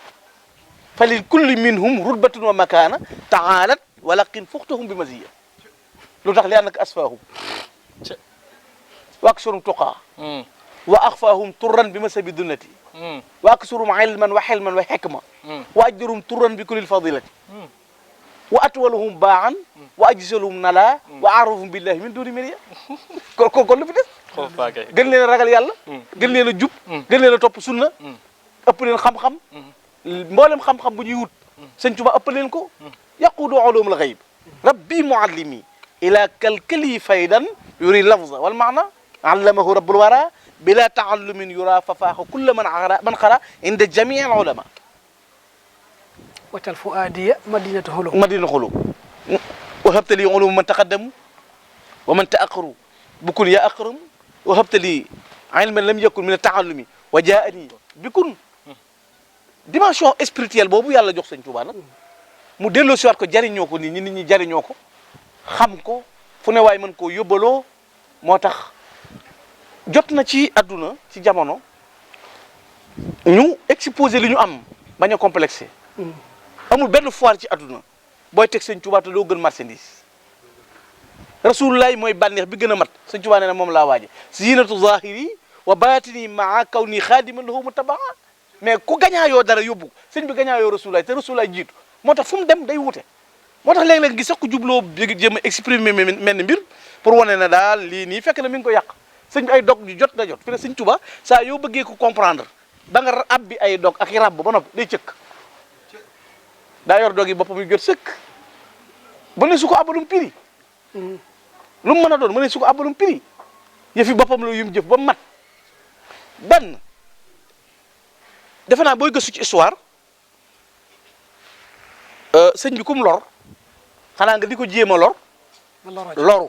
fa lil kulli minhum rutbatun wa makana taalat wa laqin fuxtahum bi maziya lu tax li annaka asfahum wa aksurum tuqaa wa axfaahum turran bi masabi dunnati wa aksurum ilman wa xilman wa xikma wa ajdarum turran bi kulli fadilati wa atwaluhum baaxan wa ajsaluhum nala wa aarafum billahi min duni miriya kon lu fi des gën leen a ragal yàlla gën leen a jub gën leen a topp sunna ëpp leen xam-xam mboolem xam-xam bu ñuy wut sëñ Tuba ëpp leen ko yaquudu ulumul ghayb rabbi muallimi ila kalkali faydan yuri lafza wal maana allamahu rabbul wara bila taallumin yura fafaaxa kulla man xara inda jamii al ulama
waccal fuaadiya madinatu xulum
madina xulum wahabta li ulum man taqaddamu wa man taaqaru bukun ya aqram wahabta li ilman lam yakun min taallumi wa jaani bikun dimension spirituelle boobu yàlla jox Sëñ Tuubaa nag mu delloo si waat ko jariñoo ko nit ñi jariñoo ko xam ko fu ne waay mën koo yóbbaloo moo tax jot na ci àdduna ci jamono ñu exposé li ñu am bañ a complexé amul benn foire ci àdduna booy teg Sëñ Tuubaa te doo gën marchandise rasulullahi mooy bànneex bi gën a mat Sëñ Tuubaa nee na moom laa waaje zinatu zahiri wa batini maa kaw nii xaadiman lahu mutabaa mais ku gañaayoo dara yóbbu sëñ bi gañaayoo rasulullahi te rasulullahi jiitu moo tax fu mu dem day wute moo tax léeg-léeg gi sax ku jubloo jéem a exprimer mel ni mbir pour wane ne daal lii nii fekk na mi ngi ko yàq sëñ bi ay dog yu jot na jot fi ne Sëñ Tuubaa saa yoo bëggee ko comprendre da nga abbi ay dog ak i ràbb ba noppi day cëkk daa yor dog yi boppam yu jot sëkk ba ne su ko abalum piri lu mu mën a doon ma ne su ko abalum piri yëfi boppam la yum jëf ba mat benn defe naa booy gëstu ci histoire sëñ bi kum lor xanaa nga di ko jéem a lor loru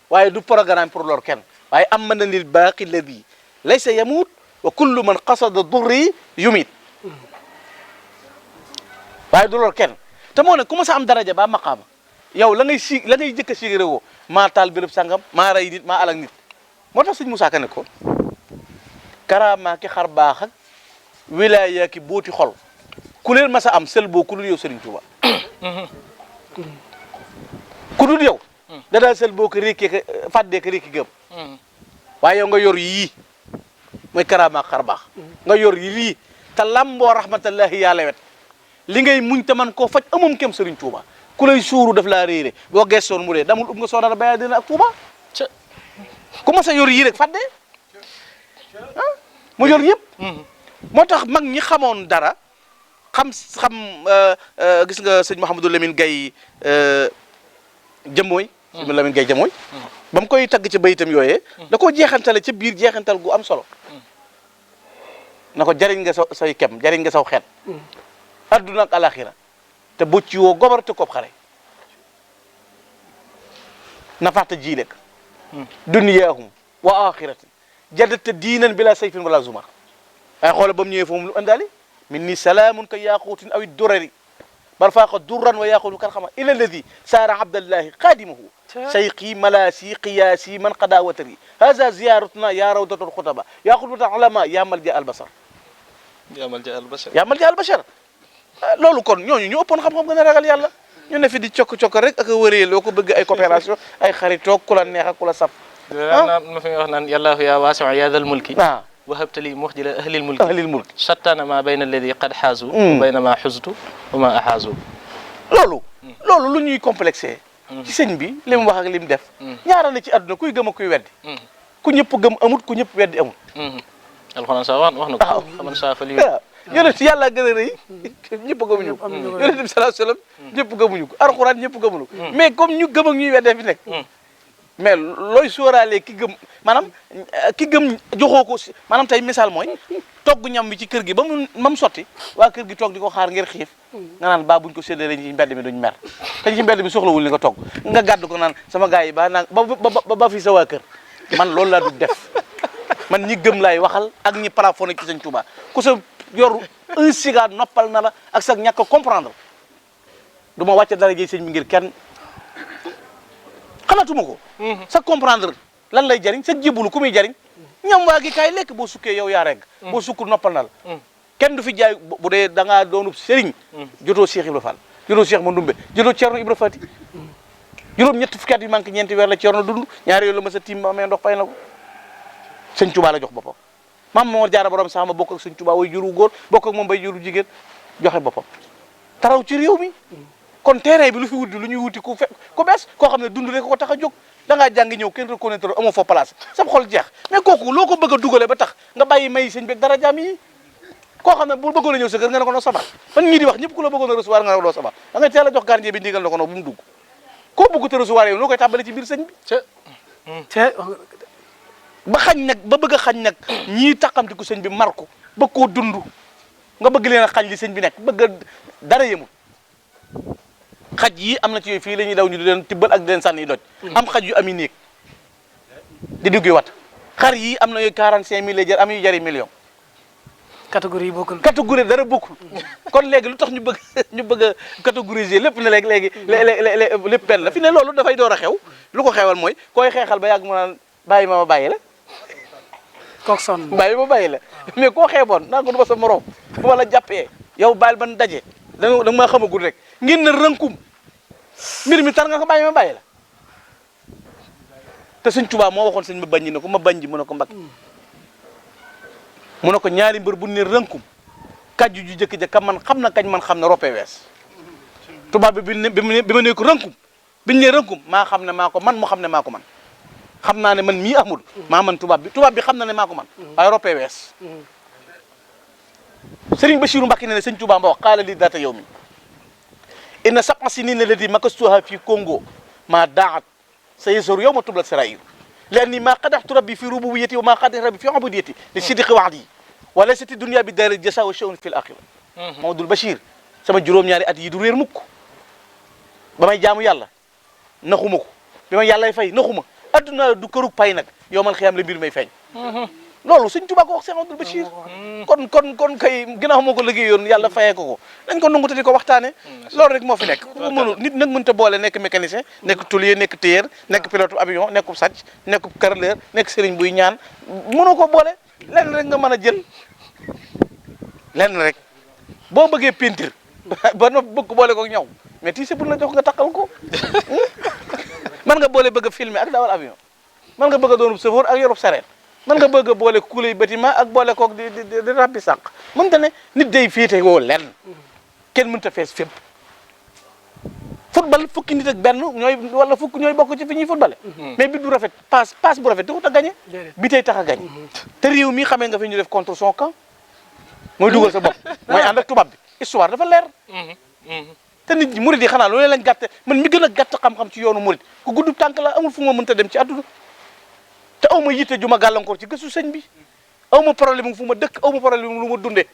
waaye du programme pour lor kenn waaye am mën na lil baaqi alladi laysa yamut wa kullu man qasada durri yumit waaye du lor kenn te moo ne ku ma sa am daraja ba maqaama yow la ngay jëkk a sigéré woo maa taal béréb sàngam maa rey nit maa alak nit moo tax sëñ Musaa Ka ne ko karaamaa ki xar baax ak wilaaya ki booti xol ku leen ma sa am sel boo ku dul yow Sëriñ Tuuba ku dul yow da daal sel boo ko rékkee ka fàddee ko rékki gëm waaye yow nga yor yii mooy karaamaa xar baax nga yor yi lii te lamboo rahmatallahi yàlla wet li ngay muñ te man koo faj amum kem Sëriñ Tuuba ku lay suuru daf laa réere boo gestoon mu dee damul nga soo dara baya dina ak Tuuba ku ma sa yor yii rek fàddee mu yor yëpp moo tax mag ñi xamoon dara xam gis nga sëñ Mouhamadou Lamine Gaye jëmooy sëñ Lamine Gaye jëmooy ba mu koy tagg ci bayitam yooyee da koo jeexantale ca biir jeexantal gu am solo na ko jariñ nga say kem jariñ nga saw xeet adduna ak alaxira te bocci woo gobar te kob xare nafaxta jiilek duniyahum wa axiratin jadata diinan bila sayfin wala zumar waaye xoola ba mu ñëwee foofu lu andaali min ni salaamun ka yaquutin awi durari bal faaqa durran wa yaquutu kan xama ila alladi saara abdallahi xaadimahu sayqi malaasi qiyaasi man qada watari haza ziyaratuna ya rawdatul xutaba ya xutbatal ulama ya malja albasar ya malja albashar loolu kon ñooñu ñu ëppoon xam-xam gën a ragal yàlla ñu ne fi di cokk-cokk rek ak a wëree loo ko bëgg ay coopération ay xaritoog ku la neex ak ku la saf
ma fi wax naan yallaahu ya waasiu ya dal mulki wahabta li muxjila ahlil mulki shattana ma bayna alladi qad xaazu wa bayna ma xuztu wa ma axaazu
loolu lu ñuy complexé ci sëñ bi li mu wax ak li mu def ñaara la ci àdduna kuy gëm ak kuy weddi ku ñëpp gëm amut ku ñëpp weddi amut
alxuraan sa wax na ko xaman saa fa li
yonent yàlla gën a rëy ñëpp gëmuñu ko yonent bi sallallahu alayhi wasallam ñëpp gëmuñu ko alxuraan ñëpp gëmuñu ko mais comme ñu gëm ak ñuy weddee fi nekk mais looy sóoraale ki gëm maanaam ki gëm joxoo ko maanaam tey misaal mooy togg ñam bi ci kër gi ba mu sotti waa kër gi toog di ko xaar ngir xiif nga naan ba buñ ko séddalee ci mbedd mi duñ mer te ci mbedd mi soxlawul li nga togg nga gàddu ko naan sama gars yi ba naan ba fi sa waa kër man loolu laa du def man ñi gëm laay waxal ak ñi plafonné ci Sëñ Tuubaa ku sa yor un cigare noppal na la ak sa ñàkk a comprendre du ma wàcce dara jëy sëñ bi ngir kenn xalaatuma ko sa comprendre lan lay jariñ sa jébbalu ku muy jariñ ñam waa gi kaay lekk boo sukkee yow yaa regg boo sukkul noppal na la kenn du fi jaay bu dee da ngaa doonub sëriñ jotoo Cheikh Ibra Fall jotoo Cheikh Mandoumbe jotoo Thierno Ibra Fati juróom ñetti fukki at yi manqué ñeenti weer la Thierno dund ñaari yoon la ma sa tiim ma amee ndox fay na ko Sëñ Tuubaa la jox boppam maam Mor Jaara borom sax ma bokk ak Sëñ Tuubaa way juru góor bokk ak moom bay juru jigéen joxe boppam taraw ci réew mi kon terrain bi lu fi wuti lu ñuy wuti ku bees koo xam ne dund rek ko tax a jóg da ngaa jàng ñëw kenn reconnaître amoo fa place sab xol jeex mais kooku loo ko bëgg a dugale ba tax nga bàyyi may sëñ bi dara jaam yi koo xam ne bu bëggoon a ñëw sa kër nga ne ko noo sabar fan ñii di wax ñëpp ku la bëggoon a recevoir nga ne ko doo sabar da ngay teel a jox gardien bi ndigal na ko noo bu mu dugg koo bëgg te recevoir yow noo koy tàmbale ci biir sëñ bi ba xañ nag ba bëgg a xañ nag ñii taxamtiku sëñ bi mar ko bëgg koo dund nga bëgg leen a xañ li sëñ bi nekk bëgg a dara yemul xaj yi am na ci yooyu fii la ñuy daw ñu di leen tibbal ak di leen sànni doj am xaj yu ami néeg di duggi wat xar yi am na yooyu 45 000 lay jar am yu jari million
catégorie yi bokkul
catégorie dara bokkul kon léegi lu tax ñu bëgg a catégoriser lépp ne léegi lépp benn la fi ne loolu dafay door a xew lu ko xewal mooy koy xeexal ba yàgg mu naan bàyyi ma bàyyi la
kook sonn
bàyyi ma bàyyi la mais koo xeeboon naan ko du ma sa morom bu ma la jàppee yow baal ban daje da nga maa xamagul rek ngeen na rënkum mbir mi tar nga ko bàyyi ma bàyyi la te sëñ Tuubaa moo waxoon sëñ ma bañ ne ko ma bañ ji mu ne ko mbak mu ne ko ñaari mbër bu ne rënkum kàjju ju jëkk ja ka man xam na kañ man xam na roppee wees tubaab bi bi ma ne ko rënkum biñu ne rënkum maa xam ne maa ko man mu xam ne maa ko man xam naa ne man mii amul maa man tubaab bi xam na ne maa ko man waaye roppee wees Sëriñ Bachiru Mbàkke ne ne sëñ Tuubaa mba wax qaala li daata yow mi inna sab'a sinina allati makastuha fi Congo ma daat sa yesoru yow ma tublat sarair li anni ma qadaxtu rabbi fi rububiyyati wa ma qadaxtu rabbi fi ubudiyyati li sidqi wa'di wa laysati dunya bi daari jasa wa shay'un fil akhirah Mamadul Bachir sama juróom-ñaari at yi du réer mukk ba may jaamu yàlla naxuma ko bi ma yàllay fay naxuma adduna du kërug pay nag yow man xiyam la mbir may feeñ loolu sëñ Tuubaa ko wax Seex Abdul Bachir kon kay ginnaaw moo ko liggéeyoon yàlla fayee ko dañ ko nangu te di ko waxtaane loolu rek moo fi nekk ku mënul nit nag mënta boole nekk mécanicien nekk tôlier nekk tailleur nekk pilote avion nekk sàcc nekk carreleur nekk sëriñ buy ñaan mënoo ko boole lenn rek nga mën a jël lenn rek boo bëggee peinture ba no bëgg boole ko ñaw mais ti bu la jox nga takkal ko man nga boole bëgg a filmer ak dawal avion man nga bëgg a doonub chauffeur ak yorub sareet man nga bëgg a boole kuuley bâtiment ak boole koog di rabbi sànq mënta ne nit day féete woo lenn kenn mënta fees fépp football fukki nit ak benn ñooy wala fukk ñooy bokk ci fi ñuy footballé mais bi du rafet passe bu rafet taxut a gagné bi tey tax a gagné te réew mi xamee nga fi ñu def contre son camp mooy dugal sa bopp mooy ànd ak tubaab bi histoire dafa leer te nit ñi murid yi xanaa loolu lañ gàtte man mi gën a gàtt xam-xam ci yoonu murid ku gudd tànk la amul fu ma mënta dem ci àdduna te aw ma yitte ju ma gàllankoor ci gëstu sëñ bi aw ma problème fu ma dëkk aw ma problème lu ma dundee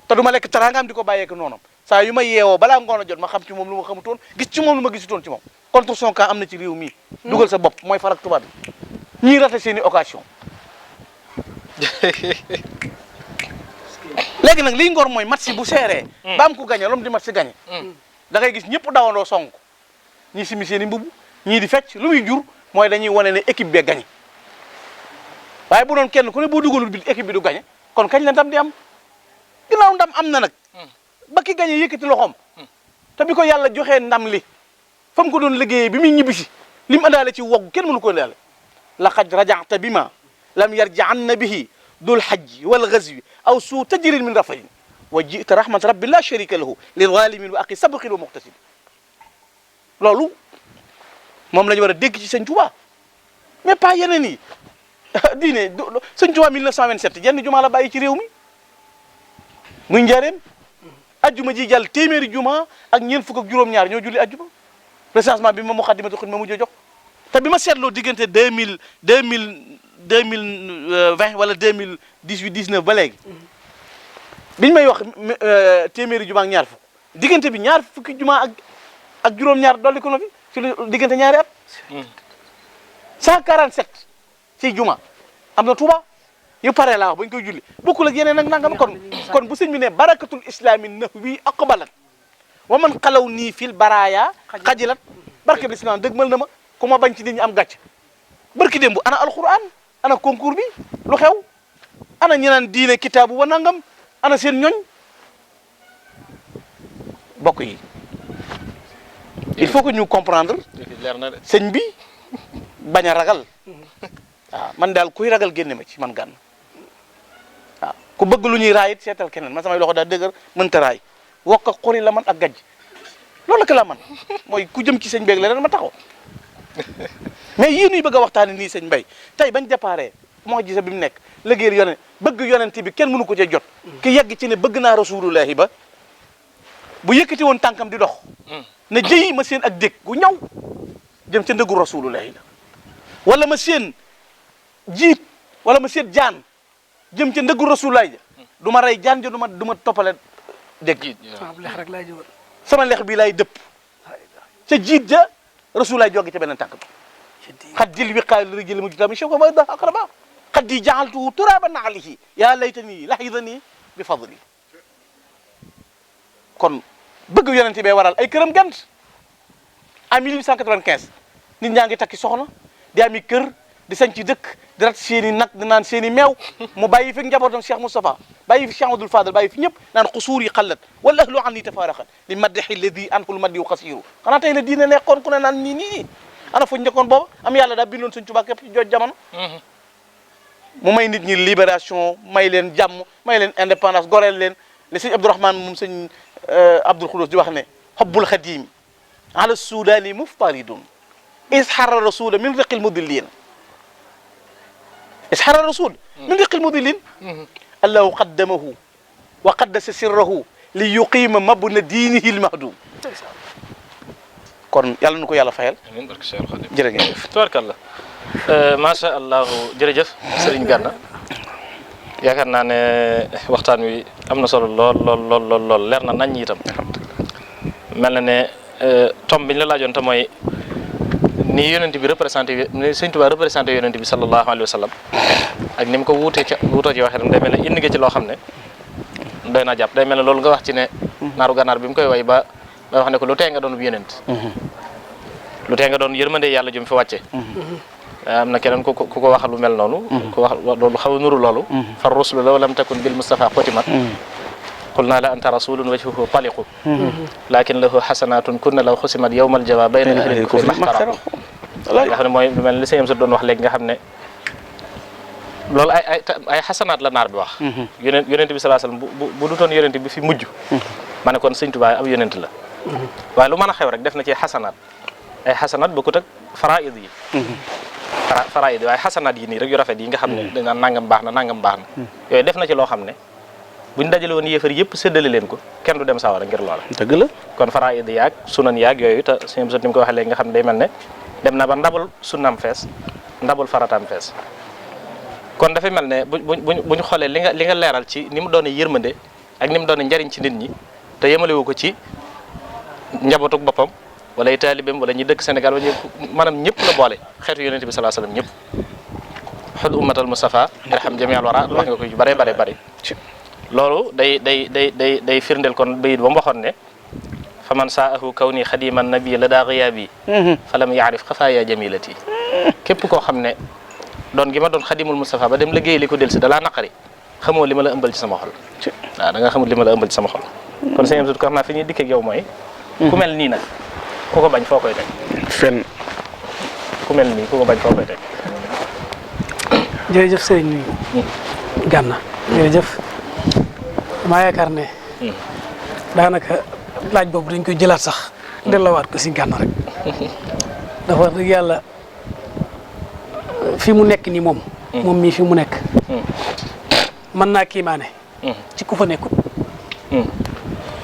te du ma lekk teraangaam di ko bàyyeek noonam saa yu ma yeewoo balaa ngoon a jot ma xam ci moom lu ma xamutoon gis ci moom lu ma gisutoon ci moom contre son camp am na ci réew mii dugal sa bopp mooy farak tubaab bi ñiy rate seeni occasion léegi nag liy ngor mooy match bu seeree ba am ku gagné lom di match gagné da ngay gis ñëpp dawandoo song ñii simi seeni mbubb ñii di fecc lu muy jur mooy dañuy wane ne équipe bee gagné waaye bu doon kenn ku ne boo dugalul bi équipe bi du gagné kon kañ la ndam di am ginnaaw ndam am na nag ba ki gagné yëkkati loxoom te bi ko yàlla joxee ndam li fa mu ko doon liggéeyee bi muy ñibbisi li mu andaale ci wogg kenn mënu ko andaale laqad raja'ta bima lam yarji'anna bihi dul hajji wal ghazwi aw suu tajrin min rafayin wa ji'ta rahmat rabbi la sharika lahu lil zalimin wa aqi sabqin wa muqtasid loolu moom la ñu war a dégg ci sëñ Tuubaa mais pas yeneen yi diine sëñ Tuubaa 1927 jenn jumaa la bàyyi ci réew mi muy njaareem ajjuma ji jàll téeméeri juma ak ñeent fukk ak juróom-ñaar ñoo julli ajjuma recensement bi ma Muxaddamatul Xidma mujj a jox te bi ma seetloo diggante 2020 wala 2018 19 ba léegi biñ may wax téeméeri juma ak ñaar fukk diggante bi ñaar fukki juma ak juróom-ñaar dolli ko na fi ci diggante ñaari at 147 ci juma am na Tuuba yu pare laa wax bañ koy julli bokkul ak yeneen ak nangam kon bu sëñ bi ne barakatul islami nahwi aqbalat wa man xalaw nii fil baraya xajilat barke bi islam dëgmal na ma ku ma bañ ci nit ñi am gàcc barki démb ana alquran ana concours bi lu xew ana ñi naan diine kitaabu wa nangam ana seen ñoñ bokk yi il faut que ñu comprendre sëñ bi bañ a ragal waaw man daal kuy ragal génne ma ci man Gana waaw ku bëgg lu ñuy raay it seetal keneen man samay loxo daal dëgër mënta raay wokk ak xuri la man ak gajj loolu la man mooy ku jëm ci sëñ beeg leneen ma taxaw mais yii nuy bëgg a waxtaane nii sëñ Mbay tey bañ déparé moo gisa bi mu nekk liggéeyal yonent bëgg yonent bi kenn mënu ko cee jot ki yegg ci ne bëgg naa rasulullahi ba bu yëkkati woon tànkam di dox ne jëyi ma seen ak dégg gu ñaw jëm ca ndëggu rasulullahi la wala ma seen jiit wala ma seen jaan jëm ca ndëggu rasulullahi ja du ma rey jaan ja du ma toppale dégg
lex rek laay jëwal
sama lex bi lay dëpp ca jiit ja rasulullahi jóge ca beneen tànk ba xaddil wiqaal rijal mu jitami shawka ma da aqraba xaddi jaaltuhu turaban alihi yaa laytani lahidani bi fadli kon bëgg yonente bee waral ay këram gent en 1895 nit ñaa ngi takki soxna di ami kër di sañ ci dëkk di rat seeni nag di naan seeni meew mu bàyyi fi njabootam Cheikh Moustapha bàyyi fi Cheikh Abdoul Fadal bàyyi fi ñëpp naan xusuur yi xallat wala ahlu an ni tafaaraxat li maddaxi ladi anhul maddi xasiru xanaa tey la diine nekkoon ku ne naan nii ana fuñ njëkkoon booba am yàlla daa bindoon Sëñ Tuubaa képp ci jooj jamono mu may nit ñi libération may leen jàmm may leen indépendance goreel leen li sëñ Abdourahmane moom sëñ Abdoul Khoudous di wax ne xobbul xadimi ala suudani muftaridun isxara rasula min riqil mudillin isxara rasul min riqil mudillin allahu qaddamahu wa qaddasa sirrahu li yuqima mabna diinihi lmahdum kon yàlla nu ko yàlla fayal
amiin barke Cheikh Khadim
jërë ngeen jëf
tubarkalla macha allah jërëjëf Serigne Gana yaakaar naa ne waxtaan wi am na solo lool leer na nañ itam mel na ne tom biñ la laajoon te mooy ni yonent bi représenté ni Sëñ Tuubaa représenté yonent bi sallallahu alayhi wa sallam ak ni mu ko wuutoo ci waxee tam day mel ne indi nga ci loo xam ne doy naa jàpp day mel ne loolu nga wax ci ne naaru gànnaar bi mu koy way ba wax ne ko lu tee nga doon bu yonent lu tee nga doon yërmande yàlla jëm fi wàcce am na keneen ku ko wax lu mel noonu ku wax loolu xaw a nuru loolu far rusulu law lam takun bil mustafa xotimat qul naa la anta rasulun wajhuhu taliqu lakin lahu xasanatun kunna law xusimat yawmal jawa bayna ahlil kufri maxtara nga xam ne mooy lu mel ne li sëñ am sa doon wax léegi nga xam ne loolu ay xasanaat la naar bi wax yonent bi sallallahu alayhi wasallam bu dutoon yonent bi fi mujj ma ne kon Sëñ Tuubaa am yonent la waaye lu mën a xew rek def na ci xasanaat ay xasanaat bokkut ak faraid yi faraid waaye xasanaat yi nii rek yu rafet yi nga xam ne dañ naan nangam baax na yooyu def na ci loo xam ne buñ dajale woon yéefar yëpp séddale leen ko kenn du dem sawara ngir loola
dëgg la
kon faraid yaag sunan yaag yooyu te sëñ ni mu ko waxee léegi nga xam ne day mel ne dem na ba ndabul sunnam fees ndabul farataam fees kon dafay mel ne buñ xoolee li nga leeral ci ni mu doone yërmande ak ni mu doone njariñ ci nit ñi te yemalewu ko ci njabootuk boppam wala ay taalibeem wala ñi dëkk Sénégal wala maanaam ñëpp la boole xeetu yonente bi sallallahu alayhi wasallam ñëpp xud ummatal Mustafa irham jamial wara wax nga ko yu bare loolu day firndeel kon bayit ba mu waxoon ne fa man saahu kawni xadiman nabi la daa ghiyaabi falam yaarif xafaaya jamilati képp koo xam ne doon gi ma doon xadimul Mustafa ba dem liggéey li ko del si dalaa naqari xamoo li ma la ëmbal ci sama xol waaw da nga xamul li ma la ëmbal ci sama xol kon sëñ Amsatu ko xam naa fi ñuy dikkee ak yow mooy ku mel nii nag ku ko bañ foo koy teg
fenn
ku mel nii ku ko bañ foo koy teg
jërëjëf sëriñ Gana jërëjëf maa yaakaar ne daanaka laaj boobu dañ koy jëlaat sax delloowaat ko si Gana rek dafa wax dëgg yàlla fi mu nekk nii moom mii fi mu nekk mën naa kiimaane ci ku fa nekkut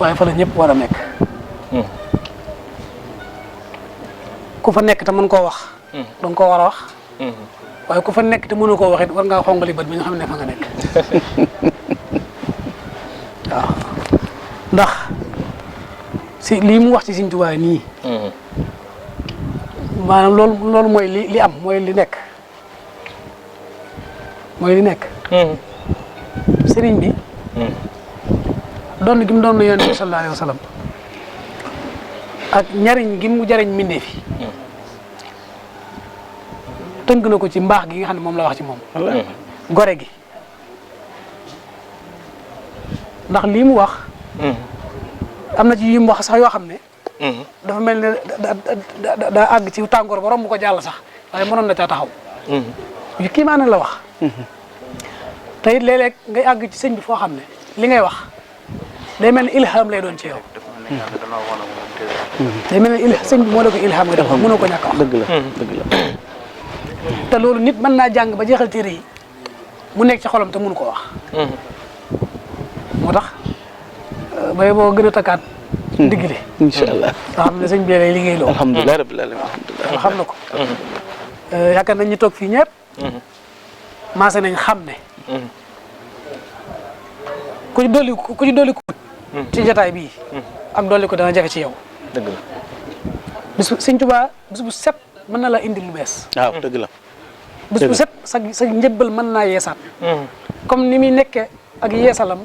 waaye fa la ñëpp war a nekk ku fa nekk te mën koo wax danga koo war a wax waaye ku fa nekk te mënu koo wax it war ngaa xongali bët bi nga xam ne fa nga nekk waaw ndax si lii mu wax ci Sëñ Tuubaa nii maanaam loolu mooy li am mooy li nekk sëriñ bi doon gi mu doon na Yonent bi sallallahu alayhi wa sallam ak ñariñ gi mu jariñ mbindee fi tënk na ko ci mbaax gi nga xam ne moom la wax ci moom gore gi ndax lii mu wax am na ci yi mu wax sax yoo xam ne dafa mel ne daa àgg ci tàngoor ba romb ko jàll sax waaye mënoon na caa taxaw yu kii maa ne la wax te it léeg-léeg ngay àgg ci sëñ bi foo xam ne li ngay wax day mel ne ilham lay doon ci yow day mel ne sëñ bi moo la ko ilham nga def mënoo ko ñàkk wax
dëgg la
te loolu nit mën naa jàng ba jeexal téere yi mu nekk ci xolam te mënu ko wax. moo tax bay boo gën a takkaat ndiggale.
incha allah
nga xam ne sëñ bi lay liggéey loo.
alhamdulilah rabbil alamin alhamdulilah.
xam na ko. yaakaar nañ ñu toog fii ñëpp. maase nañ xam ne. ku ci dolli ko ci jataay bii. ak dolli ko dana jafe ci yow.
dëgg la.
bis sëñ Tuubaa bis bu set mën na la indi lu bees.
waaw dëgg la.
bis bu set sa njëbbal mën naa yeesaat. comme ni muy nekkee ak yeesalam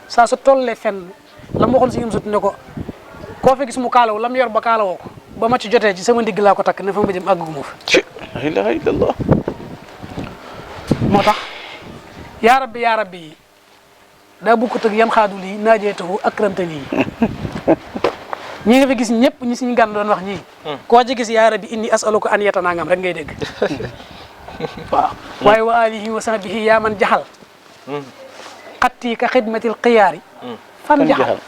saa su tollee fenn la ma waxoon si ñoom sut ne ko koo fi gis mu kaalaw la mu yor ba kaalawoo ko ba ma ci jotee ci sama ndigg laa ko takk ne fa ma jëm àgguma fa.
la ilaha illallah.
moo tax yaa rabbi yi daa bukkut ak yan xaadul yi naajeetahu akramtani yi ñi nga fi gis ñëpp ñi suñu gan doon wax ñii. koo ci gis yaa rabbi inni asaluka an yata nangam rek ngay dégg. waaw waaye wa alihi wa sahbihi yaa man jaxal. xatti ka xidmatil xiyaari. fan jaxal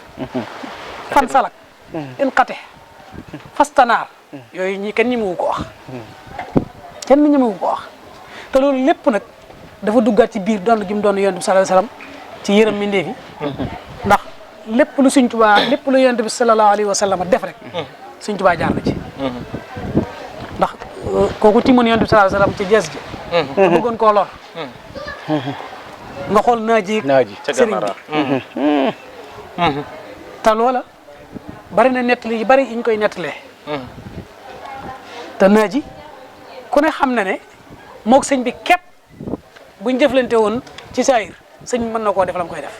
fan salak. in xate fastanaar. yooyu ñii kenn ñemewu ko wax. kenn ñemewu ko wax te loolu lépp nag dafa duggaat ci biir doon gi mu doon yonent bi sallallahu alayhi wasallam ci yërëm mbindeef yi ndax lépp lu Sëñ Tuubaa lépp lu yonent bi sallallahu alayhi wasallam def rek Sëñ Tuubaa jaar na ci. ndax kooku timoon yonent bi sallallahu alayhi wasallam ci jees ji. te bëggoon koo lor. nga xool naaji sëriñ bi. te loola bari na nettali yu bari yi ñu koy nettalee. te naaji ku ne xam na ne moog sëñ bi képp buñ jëflante woon ci saayir sëñ bi mën na koo def la mu koy def.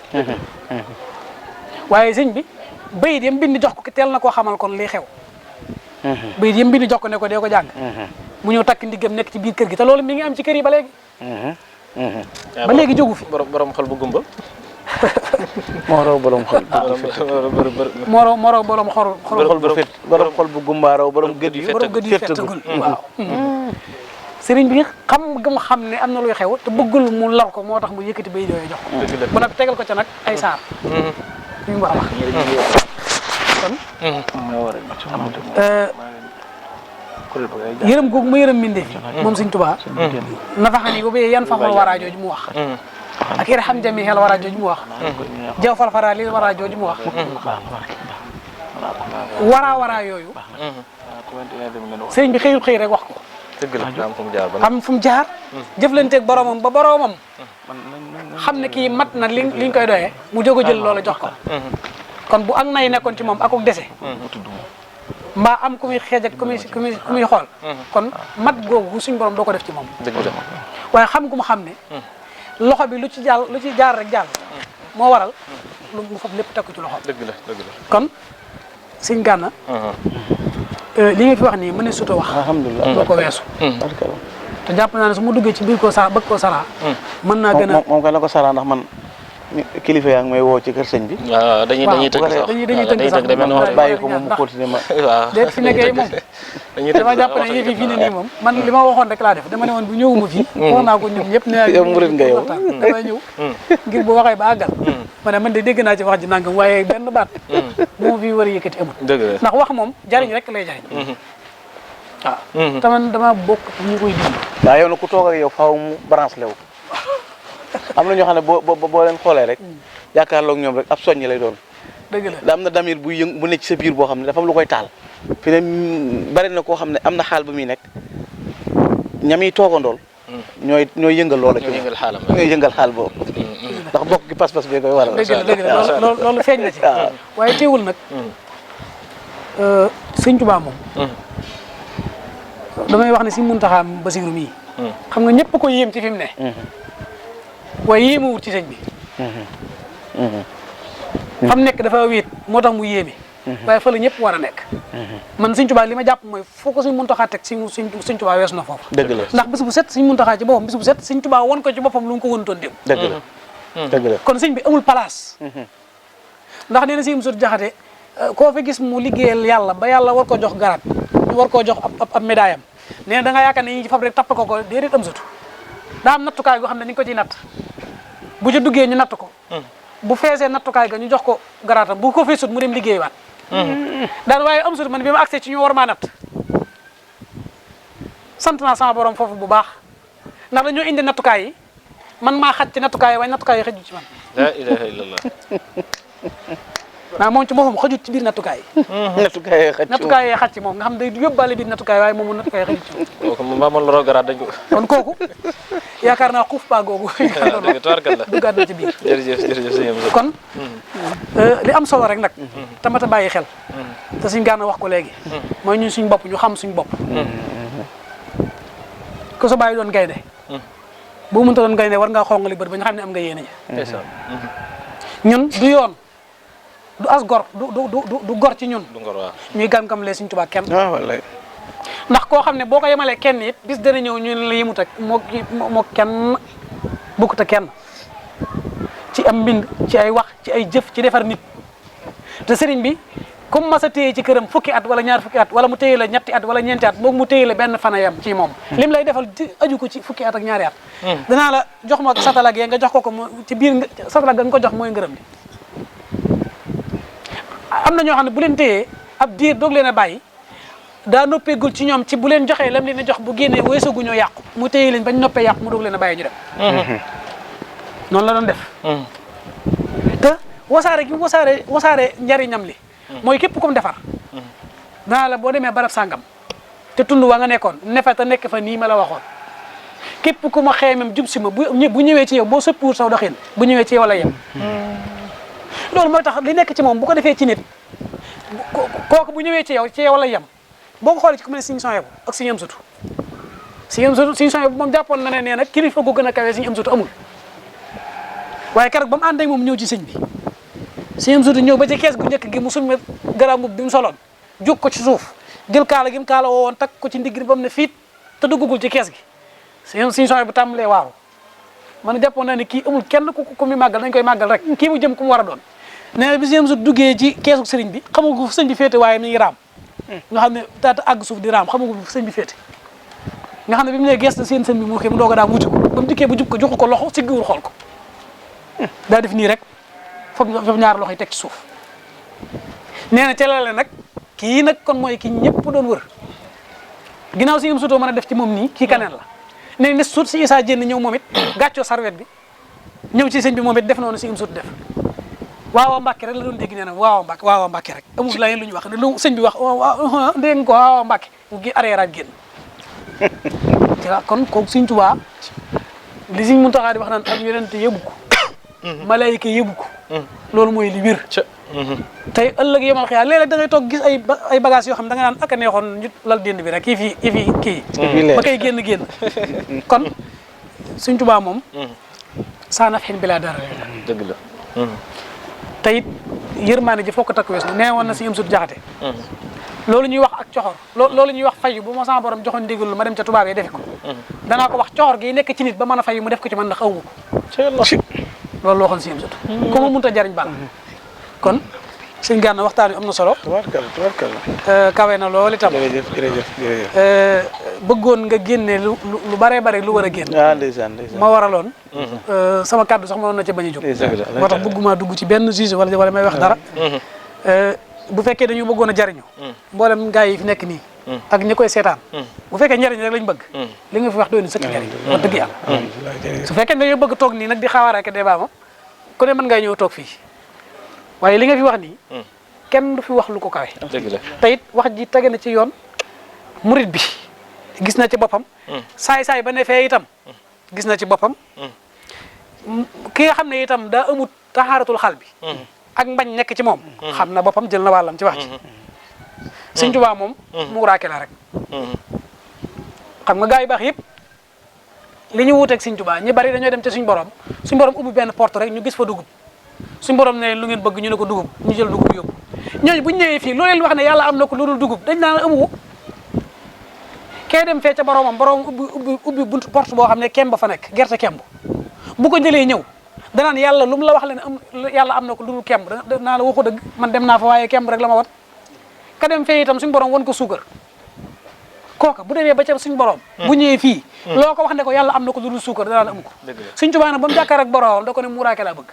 waaye sëñ bi bayit yam bind jox ko teel na koo xamal kon liy xew. bayit yam bind jox ko ne ko dee ko jàng. mu ñëw takk ndiggam nekk ci biir kër gi te loolu mi ngi am ci kër yi ba léegi. ba léegi jógu fi.
borom xol bu gumba.
moo raw borom xol.
moo raw borom xol
bu fet borom xol bu gumba raw borom gëd yu
fettagul waaw. sëriñ bi xam ne am na luy xew te bëggul mu lar ko moo tax mu yëkkati bay yooyu jox ko. ba nag tegal ko ca nag ay saar. yu mu war a wax. kon. yërëm googu mu yërëm mbindeef yi moom Sëñ Tuubaa. nafaxani ba yan faxul waraa jooju mu wax. ak irham jami xel waraa jooju mu wax. jaw farfara lil waraa jooju mu wax. waraa yooyu. sëriñ bi xëyul xëy rek wax ko.
dëgg la am fu mu jaar
am fu mu jaar. jëflanteeg boromam ba boromam. xam ne kii mat na liñ koy doyee. mu jóg a jël loola jox ko. kon bu ak nay nekkoon ci moom akuk dese. mbaa am ku muy xeej ak ku muy xool. kon mat googu suñ borom doo ko def ci moom.
dëgg la
waaye xam gu mu xam ne. loxo bi lu ci jaar rek jàll. moo waral lu mu fab lépp teg ko ci loxo.
dëgg la
kon Sëñ Gana. li nga fi wax nii mën na suto wax.
alhamdulilah
doo ko weesu. te jàpp naa ne su ma duggee ci biir bëgg koo sara. mën naa gën a
moom kay na ko sara ndax man kilifa yaa ngi may woo ci kër sëñ bi.
waaw dañuy tënk sax
dañuy tënk sax
bàyyi ko moom mu continuer ma.
waaw
déet fi nekkee moom. dama jàpp ne yëf yi fii ne nii moom man li ma waxoon rek laa def dama ne woon bu ñëwuma fii. wax naa ko ñoom ñëpp ne
yow murit nga yow
damay ñëw. ngir bu waxee ba àggal. ma ne man de dégg naa ci wax ji nangam waaye benn baat. bu ma fi war a yëkkati amul.
dëgg la
ndax wax moom jariñ rek lay jariñ. waaw. te man dama bokk ñu koy dindi.
waaw yow nag ku toog ak yow faaw mu branche lew am na ñoo xam ne boo leen xoolee rek yaakaarloog ñoom rek ab soññi lay doon.
dëgg la
da am na damir buy yëng bu nekk ci sa biir boo xam ne dafa am lu koy taal. fi ne bari na koo xam ne am na xaal ba muy nekk ñam yi toogandool. ñooy yëngal loola ci ñooy yëngal xaal boobu. ndax bokk gi pas-pas bee koy waral.
dëgg la loolu feeñ na ci. waaye teewul nag. Sëñ Tuubaa moom. damay wax ne si Muntaxa Basiru mii. xam nga ñëpp ko yéem ci fi mu ne. waaye yéemawut ci sëñ bi. fam nekk dafa wéet moo tax mu yéeme. waaye fa la ñëpp war a nekk. man Sëñ Tuubaa li ma jàpp mooy foo ko Sëñ Muntaxa teg Sëñ Tuubaa weesu na foofu.
dëgg la
ndax bis bu set Sëñ Muntaxa ci boppam bis bu set Sëñ Tuubaa won ko ci boppam lu mu ko wënutoon dem.
dëgg la dëgg la
kon sëñ bi amul place. ndax nee na Sëñ Moussa Jaxate koo fi gis mu liggéeyal yàlla ba yàlla war ko jox garaat ñu war koo jox ab médaille am nee na da nga yaakaar ne ñi fab rek tapp ko déedéet am sutu daa am nattukaay goo xam ne ni ñu ko ciy natt bu ca duggee ñu natt ko. bu feesee nattukaay ga ñu jox ko garaatam bu ko feesut mu dem liggéey waat. daan waaye am sutu man bi ma accès ci ñu war maa natt sant naa sama borom foofu bu baax ndax dañoo indi nattukaay yi man maa xaj ci nattukaay waaye nattukaay yi xëju ci man.
la ilaha illallah.
waaw moom ci boppam xëjut ci biir nattukaay yi. nattukaay yi xaj ci moom nga xam day yóbbaale biir nattukaay waaye moom nattukaay yi xëjut ci moom.
kooku moom maa la rogaraat dañ ko.
kon kooku yaakaar naa xuuf baa googu.
dëgg tubarkalla
duggaat na ci biir.
jërëjëf sëñ Amsa.
kon li am solo rek nag. tamit a bàyyi xel. te suñ Gana wax ko léegi. mooy ñun suñ bopp ñu xam suñ bopp. ku sa bàyyi doon gaynde boo mënta doon gaynde war ngaa xongali bët ba ñu xam ne am nga yéene ja. ñun du yoon du as gor du gor ci ñun.
du ngor waaw.
ñuy gam-gam lee Sëñ Tuubaa kenn.
waaw wallaay.
ndax koo xam ne boo ko yemalee kenn it bis dana ñëw ñu ne la yemut ak moo kenn bokkut ak kenn ci am mbind ci ay wax ci ay jëf ci defar nit te sëriñ bi comme masa téye ci këram fukki at wala ñaar fukki at wala mu téye la ñetti at wala ñeenti at moom mu téye la benn fan a yam ci moom. lim lay defal aju ko ci fukki at ak ñaari at. danaa la jox ma satalag yee nga jox ko ci biir satalag nga ko jox mooy ngërëm li. am na ñoo xam ne bu leen téyee ab diir doog leen a bàyyi daa noppeegul ci ñoom ci bu leen joxee lam leen a jox bu génnee weesoogu ñoo yàqu mu téye leen bañ noppee yàqu mu doog leen a bàyyi ñu dem. noonu la doon def. te wasaare gi wasaare njariñam li. mooy képp kum defar. danaa la boo demee barab sàngam te tund waa nga nekkoon ne fa te nekk fa nii ma la waxoon képp ku ma xeemem jub si ma bu ñëwee ci yow boo sëppuwul saw doxin bu ñëwee ci yow la yem. loolu mooy tax li nekk ci moom bu ko defee ci nit kooku bu ñëwee ci yow la yem boo ko xoolee ci ku mel ne Sëñ Suhaybu ak Sëñ Amsatu Sëñ Suhaybu moom jàppoon na ne nee na kilifa gu gën a kawee Sëñ Amsatu amul waaye keroog ba mu ànd ak moom ñëw ci sëñ bi Sëñ Amsatu ñëw ba ci kees gu njëkk gi mu summi garambu bi mu soloon jóg ko ci suuf jël kaala gi mu kaala woo woon takk ko ci ndigg ba mu ne fiit te duggagul ci kees gi Sëñ Suhaybu tàmbalee waaru man jàppoon naa ne kii amul kenn ku muy màggal dañ koy màggal rek kii mu jëm ku mu war a doon nee na bi Sëñ Amsatu duggee ci keesu sëriñ bi xamagu fu sëñ bi féete waaye mi ngi raam nga xam ne taata àgg suuf di raam xamagu fu sëñ bi féete nga xam ne bi mu ne gees seen sëñ bi mu xëy mu doog a daam wuti ko ba mu dikkee bu jub ko joxu ko loxo siggiwul xool ko daa def nii rek foofu ñaar loxo yi teg ci suuf nee na ca la nag kii nag kon mooy ki ñëpp doon wër ginnaaw Sëñ Amsatu mën a def ci moom nii kii kaneen la nee na suut si Isaa Jéen ñëw moom it gàccoo sarwet bi ñëw ci sëñ bi moom it def noonu Sëñ Amsatu def waaw Mbàkke rek la doon dégg nee na waaw Mbàkke rek amul leneen lu ñu wax ne lu sëñ bi wax dégg nga ko waaw Mbàkke mu gi arrière ak génn kon kooku Sëñ Tuubaa li Sëñ Muntaxaa di wax naan ak yonent yëbu ko malayka yëbu ko loolu mooy li wér tey ëllëg yemal xëy léeg-léeg da ngay toog gis ay bagages yoo xam da nga naan ak a neexoon ñu lal dénd bi rek kii ba koy génn kon Sëñ Tuubaa moom saanaf xin bi laa dara
dëgg la
te it yërmaane ji fokk takk wees na nee woon na Sëñ Amsatu Jaxate loolu ñuy wax ak coxor loolu ñuy wax fayu bu ma sama borom joxoon ndigal ma dem ca tubaab yi defe ko danaa ko wax coxor gi nekk ci nit ba mën a fayu mu def ko ci man ndax aw ma ko loolu loo xoon Sëñ Amsatu ku ma mënta jariñ bal kon Sëñ Gana waxtaan wi am na solo tubarkalla kawe na loolu itam jërëjëf bëggoon nga génne lu bare bare lu war a génn
ndeysaan
ma waraloon sama kàddu sax mënoon na ca bañ a jóg moo tax bëgguma dugg ci benn sujet wala may wax dara bu fekkee dañu bëggoon a jariñu mboolem gaa yi fi nekk nii ak ñi koy seetaan bu fekkee njariñ rek lañ bëgg li nga fi wax doy na sëkk njariñ wax dëgg yàlla su fekkee dañoo bëgg toog nii nag di xawaaraake débat ma ku ne mën ngaa ñëw toog fii waaye li nga fi wax nii kenn du fi wax lu ko kawe te it wax ji tege na ci yoon murit bi gis na ci boppam saay-saay ba ne fee itam gis na ci boppam ki nga xam ne itam daa amut taxaaratul xal bi ak mbañ nekk ci moom xam na boppam jël na wàllam ci wax ci Sëñ Tuubaa moom mu raake la rek xam nga gaa yu baax yëpp li ñu wuuteeg Sëñ Tuubaa ñi bari dañoo dem ci suñ borom ubbi benn porte rek ñu gis fa dugub suñ borom ne lu ngeen bëgg ñu ne ko dugub ñu jël dugub yóbbu ñooñu buñ ñëwee fii loo leen wax ne yàlla am na ko lu dul dugub dañ naan amu kee dem fee ca boromam ubbi buntu porte boo xam ne kemb ba fa nekk gerte kemb bu ko jëlee ñëw danaan yàlla lu mu la wax leen yàlla am na ko lu dul kemb naa la waxu dëgg man dem naa fa waaye kemb rek la ma wat ka dem fee itam suñ borom wan ko suukar kooka bu demee ba ca suñ borom bu ñëwee fii loo ko wax ne ko yàlla am na ko lu dul suukar danaan amu ko Sëñ Tuubaa nag ba mu jàkkaar ak boromam da ko ne muuraake laa bëgg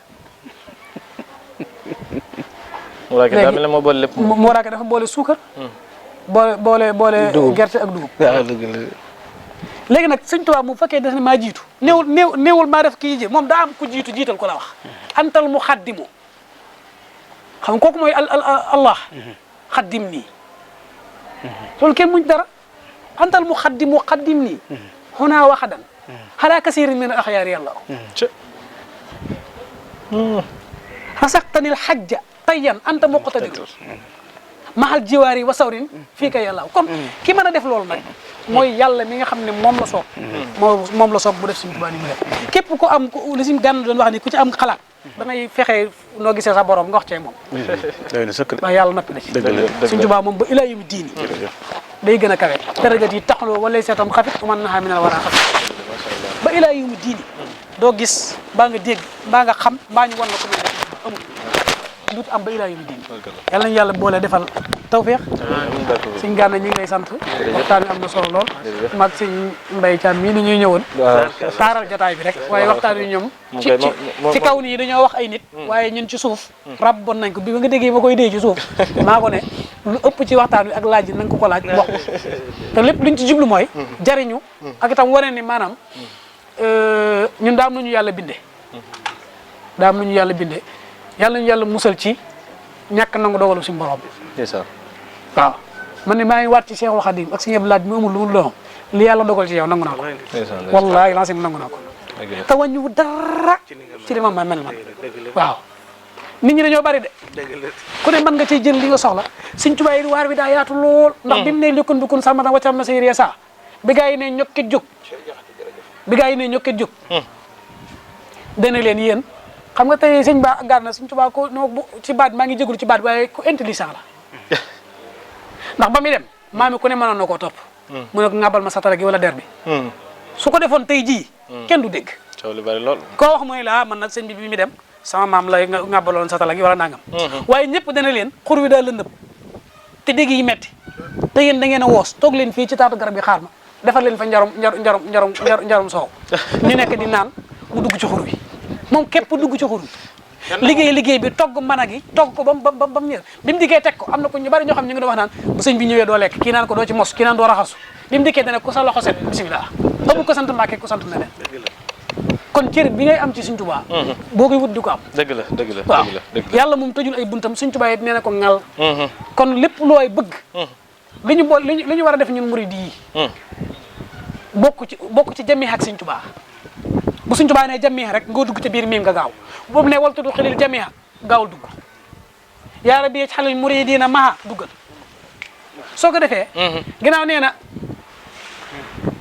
muuraake daa mel ne moo boole lépp
muuraake dafa boole suukar boole gerte ak dugub léegi nag sëñ Tuubaa mu fekkee def ne maa jiitu néewul maa def kii ji moom daa am ku jiitu jiital ko la wax antal mu xaddimu xam nga kooku mooy Allah xaddim nii loolu kenn muñ dara antal mu xaddimu xaddim nii xunaa waxadan xalaa kasiirin min al axyaari yàlla rasaqtanil xajja tayyan anta muqtadir mahal jiwaari wa sawrin fii ka yàlla kon ki mën a def loolu nag mooy yàlla mi nga xam ne moom la soob moom la soob bu def Sëñ Tuubaa ni mu def képp ku am li Sëñ Gana doon wax ni ku ci am xalaat da ngay fexe noo gisee sa borom nga wax cee moom waaye yàlla noppi na ci Sëñ Tuubaa moom ba ilaa yawmi diini day gën a kawe darajat yi taxaloo wala seetam xafit man naxaa minal waraa xafit ba ilaa yawmi diini doo gis mbaa nga dégg mbaa nga xam mbaa ñu wan na ko mel amul dut am ba ilaa yawmi diini yàlla nañu yàlla boole defal tawfeex Sëñ Gana ñu ngi lay sant waxtaan wi am na solo lool mag Sëñ Mbaye Thiam mii ni ñuy ñëwoon taaral jotaay bi rek waaye waxtaan wi ñoom ci kaw nii dañoo wax ay nit waaye ñun ci suuf rab bon nañ ko bi nga déggee ma koy dee ci suuf maa ko ne lu ëpp ci waxtaan wi ak laaj yi na nga ko laaj wax ko te lépp luñ ci jublu mooy jariñu ak itam wane ni maanaam ñun daam nañu yàlla binde daam nañu yàlla binde yàlla nañu yàlla musal ci ñàkk nangu dogalu suñu borom bi waaw man ne maa ngi waat ci Cheikhul Khadim ak Sëñ Abdou Lahad mi amul lu mu doon li yàlla dogal ci yow nangu naa ko wallaahi lancé nangu naa ko te wàññiwu dara ci li ma mel man waaw nit ñi dañoo bari de ku ne mën nga cee jël li nga soxla Sëñ Tuubaa yi waar bi daa yaatu lool ndax bi mu ne likkun bikun sàmmata waccam na sayr sa bi gaa yi ne ñokkit jóg dana leen yéen xam nga tey Sëñ Gana Sëñ Tuubaa ko no ci baat maa ngi jégalu ci baat waaye ku intelligent la ndax ba muy dem maami ku ne mënoon na koo topp mu ne ko ngàbbal ma satala gi wala der bi su ko defoon tey jii kenn du dégg
coow li bari lool
koo wax mooy la man nag sëñ bi mi dem sama maam lay ngàbbaloon satala gi wala nangam waaye ñëpp dana leen xur wi daal lëndëm te dégg yi metti te yéen da ngeen a woos toog leen fii ci taatu garab yi xaar ma defal leen fa njarum soow ñu nekk di naan mu dugg ci xur wi moom képp dugg ci xur wi liggéey bi togg mën gi togg ko ba mu ñëw bi mu dikkee teg ko am na ko ñu bari ñoo xam ñu ngi doon wax naan bu sëñ bi ñëwee doo lekk kii naan ko doo ci mos kii naan doo raxasu bi mu dikkee dana ko sa loxo set bisimilah amul ko sant Mbàkke ko sant neneen kon cër bi ngay am ci Sëñ Tuubaa boo koy wut di ko am
dëgg la
waaw yàlla moom tëjul ay buntam Sëñ Tuubaa it nee na ko ŋal kon lépp looy bëgg li ñu war a def ñun murid yi bokk ci jami ak Sëñ Tuubaa bu Sëñ Tuubaa ne jami rek nga dugg ca biir miim nga gaaw boobu ne wal tudu xilil jamia gaawul dugg yaa rabbi xalil muridina maha duggal soo ko defee ginnaaw nee na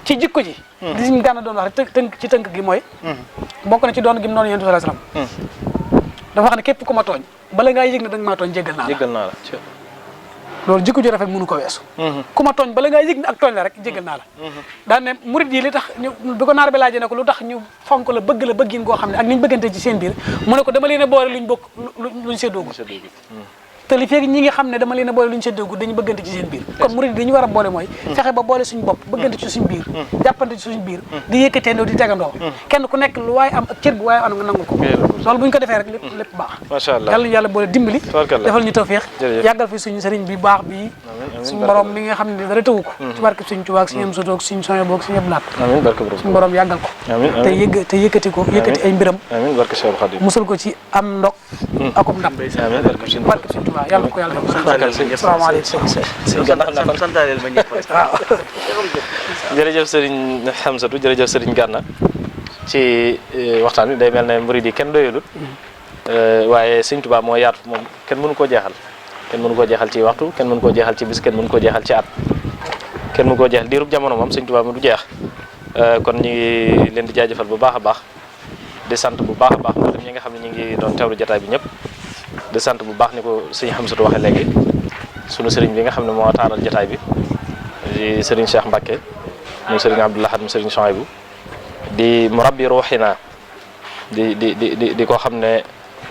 ci jikko ji li Sëñ Gana doon wax rek tënk ci tënk gi mooy bokk na ci doon gi mu noonu Yonent bi sallallahu alayhi wasallam dafa wax ne képp ku ma tooñ bala ngaa yëg ne da nga maa tooñ jéggal naa la loolu jikko ji rafet mënu ko weesu ku ma tooñ bala ngaa yëg ne ak tooñ la rek jéggal naa la daan ne murid yi li tax ñu bi ko naar bi laajee ne ko lu tax ñu fonk la bëggin goo xam ne ak niñ bëggante ci seen biir mu ne ko dama leen a boole luñ bokk luñ séddoogu te li feegi ñi nga xam ne dama leen a boole luñ séddoogu dañu bëggante ci seen biir kon murid yi li ñu war a boole mooy fexe ba boole suñu bopp bëggante ci suñu biir jàppante ci suñu biir di yëkkateendoo di tegandoo kenn ku nekk lu waaye am ak cër bu waaye am nga nangul ko loolu bu ñu ko defee rek lépp baax
macha allah
yàlla ñu yàlla boole dimbali defal ñu tawfeex yàggal fi suñu sëriñ bi baax bi suñu borom mi nga xam ne dara tëwu ko ci barke suñu Tuubaa ak suñu am sotoog suñu soño boog suñu blaat suñu borom yàggal ko te yëkkati ko yëkkati ay mbiram musal ko ci am ndok akum ndam barke suñu Tuubaa yàlla ko yàlla def asalaamaaleykum waaw
jërëjëf sëriñ Hamsatu jërëjëf sëriñ Gana ci waxtaan wi day mel ne murid yi kenn doyalut waaye Sëñ Tuubaa moo yaatu moom kenn mënu koo jeexal ci waxtu kenn mënu koo jeexal ci bis kenn mënu koo jeexal ci at kenn mënu koo jeexal diirub jamono moom Sëñ Tuubaa mu du jeex kon ñu ngi leen di jaajëfal bu baax a baax di sant bu baax a baax mboolem ñi nga xam ne ñu ngi doon teewlu jotaay bi ñëpp di sant bu baax ni ko sëñ Hamsatu waxee léegi sunu sëriñ bi nga xam ne moo taaral jotaay bi di sëriñ Cheikh Mbacke mu sëriñ Abdou Lahad mu sëriñ Souhaïbou di murabbi ruuxina di ko xam ne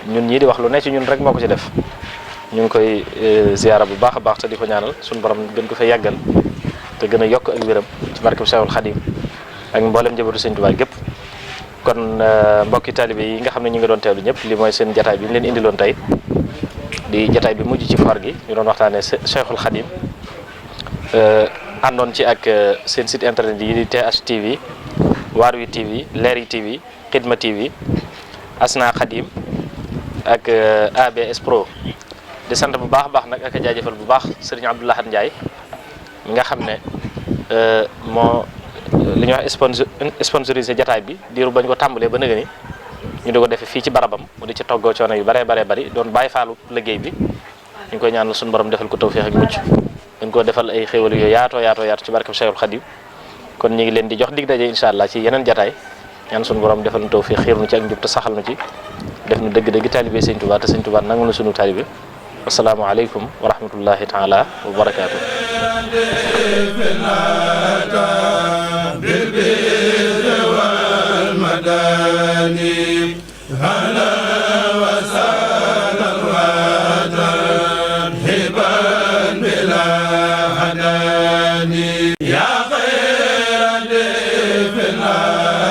ñun ñii di wax lu ne ci ñun rek moo ko ci def ñu ngi koy ziyaara bu baax a baax te di ko ñaanal suñu borom gën ko fay yàggal te gën a yokk ak wéram ci barkeb Cheikhul Khadim ak mboolem njabootu Sëñ Tuubaa gépp kon mbokki taalibe yi nga xam ne ñu ngi doon teewlu ñëpp li mooy seen jataay bi ñu leen indiloon tey di jataay bi mujj ci foire gi ñu doon waxtaanee Cheikhul Khadim àndoon ci ak seen site internet yi di TH TV Waar wi TV Leeri TV Xidma TV Asna Khadim ak ABS Pro di sant bu baax a baax nag ak a jaajëfal bu baax Serigne Abdou Lahad Ndiaye mi nga xam ne moo li ñuy wax sponsorisé jataay bi diiru bañ ko tàmbalee ba nëgë ni ñu di ko defee fii ci barabam mu di ci toggoo coono yu baree bari doon bàyyi faalu liggéey bi ñu ngi koy ñaanal suñu borom defal ko tawfeex ak mucc dañ ko defal ay xéwal yu yaatoo ci barkeb Cheikhul Khadim kon ñu ngi leen di jox dig daje incha allah ci yeneen jataay ñaan suñu borom defal nu tawfeex xiir nu ci ak njub te saxal nu ci def nu dëgg-dëgg taalibe Sëñ Tuubaa te Sëñ Tuubaa nangu na sunu taalibe assalaamu aleykum wa rahmatullahi taala wa barakaatu